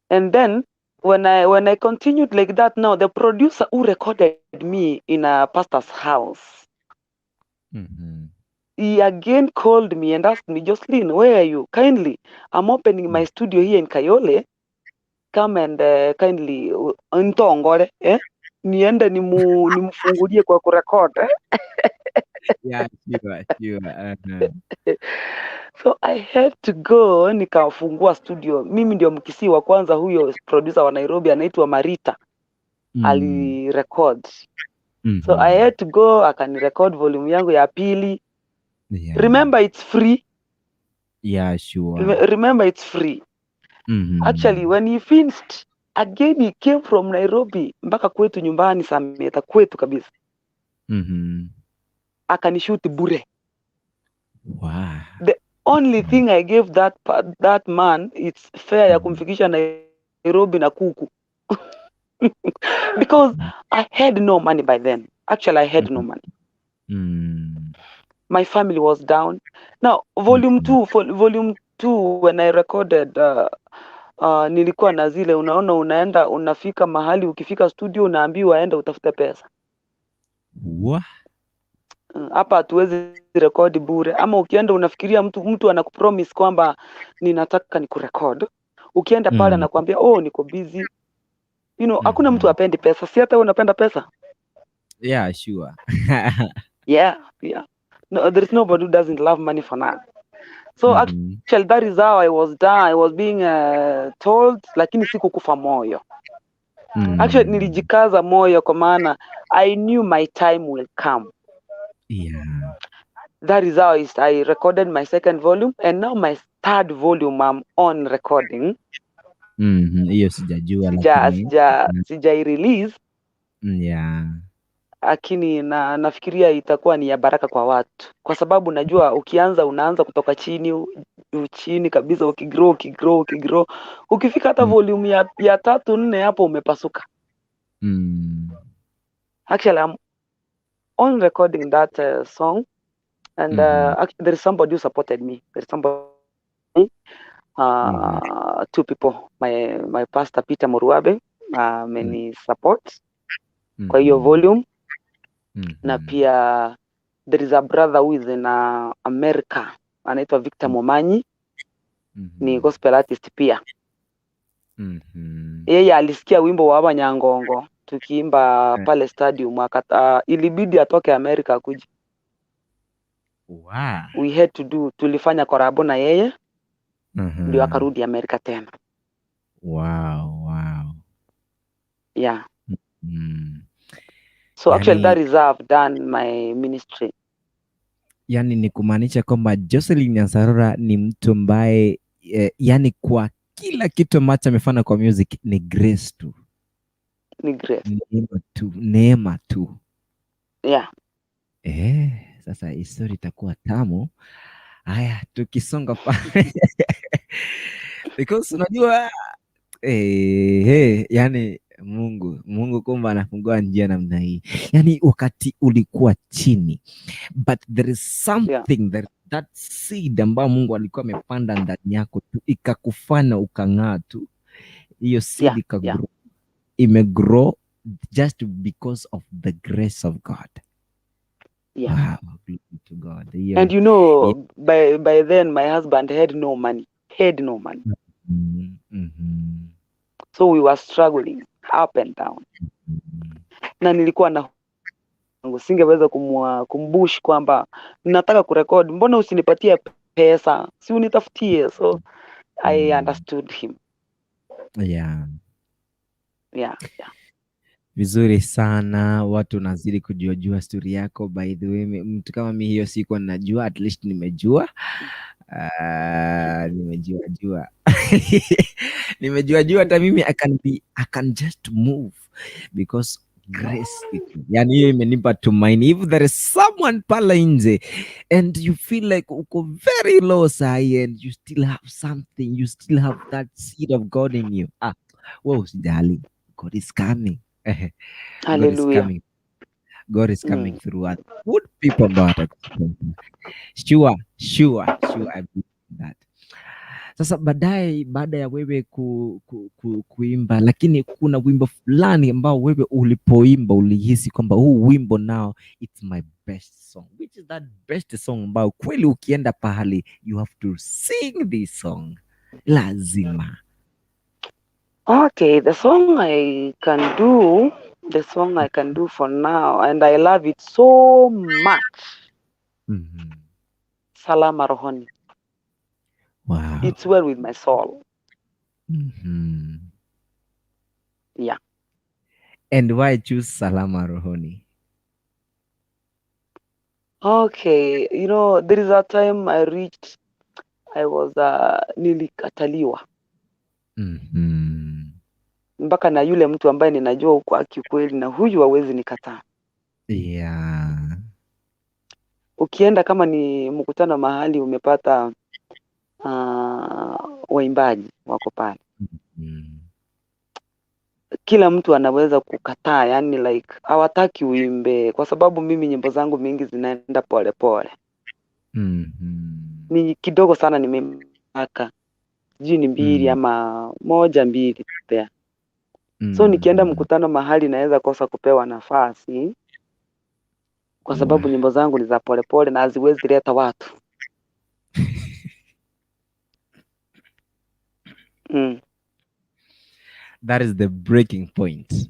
And then when I continued like that, now the producer who recorded me in a pastor's house, he again called me and asked me, Jocelyn, where are you? Kindly, I'm opening my studio here in Kayole. Come and kindly ntongore, eh? Niende nimfungulie kwa kurecord, eh? Yeah, sure. So I had to go, nikafungua studio. Mimi ndio Mkisii wa kwanza, huyo producer wa Nairobi anaitwa Marita. Alirecord. So I had to go, akanirecord volume yangu ya pili. Remember it's free. Yeah, sure. Remember it's free. Actually, when he finished, again he came from Nairobi mpaka kwetu nyumbani Sameta, kwetu kabisa. Akanishoot bure. Wow. The only thing I gave that man, it's fair ya kumfikisha Nairobi na kuku. Because I had no money by then. Actually, I had no money. My family was down. Now, volume 2 when I recorded, nilikuwa na zile, unaona unaenda, unafika mahali, ukifika studio unaambiwa enda utafute pesa. What? Hapa hatuwezi rekodi bure. Ama ukienda unafikiria mtu anakupromise kwamba ninataka nikurecord. Ukienda pale anakuambia oh niko busy. You know, hakuna mtu apendi pesa. Si hata wewe unapenda pesa? Yeah, sure. Yeah. No, there is nobody who doesn't love money for now. So actually that is how I was done. I was being told, lakini sikukufa moyo. Actually nilijikaza moyo kwa maana I knew my time will come. Yeah. That is how I recorded my second volume, and now my third volume I'm on recording. Hiyo sijajua lakini sija release. Yeah. Lakini na nafikiria itakuwa ni ya baraka kwa watu, kwa sababu najua ukianza unaanza kutoka chini chini kabisa, ukigrow ukifika hata volume ya 3 4 hapo umepasuka. Actually I'm on recording that song, and actually there is somebody who supported me. There is somebody, two people, my pastor Peter Moruabe ameni support kwa hiyo volume. Na pia there is a brother who is in America anaitwa Victor Momanyi. Ni gospel artist pia. Yeye alisikia wimbo wa Abanyangongo tukiimba pale stadium, ilibidi atoke America kuja. Wow. We had to do, tulifanya collab na yeye. Ndio akarudi Amerika tena. Wow. Yeah. So actually that is how I've done my ministry. Yani ni kumaanisha kwamba Jocelyn Nyansarora ni mtu ambaye yani kwa kila kitu ambacho amefanya kwa music ni grace tu. Ni grace. Neema tu. Yeah. Sasa history itakuwa tamu. Haya, tukisonga pale because unajua yani Mungu kumbe anafungua njia namna hii. Yani wakati ulikuwa chini, but there is something there, that seed ambayo Mungu alikuwa amepanda ndani yako tu ikakufanya ukang'aa tu, hiyo seed ikagrow, imegrow just because of the grace of God. Wow, glory to God. Hiyo And you know, by then my husband had no money. Had no money. So we were struggling up and down. Na nilikuwa na singeweza kumbush kwamba nataka kurekodi, mbona usinipatie pesa, si unitafutie. So I understood him. Yeah. Vizuri sana, watu wanazidi kujuajua stori yako. By the way, mtu kama mi hiyo sikuwa najua, at least nimejua. Nimejua jua nimejua jua hata mimi I can just move because grace iko. Yani hiyo imenipa tumaini. If there is someone pale nje and you feel like uko very low sahi and you still have something, you still have that seed of God in you, ah, wewe usijali, God is coming. God is Hallelujah. Coming. God is coming through us. Good people ambao watakusupport. Sure, I believe that. Sasa baadaye, baada ya wewe kuimba, lakini kuna wimbo fulani ambao wewe ulipoimba ulihisi kwamba huu wimbo now it's my best song. Which is that best song ambao kweli ukienda pahali you have to sing this song, lazima? Okay, the song I can do for now, and I love it so much. Salama Rohoni. It's well with my soul. Yeah. And why choose Salama Rohoni? Okay, you know, there is a time I reached, I was nilikataliwa mpaka na yule mtu ambaye ninajua huko akikweli na huyu hawezi nikataa. Ukienda kama ni mkutano mahali umepata waimbaji wako pale, kila mtu anaweza kukataa, yani like hawataki uimbe, kwa sababu mimi nyimbo zangu mingi zinaenda polepole. Ni kidogo sana nimepaka, sijui ni mbili ama moja mbili there. So nikienda mkutano mahali naweza kosa kupewa nafasi kwa sababu nyimbo zangu ni za polepole na haziwezi leta watu. That is the breaking point.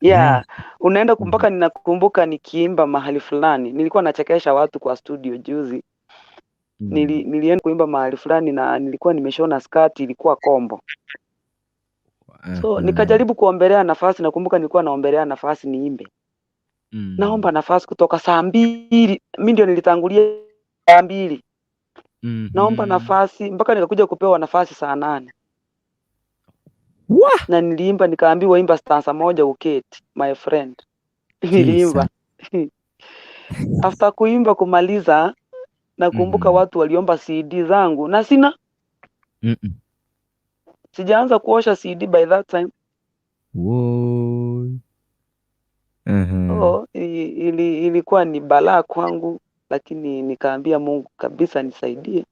Yeah, unaenda mpaka ninakumbuka nikiimba mahali fulani, nilikuwa nachekesha watu kwa studio juzi. Nilienda kuimba mahali fulani na nilikuwa nimeshona skati ilikuwa kombo. So nikajaribu kuombelea nafasi, nakumbuka nilikuwa naombelea nafasi niimbe. Naomba nafasi kutoka saa 2, mimi ndio nilitangulia saa 2. Naomba nafasi mpaka nikakuja kupewa nafasi saa 8. Wah! Na niliimba nikaambiwa imba stanza moja uketi, my friend. Niliimba. After kuimba kumaliza, nakumbuka watu waliomba CD zangu na sina. Sijaanza kuosha CD by that time. Whoa. So, ilikuwa ni balaa kwangu, lakini nikaambia Mungu kabisa nisaidie.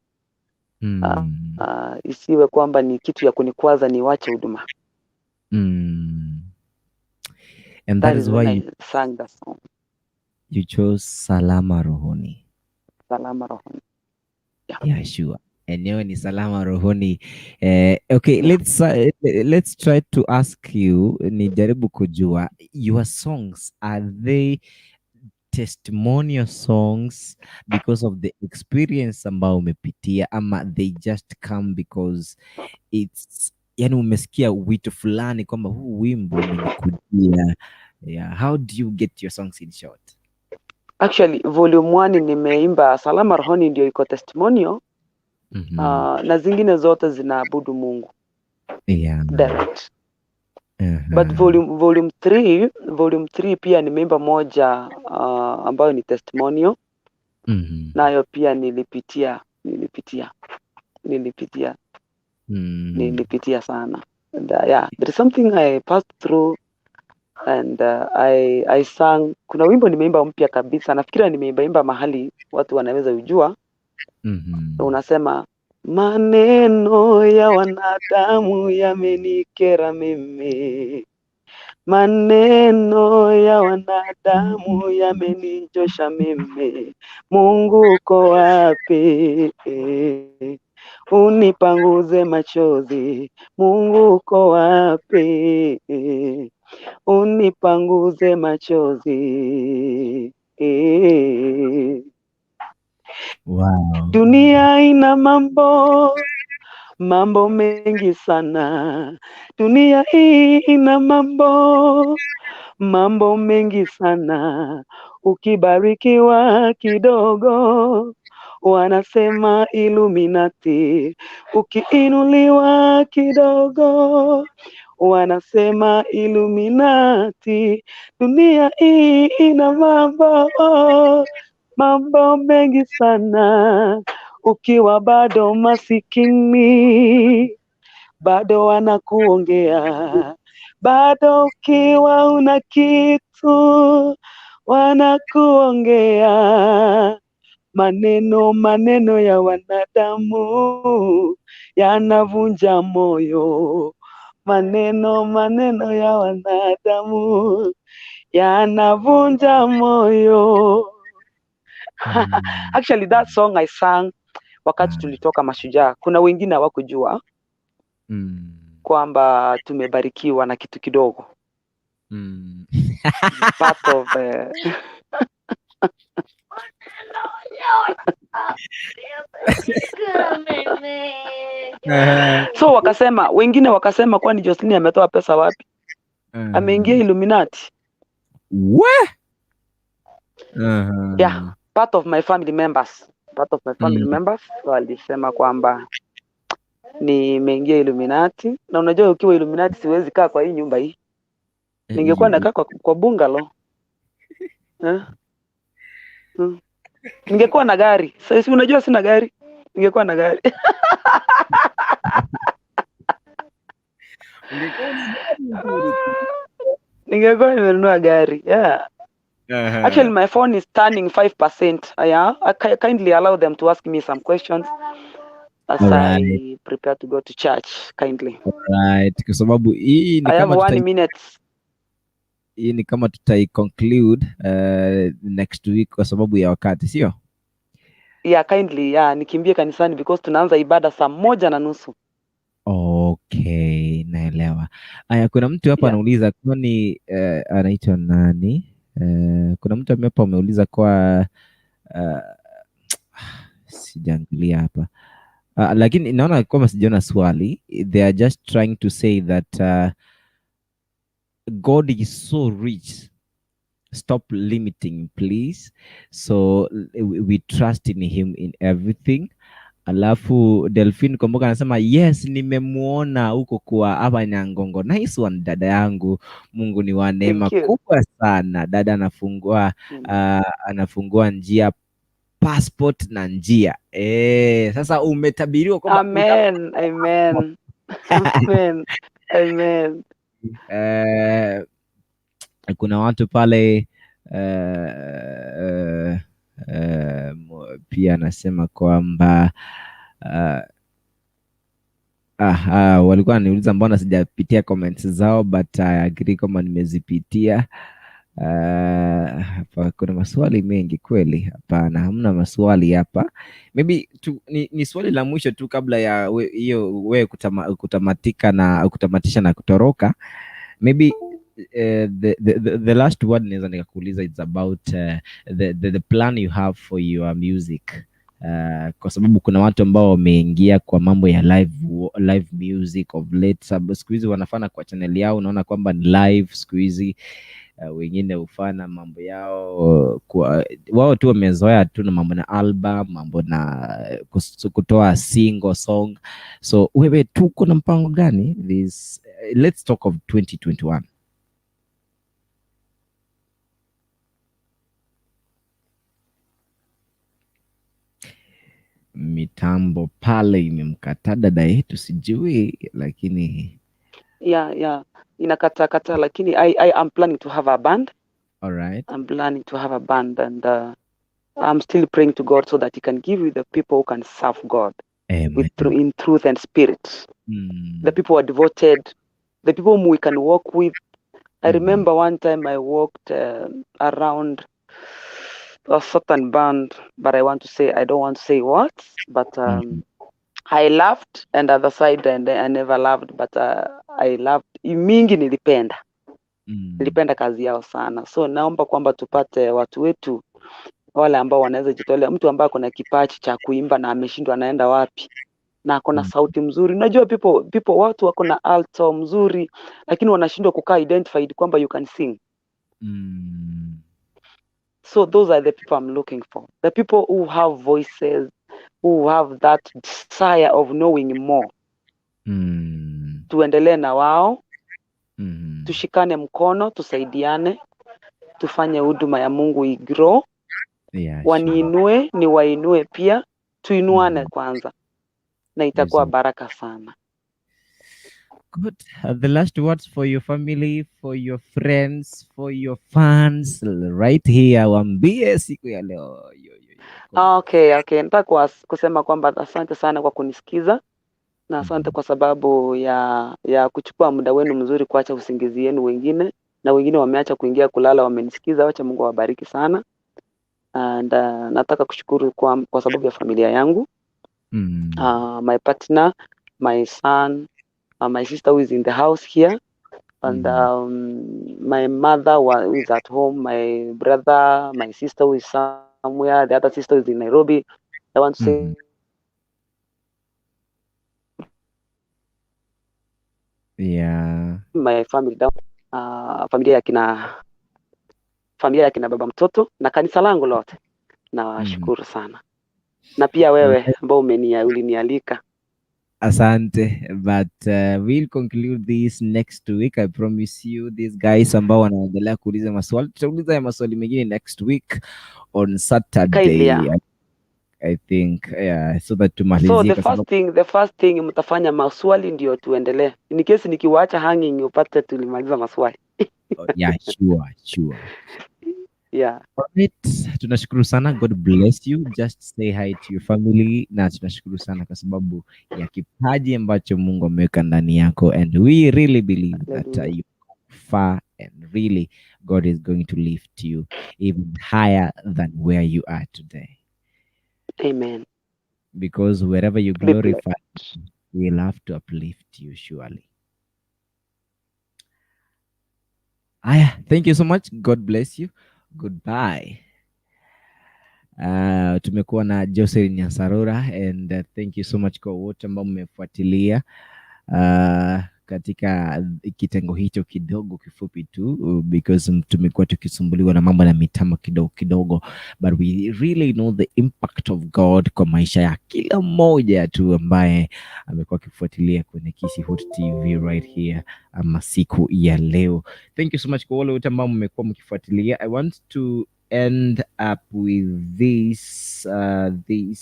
Isiwe kwamba ni kitu ya kunikwaza niwache huduma. And that That is is when why I sang the song. You chose Salama Rohoni. Salama Rohoni. Yeah. Yeah, sure. Enyewe ni Salama Rohoni. Okay, let's try to ask you, nijaribu kujua your songs, are they testimonial songs because of the experience ambao umepitia, ama they just come because it's, yani umesikia wito fulani kwamba huu wimbo umenikujia? Yeah, how do you get your songs in short? Actually, volume 1 nimeimba Salama Rohoni ndio iko testimonial. Na zingine zote zinaabudu Mungu. Direct. But volume 3 pia nimeimba moja ambayo ni testimonial. Nayo pia nilipitia nilipitia sana. And yeah, there is something I passed through and I sang. Kuna wimbo nimeimba mpya kabisa, nafikiria nimeimba mahali watu wanaweza ujua. Unasema maneno ya wanadamu yamenikera mimi, maneno ya wanadamu yamenichosha mimi, Mungu uko wapi? Unipanguze machozi, Mungu uko wapi? Unipanguze machozi. Wow. Dunia ina mambo mengi sana. Dunia hii ina mambo mengi sana. Ukibarikiwa kidogo wanasema Illuminati, ukiinuliwa kidogo wanasema Illuminati. Dunia hii ina mambo mengi sana. Ukiwa bado masikini bado wanakuongea, bado ukiwa una kitu wanakuongea. Maneno ya wanadamu yanavunja moyo, maneno ya wanadamu yanavunja moyo. Actually that song I sang wakati tulitoka Mashujaa. Kuna wengine hawakujua kwamba tumebarikiwa na kitu kidogo. Part of so wakasema, wengine wakasema kwani Jocelyn ametoa pesa wapi? Ameingia Illuminati. We? Yeah, part of my family members. Walisema kwamba nimeingia Illuminati. Na unajua ukiwa Illuminati siwezi kaa kwa hii nyumba hii. Ningekuwa nakaa kwa bungalow. Ningekuwa na gari. Sasa unajua sina gari. Ningekuwa na gari. Ningekuwa nimenunua gari. Yeah. Actually my phone is turning 5%. Yeah. I kindly allow them to ask me some questions as I prepare to go to church, kindly. Right. Kwa sababu hii ni I have 1 minute. Hii ni kama tutai conclude next week kwa sababu ya wakati, sio? Yeah, kindly. Yeah, nikimbie kanisani because tunaanza ibada saa 1:30. Okay, naelewa. Aya, kuna mtu hapa anauliza kwani anaitwa nani? Kuna mtu hapa ameuliza kwa sijaangalia hapa. Lakini naona kwamba sijaona swali. They are just trying to say that God is so rich. Stop limiting, please. So we trust in him in everything. Alafu Delphine Komboka anasema yes, nimemuona huko kwa hapa Nyangongo. Nice one dada yangu. Mungu ni wa neema kubwa sana. Dada anafungua anafungua njia, passport na njia. Sasa umetabiriwa kwamba Amen, amen. Amen. Amen. Kuna watu pale pia anasema kwamba walikuwa wananiuliza mbona sijapitia comments zao, but I agree kama nimezipitia. Hapa kuna maswali mengi kweli. Hapana, hamna maswali hapa. Maybe tu, ni swali la mwisho tu kabla ya hiyo wewe kutamatika na kutamatisha na kutoroka. Maybe the last word naweza nikakuuliza, it's about the plan you have for your music. Kwa sababu kuna watu ambao wameingia kwa mambo ya live music of late. Siku hizi wanafanya kwa channel yao, unaona kwamba ni live siku hizi. Wengine hufanya mambo yao kwa wao tu, wamezoea tu na mambo na album, mambo na kutoa single song. So wewe tuko na mpango gani this, let's talk of 2021. Mitambo pale imemkataa dada yetu, sijui, lakini Yeah, inakataa kataa, lakini I am planning to have a band. All right. I'm planning to have a band, and I'm still praying to God so that he can give you the people who can serve God. Amen. With in truth and spirit. The people who are devoted, the people whom we can walk with. I remember one time I walked around a certain band, but I don't want to say what, but I laughed, and other side, and I never laughed, but I loved. Mingi nilipenda. Nilipenda kazi yao sana. So naomba kwamba tupate watu wetu wale ambao wanaweza jitolea, mtu ambaye ako na kipaji cha kuimba na ameshindwa anaenda wapi, na ako na sauti mzuri. Unajua people watu wako na alto mzuri, lakini wanashindwa kukaa identified kwamba you can sing. So those are the people I'm looking for. The people who have voices, who have that desire of knowing more. Tuendelee na wao. Tushikane mkono, tusaidiane, tufanye huduma ya Mungu igrow. Yeah, waniinue, sure. Ni wainue pia, tuinuane kwanza. Na itakuwa baraka sana. Good. The last words for your family, for your friends, for your fans right here. Waambie siku ya leo. Okay. Nataka kusema kwamba asante sana kwa kunisikiza, na asante kwa sababu ya kuchukua muda wenu mzuri kuacha usingizi yenu wengine, na wengine wameacha kuingia kulala wamenisikiza. Wacha Mungu awabariki sana. And nataka kushukuru kwa sababu ya familia yangu. My partner, my son, my sister who is in the house here, and my mother who is at home, my brother, my sister who is somewhere, the other sister is in Nairobi. I want to say yeah, my family down, familia ya kina baba mtoto na kanisa langu lote. Nawashukuru sana. Na pia wewe ambao ulinialika. Asante, but we'll conclude this next week. I promise you, these guys ambao wanaendelea kuuliza maswali, tutauliza ya maswali mengine next week on Saturday. I think, yeah, so that tumalizie. So the first thing mtafanya maswali ndio tuendelee. In case nikiwaacha hanging upate tulimaliza maswali. Yeah, sure. Yeah. Alright, tunashukuru sana. God bless you. Just say hi to your family. Na tunashukuru sana kwa sababu ya kipaji ambacho Mungu ameweka ndani yako, and we really believe that you go far, and really God is going to lift you even higher than where you are today. Amen. Because wherever you glorify, we'll have to uplift you surely. Aya, thank you so much. God bless you. Goodbye. Tumekuwa na Jocelyn Nyansarora, and thank you so much kwa wote ambao mmefuatilia katika kitengo hicho kidogo kifupi tu, because tumekuwa tukisumbuliwa na mambo na mitambo kidogo kidogo, but we really know the impact of God kwa maisha ya kila mmoja tu ambaye amekuwa akifuatilia kwenye Kisii Hot TV right here ama siku ya leo. Thank you so much kwa wale wote ambao mmekuwa mkifuatilia. I want to end up with this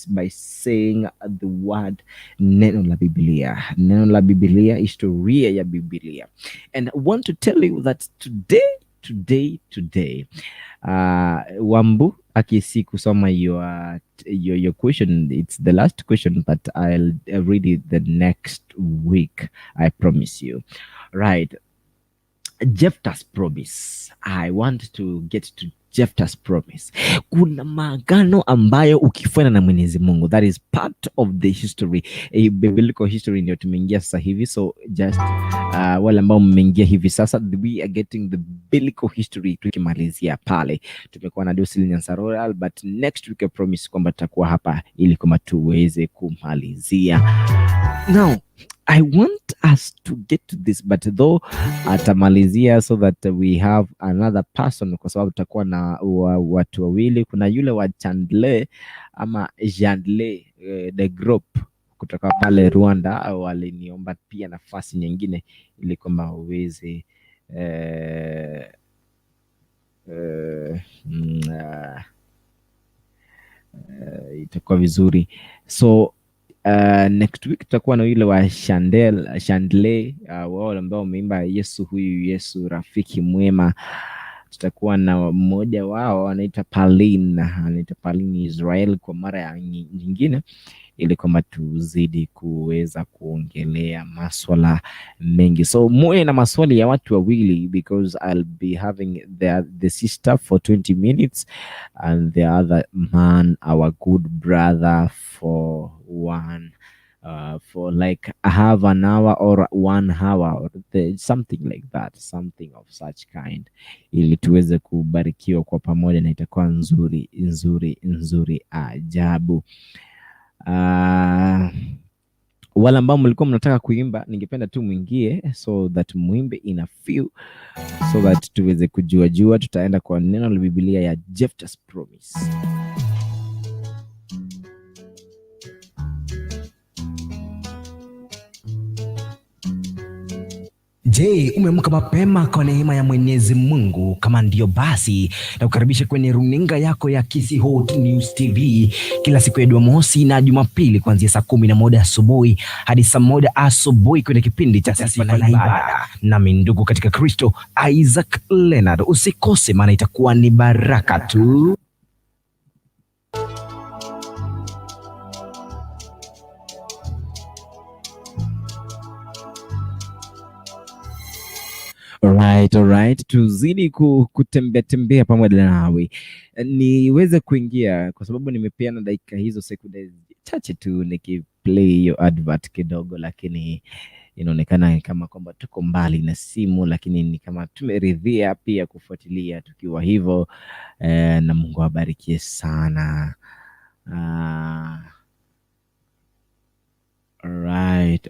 by saying the word neno la Biblia. Neno la Biblia, historia ya Biblia. And I want to tell you that today, Wambu akisi kusoma your question. It's the last question, but I'll read it the next week. I promise you. Right. Jephthah's promise. I want to get to Jephthah's promise. Kuna maagano ambayo ukifanya na Mwenyezi Mungu, that is part of the history, a biblical history ndio tumeingia sasa hivi. So just wale ambao mmeingia hivi sasa, we are getting the biblical history tukimalizia pale. Tumekuwa na Jocelyn Nyansarora, but next week I promise kwamba tutakuwa hapa ili kwamba tuweze kumalizia. Now I want us to get to this, but though atamalizia so that we have another person, kwa sababu tutakuwa na watu wawili. Kuna yule wa Chandle ama Jandle the group kutoka pale Rwanda, waliniomba pia nafasi nyingine ili kwamba waweze Itakuwa vizuri. So next week tutakuwa na yule wa Chandle, wao ambao wameimba Yesu huyu Yesu rafiki mwema. Tutakuwa na mmoja wao anaitwa Pauline Israel kwa mara ya nyingine, ili kwamba tuzidi kuweza kuongelea maswala mengi. So muwe na maswali ya watu wawili, because I'll be having the sister for 20 minutes and the other man, our good brother, for one for like half an hour or 1 hour or something like that, something of such kind, ili tuweze kubarikiwa kwa pamoja, na itakuwa nzuri nzuri nzuri ajabu. Wale ambao mlikuwa mnataka kuimba, ningependa tu muingie so that muimbe in a few, so that tuweze kujua jua. Tutaenda kwa neno la Biblia ya Jephthah's Promise. Je, umeamka mapema kwa neema ya Mwenyezi Mungu? Kama ndio, basi nakukaribisha kwenye runinga yako ya Kisii Hot News TV kila siku ya Jumamosi na Jumapili kuanzia saa 11 asubuhi hadi saa 1 asubuhi kwenye kipindi cha Sifa na Ibada. Nami ndugu katika Kristo Isaac Leonard. Usikose, maana itakuwa ni baraka tu. Alright. Tuzidi kutembea tembea pamoja nawe. Niweze kuingia kwa sababu nimepeana dakika hizo sekunde chache tu nikiplay hiyo advert kidogo, lakini inaonekana kama kwamba tuko mbali na simu, lakini ni kama tumeridhia pia kufuatilia tukiwa hivyo. Na Mungu awabarikie sana. Alright.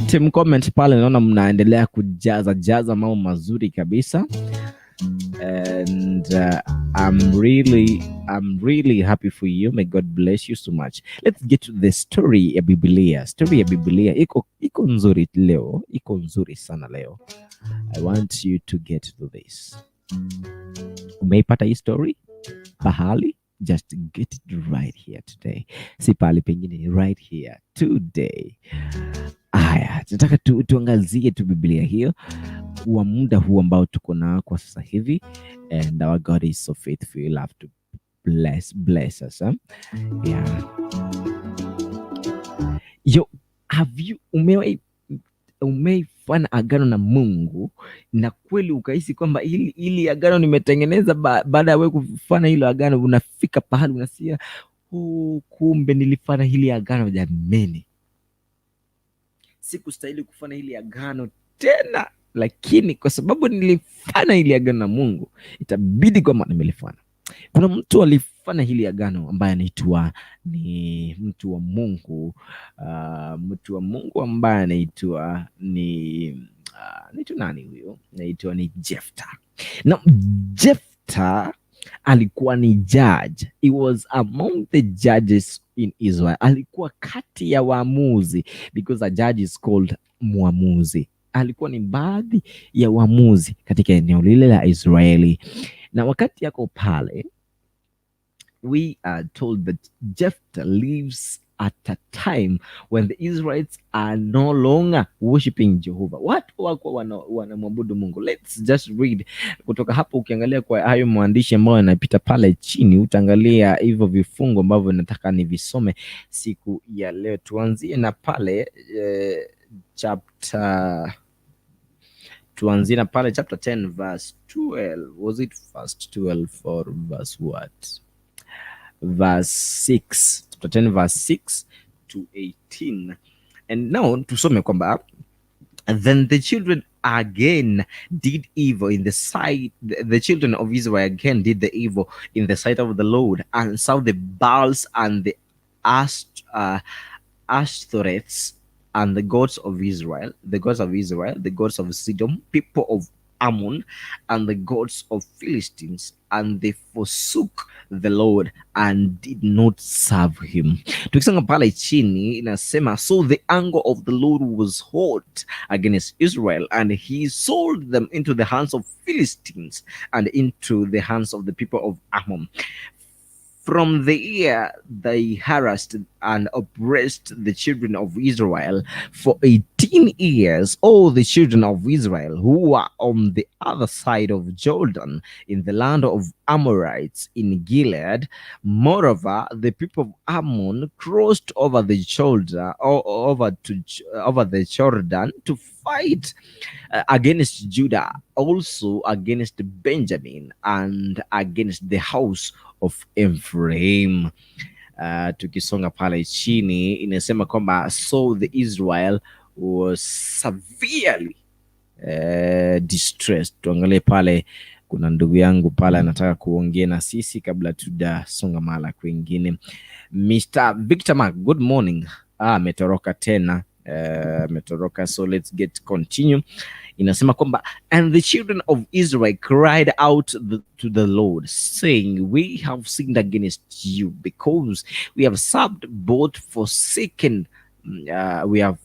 Team comment pale naona mnaendelea kujaza jaza mambo mazuri kabisa, and I'm really happy for you. May God bless you so much. Let's get to the story ya Biblia. Story ya Biblia iko nzuri leo, iko nzuri sana leo. I want you to get to this. Umeipata hii story pahali? Just get it right here today. Si pahali pengine, right here today. Aya, tunataka tuangazie tu Biblia hiyo kwa muda huu ambao tuko nao kwa sasa hivi, and our God is so faithful. He'll have to bless us. Huh? Yeah. Yo, have you umeifanya agano na Mungu na kweli ukahisi kwamba hili agano nimetengeneza, baada ya wewe kufanya hilo agano unafika pahali unasikia, oh, kumbe nilifanya hili agano jameni, sikustahili kufanya hili agano tena, lakini kwa sababu nilifanya hili agano na Mungu itabidi kwamba nimelifanya. Kuna mtu alifanya hili agano ambaye anaitwa ni mtu wa Mungu, mtu wa Mungu ambaye anaitwa ni anaitwa nani huyo? Anaitwa ni Jephthah. Na Jephthah alikuwa ni judge. He was among the judges in Israel. Alikuwa kati ya waamuzi, because a judge is called muamuzi. Alikuwa ni baadhi ya waamuzi katika eneo lile la Israeli. Na wakati yako pale, we are told that Jephthah lives at a time when the Israelites are no longer worshiping Jehovah. Watu wako wanamwabudu Mungu. Let's just read kutoka hapo. Ukiangalia kwa hayo maandishi ambayo yanapita pale chini, utaangalia hivyo vifungo ambavyo nataka nivisome siku ya leo. Tuanzie na pale chapter, tuanzie na pale chapter 10 verse 12. Was it verse 12 or verse what? Verse 6. Chapter 10 verse 6 to 18. And now tusome kwamba then the children again did evil in the sight, the children of Israel again did the evil in the sight of the Lord, and served the Baals and the Ashtoreths and the gods of Israel, the gods of Israel, the gods of Sidon, people of Ammon and the gods of Philistines, and they forsook the Lord and did not serve him. Tukisonga pale chini inasema, so the anger of the Lord was hot against Israel, and he sold them into the hands of Philistines and into the hands of the people of Ammon. From the year they harassed and oppressed the children of Israel for 18 years, all the children of Israel who were on the other side of Jordan in the land of Amorites in Gilead. Moreover, the people of Ammon crossed over the Jordan, over the Jordan to fight against Judah, also against Benjamin and against the house of Ephraim. Tukisonga pale chini inasema kwamba so the Israel was severely distressed. Tuangalie pale, kuna ndugu yangu pale anataka kuongea na sisi kabla tujasonga mahala kwingine. Mr. Victor Mark, good morning. Ah, ametoroka tena, ametoroka, so let's get continue. Inasema kwamba, and the children of Israel cried out to the Lord, saying, we have sinned against you because we have served both forsaken we have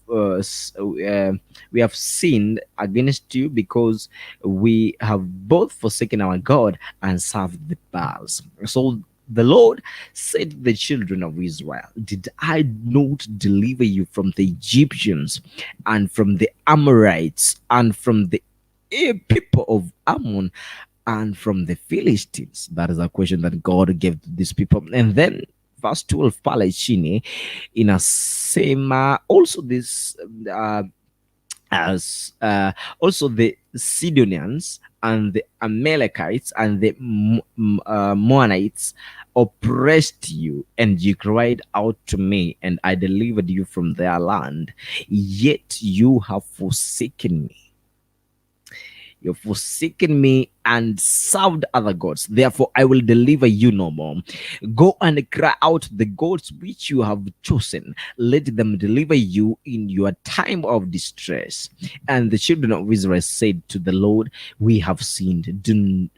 sinned against you because we have both forsaken our God and served the Baals. So the Lord said to the children of Israel, did I not deliver you from the Egyptians and from the Amorites and from the people of Ammon and from the Philistines? That is a question that God gave to these people. And then verse 12 pale chini inasema also this as also the Sidonians and the Amalekites and the Moanites oppressed you, and you cried out to me, and I delivered you from their land. Yet you have forsaken me. You've forsaken me and served other gods. Therefore, I will deliver you no more. Go and cry out the gods which you have chosen. Let them deliver you in your time of distress. And the children of Israel said to the Lord, we have sinned. Do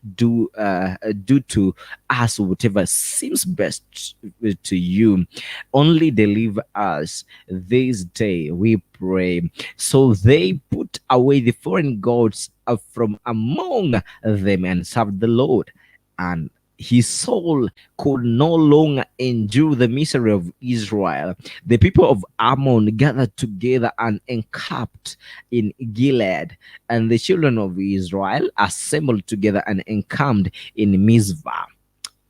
to us whatever seems best to you. Only deliver us this day, we pray. So they put away the foreign gods from among them and served the Lord. And his soul could no longer endure the misery of Israel. The people of Ammon gathered together and encamped in Gilead, and the children of Israel assembled together and encamped in Mizpah.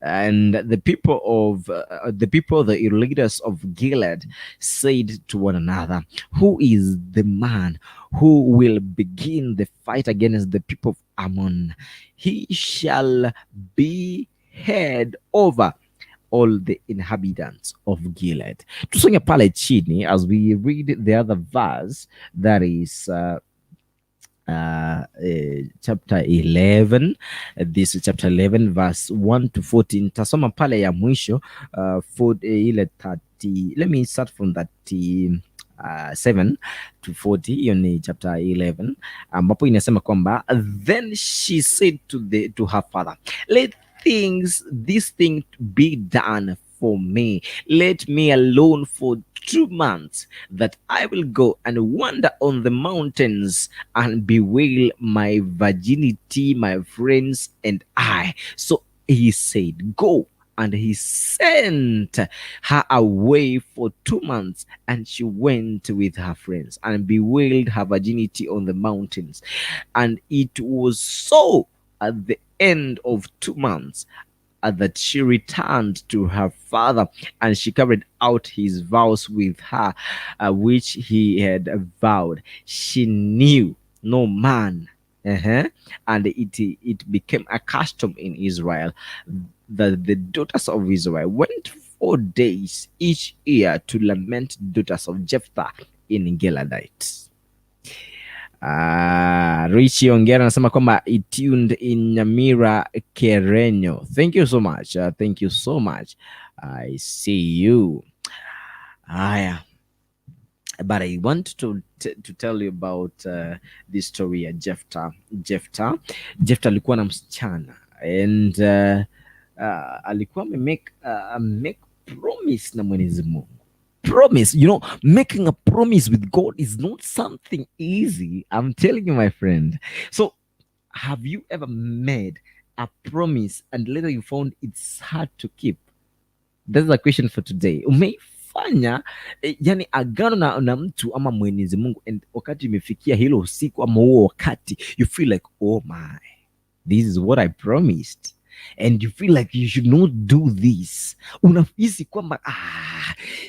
And the people of the leaders of Gilead said to one another, who is the man who will begin the fight against the people of Ammon? He shall be head over all the inhabitants of Gilead. Tusonge pale chini as we read the other verse, that is chapter 11. This is chapter 11 verse 1 to 14. Tasoma pale ya mwisho, for ile 30. Let me start from 37 to 40. Hiyo ni chapter 11 ambapo inasema kwamba, then she said to her father, let things this thing be done for me. Let me alone for 2 months, that I will go and wander on the mountains and bewail my virginity, my friends and I. So he said, go. And he sent her away for 2 months, and she went with her friends and bewailed her virginity on the mountains. And it was so at the end of 2 months that she returned to her father, and she carried out his vows with her, which he had vowed. She knew no man. And it became a custom in Israel that the daughters of Israel went 4 days each year to lament daughters of Jephthah in Gileadite. Richie Ongera anasema kwamba it tuned in Nyamira Kerenyo. Thank you so much. Thank you so much. I see you. Haya. But I want to tell you about this story ya Jephthah. Jephthah alikuwa na msichana and alikuwa amemake make promise na Mwenyezi Mungu. Promise, making a promise with God is not something easy. I'm telling you, my friend. So, have you ever made a promise and later you found it's hard to keep? That's the question for today. Umeifanya yani agano na mtu ama Mwenyezi Mungu, and wakati imefikia hilo usiku ama huo wakati, you feel like, oh my, this is what I promised, and you feel like you should not do this. Unahisi kwamba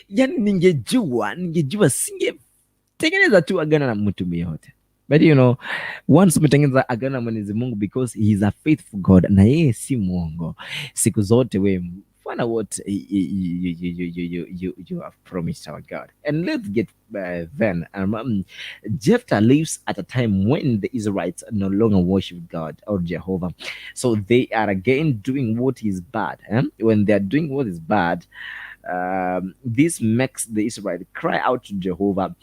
yani ningejua singetengeneza tu agano na mtu yeyote. But once umetengeneza agano na Mwenyezi Mungu, because he is a faithful God na yeye si mwongo, siku zote we fanya what you have promised our God. And let's get then. Jephthah lives at a time when the Israelites no longer worship God or Jehovah. So they are again doing what is bad. Eh? When they are doing what is bad, this makes the Israelites cry out to Jehovah,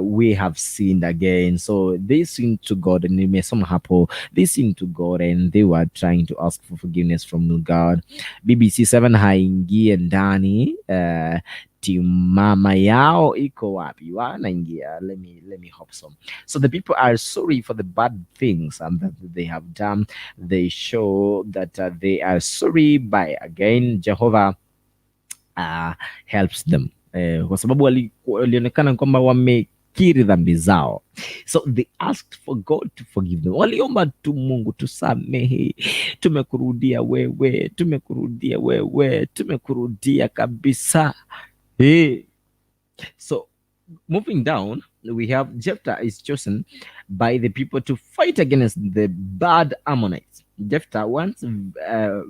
"We have sinned again." So they sinned to God, and nimesoma hapo, they sinned to God and they were trying to ask for forgiveness from God. BBC 7 haingie ndani. Timu mama yao iko wapi? Wanaingia. Let me hope so. So the people are sorry for the bad things that they have done. They show that they are sorry by again Jehovah helps them, kwa sababu walionekana kwamba wamekiri dhambi zao, so they asked for God to forgive them. Waliomba tu, "Mungu tusamehe, tumekurudia wewe, tumekurudia wewe, tumekurudia kabisa." Hey. So moving down, we have Jephthah is chosen by the people to fight against the bad Ammonites. Jephthah wants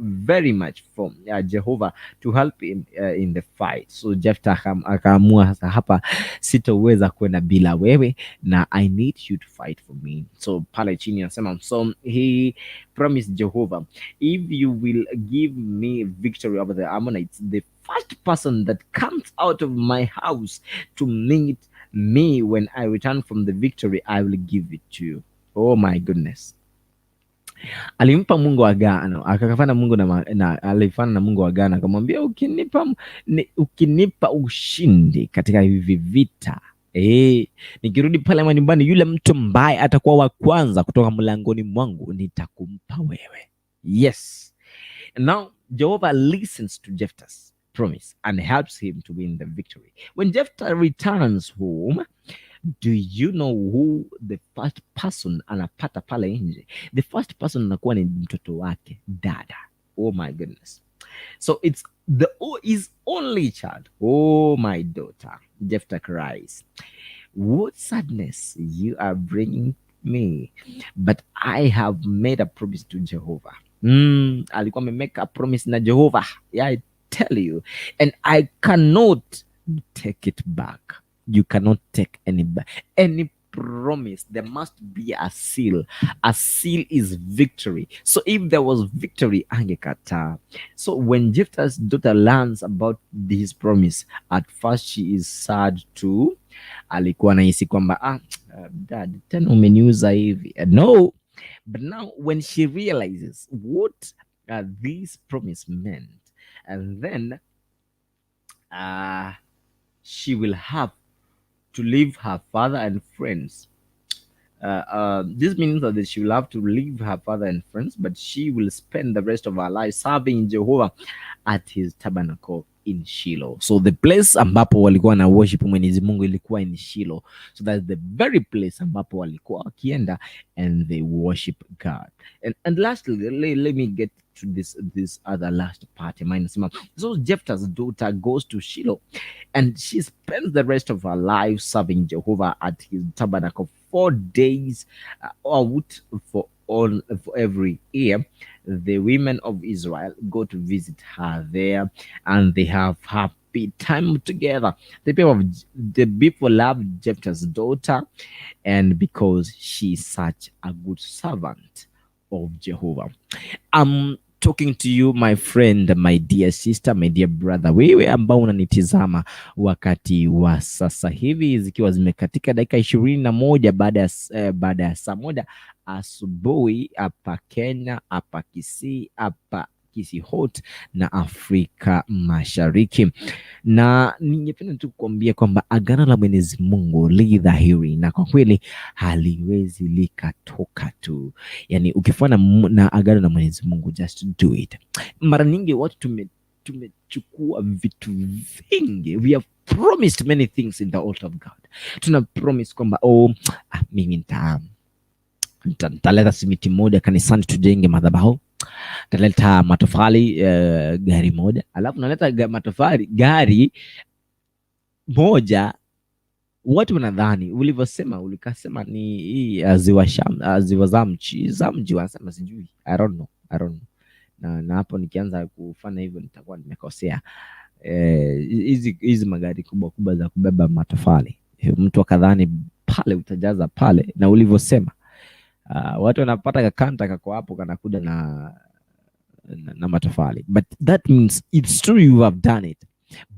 very much from Jehovah to help him in the fight. So Jephthah akaamua sasa, hapa sitoweza kwenda bila wewe na I need you to fight for me. So pale chini anasema, so he promised Jehovah, "If you will give me victory over the Ammonites, the first person that comes out of my house to meet me when I return from the victory, I will give it to you." Oh my goodness. Alimpa Mungu agano, akafanya Mungu na alifanya na Mungu agano, akamwambia ukinipa ushindi katika hivi vita, nikirudi pale manyumbani, yule mtu ambaye atakuwa wa kwanza kutoka mlangoni mwangu nitakumpa wewe. Yes. Now Jehovah listens to Jephthah's promise and helps him to win the victory. When Jephthah returns home, do you know who the first person anapata pale nje? The first person anakuwa ni mtoto wake dada. Oh my goodness. So it's the his only child. "Oh my daughter," Jephthah cries. "What sadness you are bringing me. But I have made a promise to Jehovah." Alikuwa amemake a promise na Jehovah. Yeah, I tell you. "And I cannot take it back." You cannot take any promise. There must be a seal. A seal is victory. So if there was victory, angekataa. So when Jephthah's daughter learns about his promise, at first she is sad too. Alikuwa anahisi kwamba dad, tena umeniuza hivi. No, but now when she realizes what this promise meant, and then she will have to leave her father and friends. This means that she will have to leave her father and friends, but she will spend the rest of her life serving Jehovah at his tabernacle in Shiloh. So the place ambapo walikuwa na worship Mwenyezi Mungu ilikuwa in Shiloh. So that's the very place ambapo walikuwa wakienda and they worship God. And lastly, let me get to this other last part. Inasema, so Jephthah's daughter goes to Shiloh and she spends the rest of her life serving Jehovah at his tabernacle 4 days out for every year. The women of Israel go to visit her there and they have happy time together. The people love Jephthah's daughter, and because she's such a good servant of Jehovah. I'm Talking to you, my friend, my dear sister, my dear brother, wewe ambao unanitizama wakati wa sasa hivi zikiwa zimekatika dakika 21 baada ya saa 1 asubuhi hapa Kenya, hapa Kisii, hapa Kisii Hot na Afrika Mashariki. Na ningependa tu kuambia kwamba agano la Mwenyezi Mungu li dhahiri na kwa kweli haliwezi likatoka tu. Yani ukifanya na agano la Mwenyezi Mungu, just do it. Mara nyingi watu tumechukua vitu vingi. We have promised many things in the altar of God. Tuna promise kwamba, oh, mimi nitaleta simiti moja kanisani tujenge madhabahu, nitaleta matofali gari moja, alafu naleta matofali gari moja. Watu wanadhani ulivyosema, ulikasema ni hii ziwa za mji wanasema sijui, I don't know, I don't know. Na hapo nikianza kufanya hivyo nitakuwa nimekosea. Hizi magari kubwa kubwa za kubeba matofali, mtu akadhani pale utajaza pale, na ulivyosema watu wanapata kakanta kako hapo kanakuja na matofali, but that means it's true you have done it,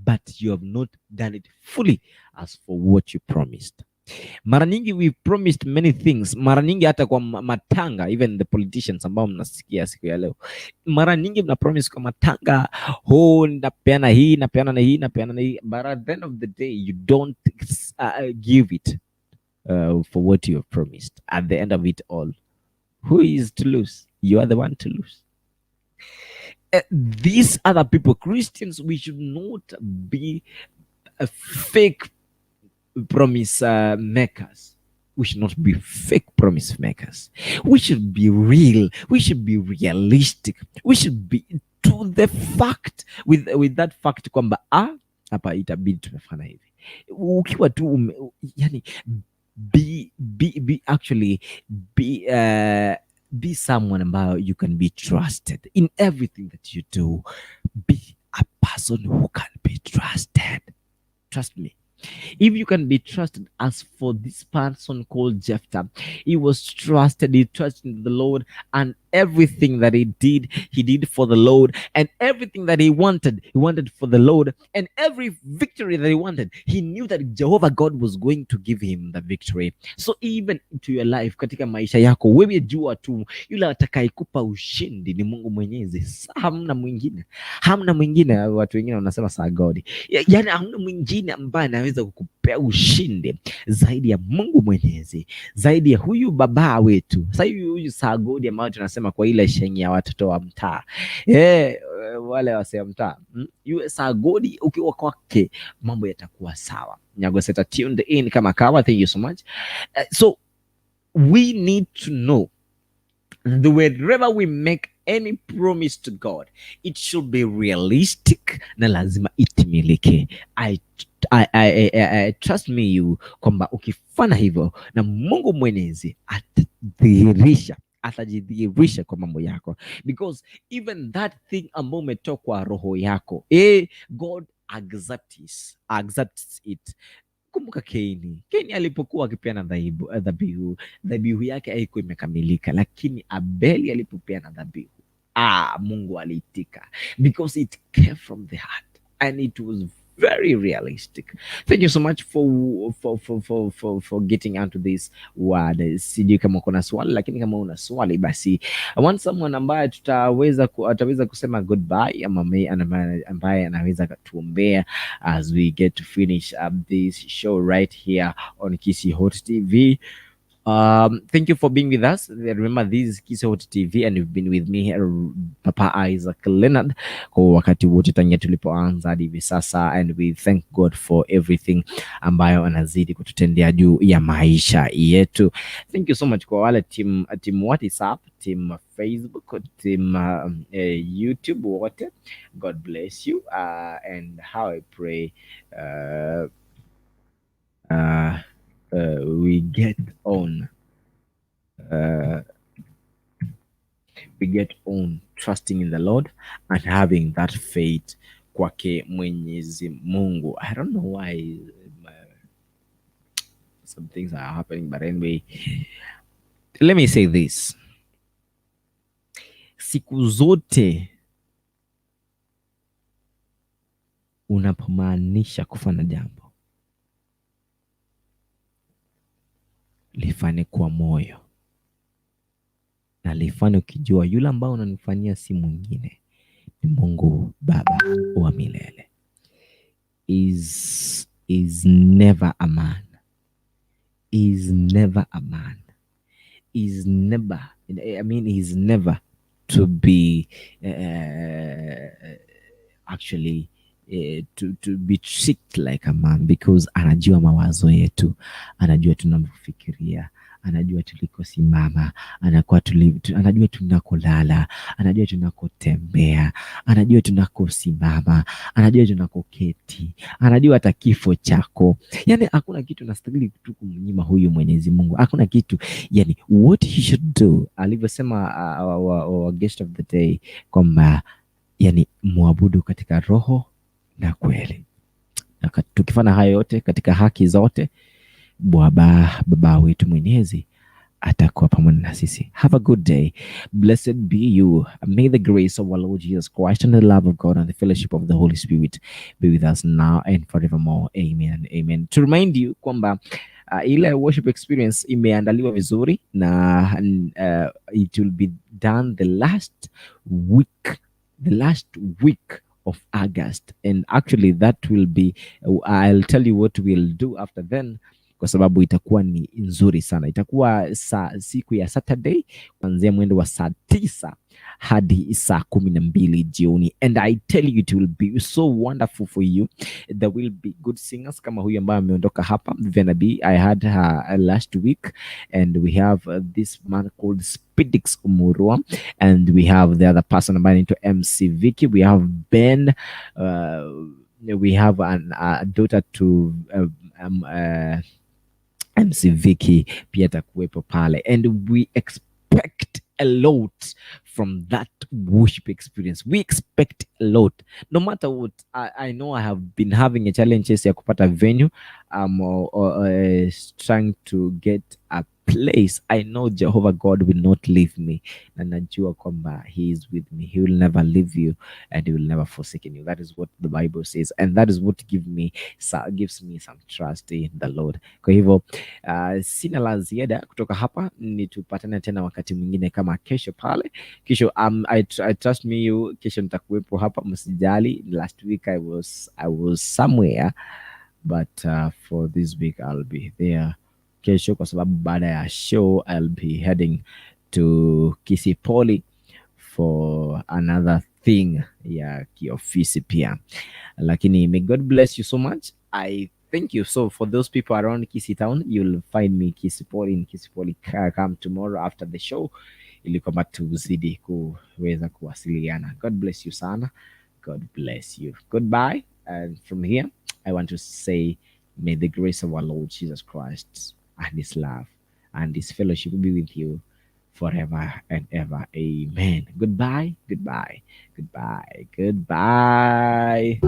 but you have not done it fully as for what you promised. Mara nyingi we promised many things. Mara nyingi hata kwa matanga, even the politicians ambao mnasikia siku ya leo, mara nyingi mna promise kwa matanga, oh, napeana hii, napeana na hii, napeana na hii, but at the end of the day you don't give it for what you have promised. At the end of it all, who is to lose? You are the one to lose. These other people, Christians, we should not be a fake promise makers. We should not be fake promise makers. We should be real. We should be realistic. We should be to the fact with that fact kwamba hapa itabidi tumefanya hivi. Ukiwa tu yani be actually be someone ambayo you can be trusted in everything that you do. Be a person who can be trusted. Trust me. If you can be trusted, as for this person called Jephthah, he was trusted. He trusted the Lord, and everything that he did for the Lord, and everything that he wanted, he wanted for the Lord, and every victory that he wanted, he knew that Jehovah God was going to give him the victory. So even to your life, katika maisha yako, wewe jua tu yule atakayekupa ushindi ni Mungu Mwenyezi. Hamna mwingine, hamna mwingine. Watu wengine wanasema saa God, yani hamna mwingine ambaye anaweza kukupea ushindi zaidi ya Mungu Mwenyezi, zaidi ya huyu baba wetu. Sasa huyu saa God ambayo tunasema kwa ile shengi ya watoto wa mtaa, wale wasee wa mtaa, yule saa God ukiwa kwake mambo yatakuwa sawa. Nyagoseta tuned in kama kawa, thank you so much. So we need to know that wherever we make any promise to God, it should be realistic na lazima itimilike. I trust me you kwamba ukifanya hivyo na Mungu Mwenyezi atajidhihirisha kwa mambo yako, because even that thing ambayo umetoa kwa roho yako, God accepts it. Kumbuka Kaini alipokuwa akipeana dhabihu yake haikuwa imekamilika, lakini Abeli alipopeana dhabihu, Mungu aliitika because it came from the heart and it was very realistic. Thank you so much for getting onto this word. Sijui kama kuna swali, lakini kama una swali basi I want someone ambaye ataweza kusema goodbye, ama ambaye anaweza kutuombea as we get to finish up this show right here on Kisii Hot TV. Thank you for being with us. Remember, this is Kisii Hot TV and you've been with me here, Papa Isaac Leonard, kwa wakati wote tangia tulipoanza hadi hivi sasa, and we thank God for everything ambayo anazidi kututendea juu ya maisha yetu. Thank you so much kwa wale team WhatsApp, team Facebook, team YouTube wote. God bless you. And how I pray we get on trusting in the Lord and having that faith kwake Mwenyezi Mungu. I don't know why some things are happening, but anyway, let me say this. Siku zote unapomaanisha kufanya jambo, lifanye kwa moyo na lifanye ukijua yule ambao unanifanyia si mwingine, ni Mungu Baba wa milele. Is never a man. Is never a man. Is never, I mean, is never to be actually to be tricked like a man, because anajua mawazo yetu, anajua tunavyofikiria, anajua tulikosimama, anajua tunakolala, anajua tunakotembea, anajua tunakosimama, anajua tunakoketi, anajua hata kifo chako. Yani hakuna kitu nastahili tu kumnyima huyu Mwenyezi Mungu, hakuna kitu. Yani what he should do, alivyosema our guest of the day kwamba yani muabudu katika roho na kweli. Na tukifanya hayo yote katika haki zote, Baba wetu Mwenyezi atakuwa pamoja na sisi. Have a good day. Blessed be you. May the grace of our Lord Jesus Christ and the love of God and the fellowship of the Holy Spirit be with us now and forevermore. Amen and amen. To remind you kwamba ile worship experience imeandaliwa vizuri na it will be done the last week of August, and actually that will be, I'll tell you what we'll do after then, kwa sababu itakuwa ni nzuri sana. Itakuwa siku ya Saturday kuanzia mwendo wa saa 9 hadi saa 12 jioni, and I tell you it will be so wonderful for you. There will be good singers kama huyu ambaye ameondoka hapa, Vivian B. I had her last week, and we have this man called Spidix Umurwa, and we have the other person ambaye anaitwa MC Vicky. We have Ben, we have a daughter to MC Vicky pia atakuwepo pale, and we expect a lot from that worship experience. We expect a lot, no matter what. I know I have been having a challenges ya kupata venue. I'm trying to get a place. I know Jehovah God will not leave me, na najua kwamba he is with me. He will never leave you and he will never forsake you. That is what the Bible says, and that is what gives me some trust in the Lord. Kwa hivyo sina la ziada kutoka hapa, ni tupatane tena wakati mwingine kama kesho pale. Kesho I trust me you, kesho nitakuwepo hapa, msijali. Last week I was somewhere, but for this week I'll be there kesho, kwa sababu baada ya show I'll be heading to Kisipoli for another thing ya kiofisi pia. Lakini may God bless you so much. I thank you. So for those people around Kisii town, you'll find me Kisipoli in Kisipoli come tomorrow after the show, ili kwamba tuzidi kuweza kuwasiliana. God bless you sana. God bless you. Goodbye. And from here I want to say, may the grace of our Lord Jesus Christ and his love and his fellowship be with you forever and ever. Amen. Goodbye, goodbye, goodbye, goodbye.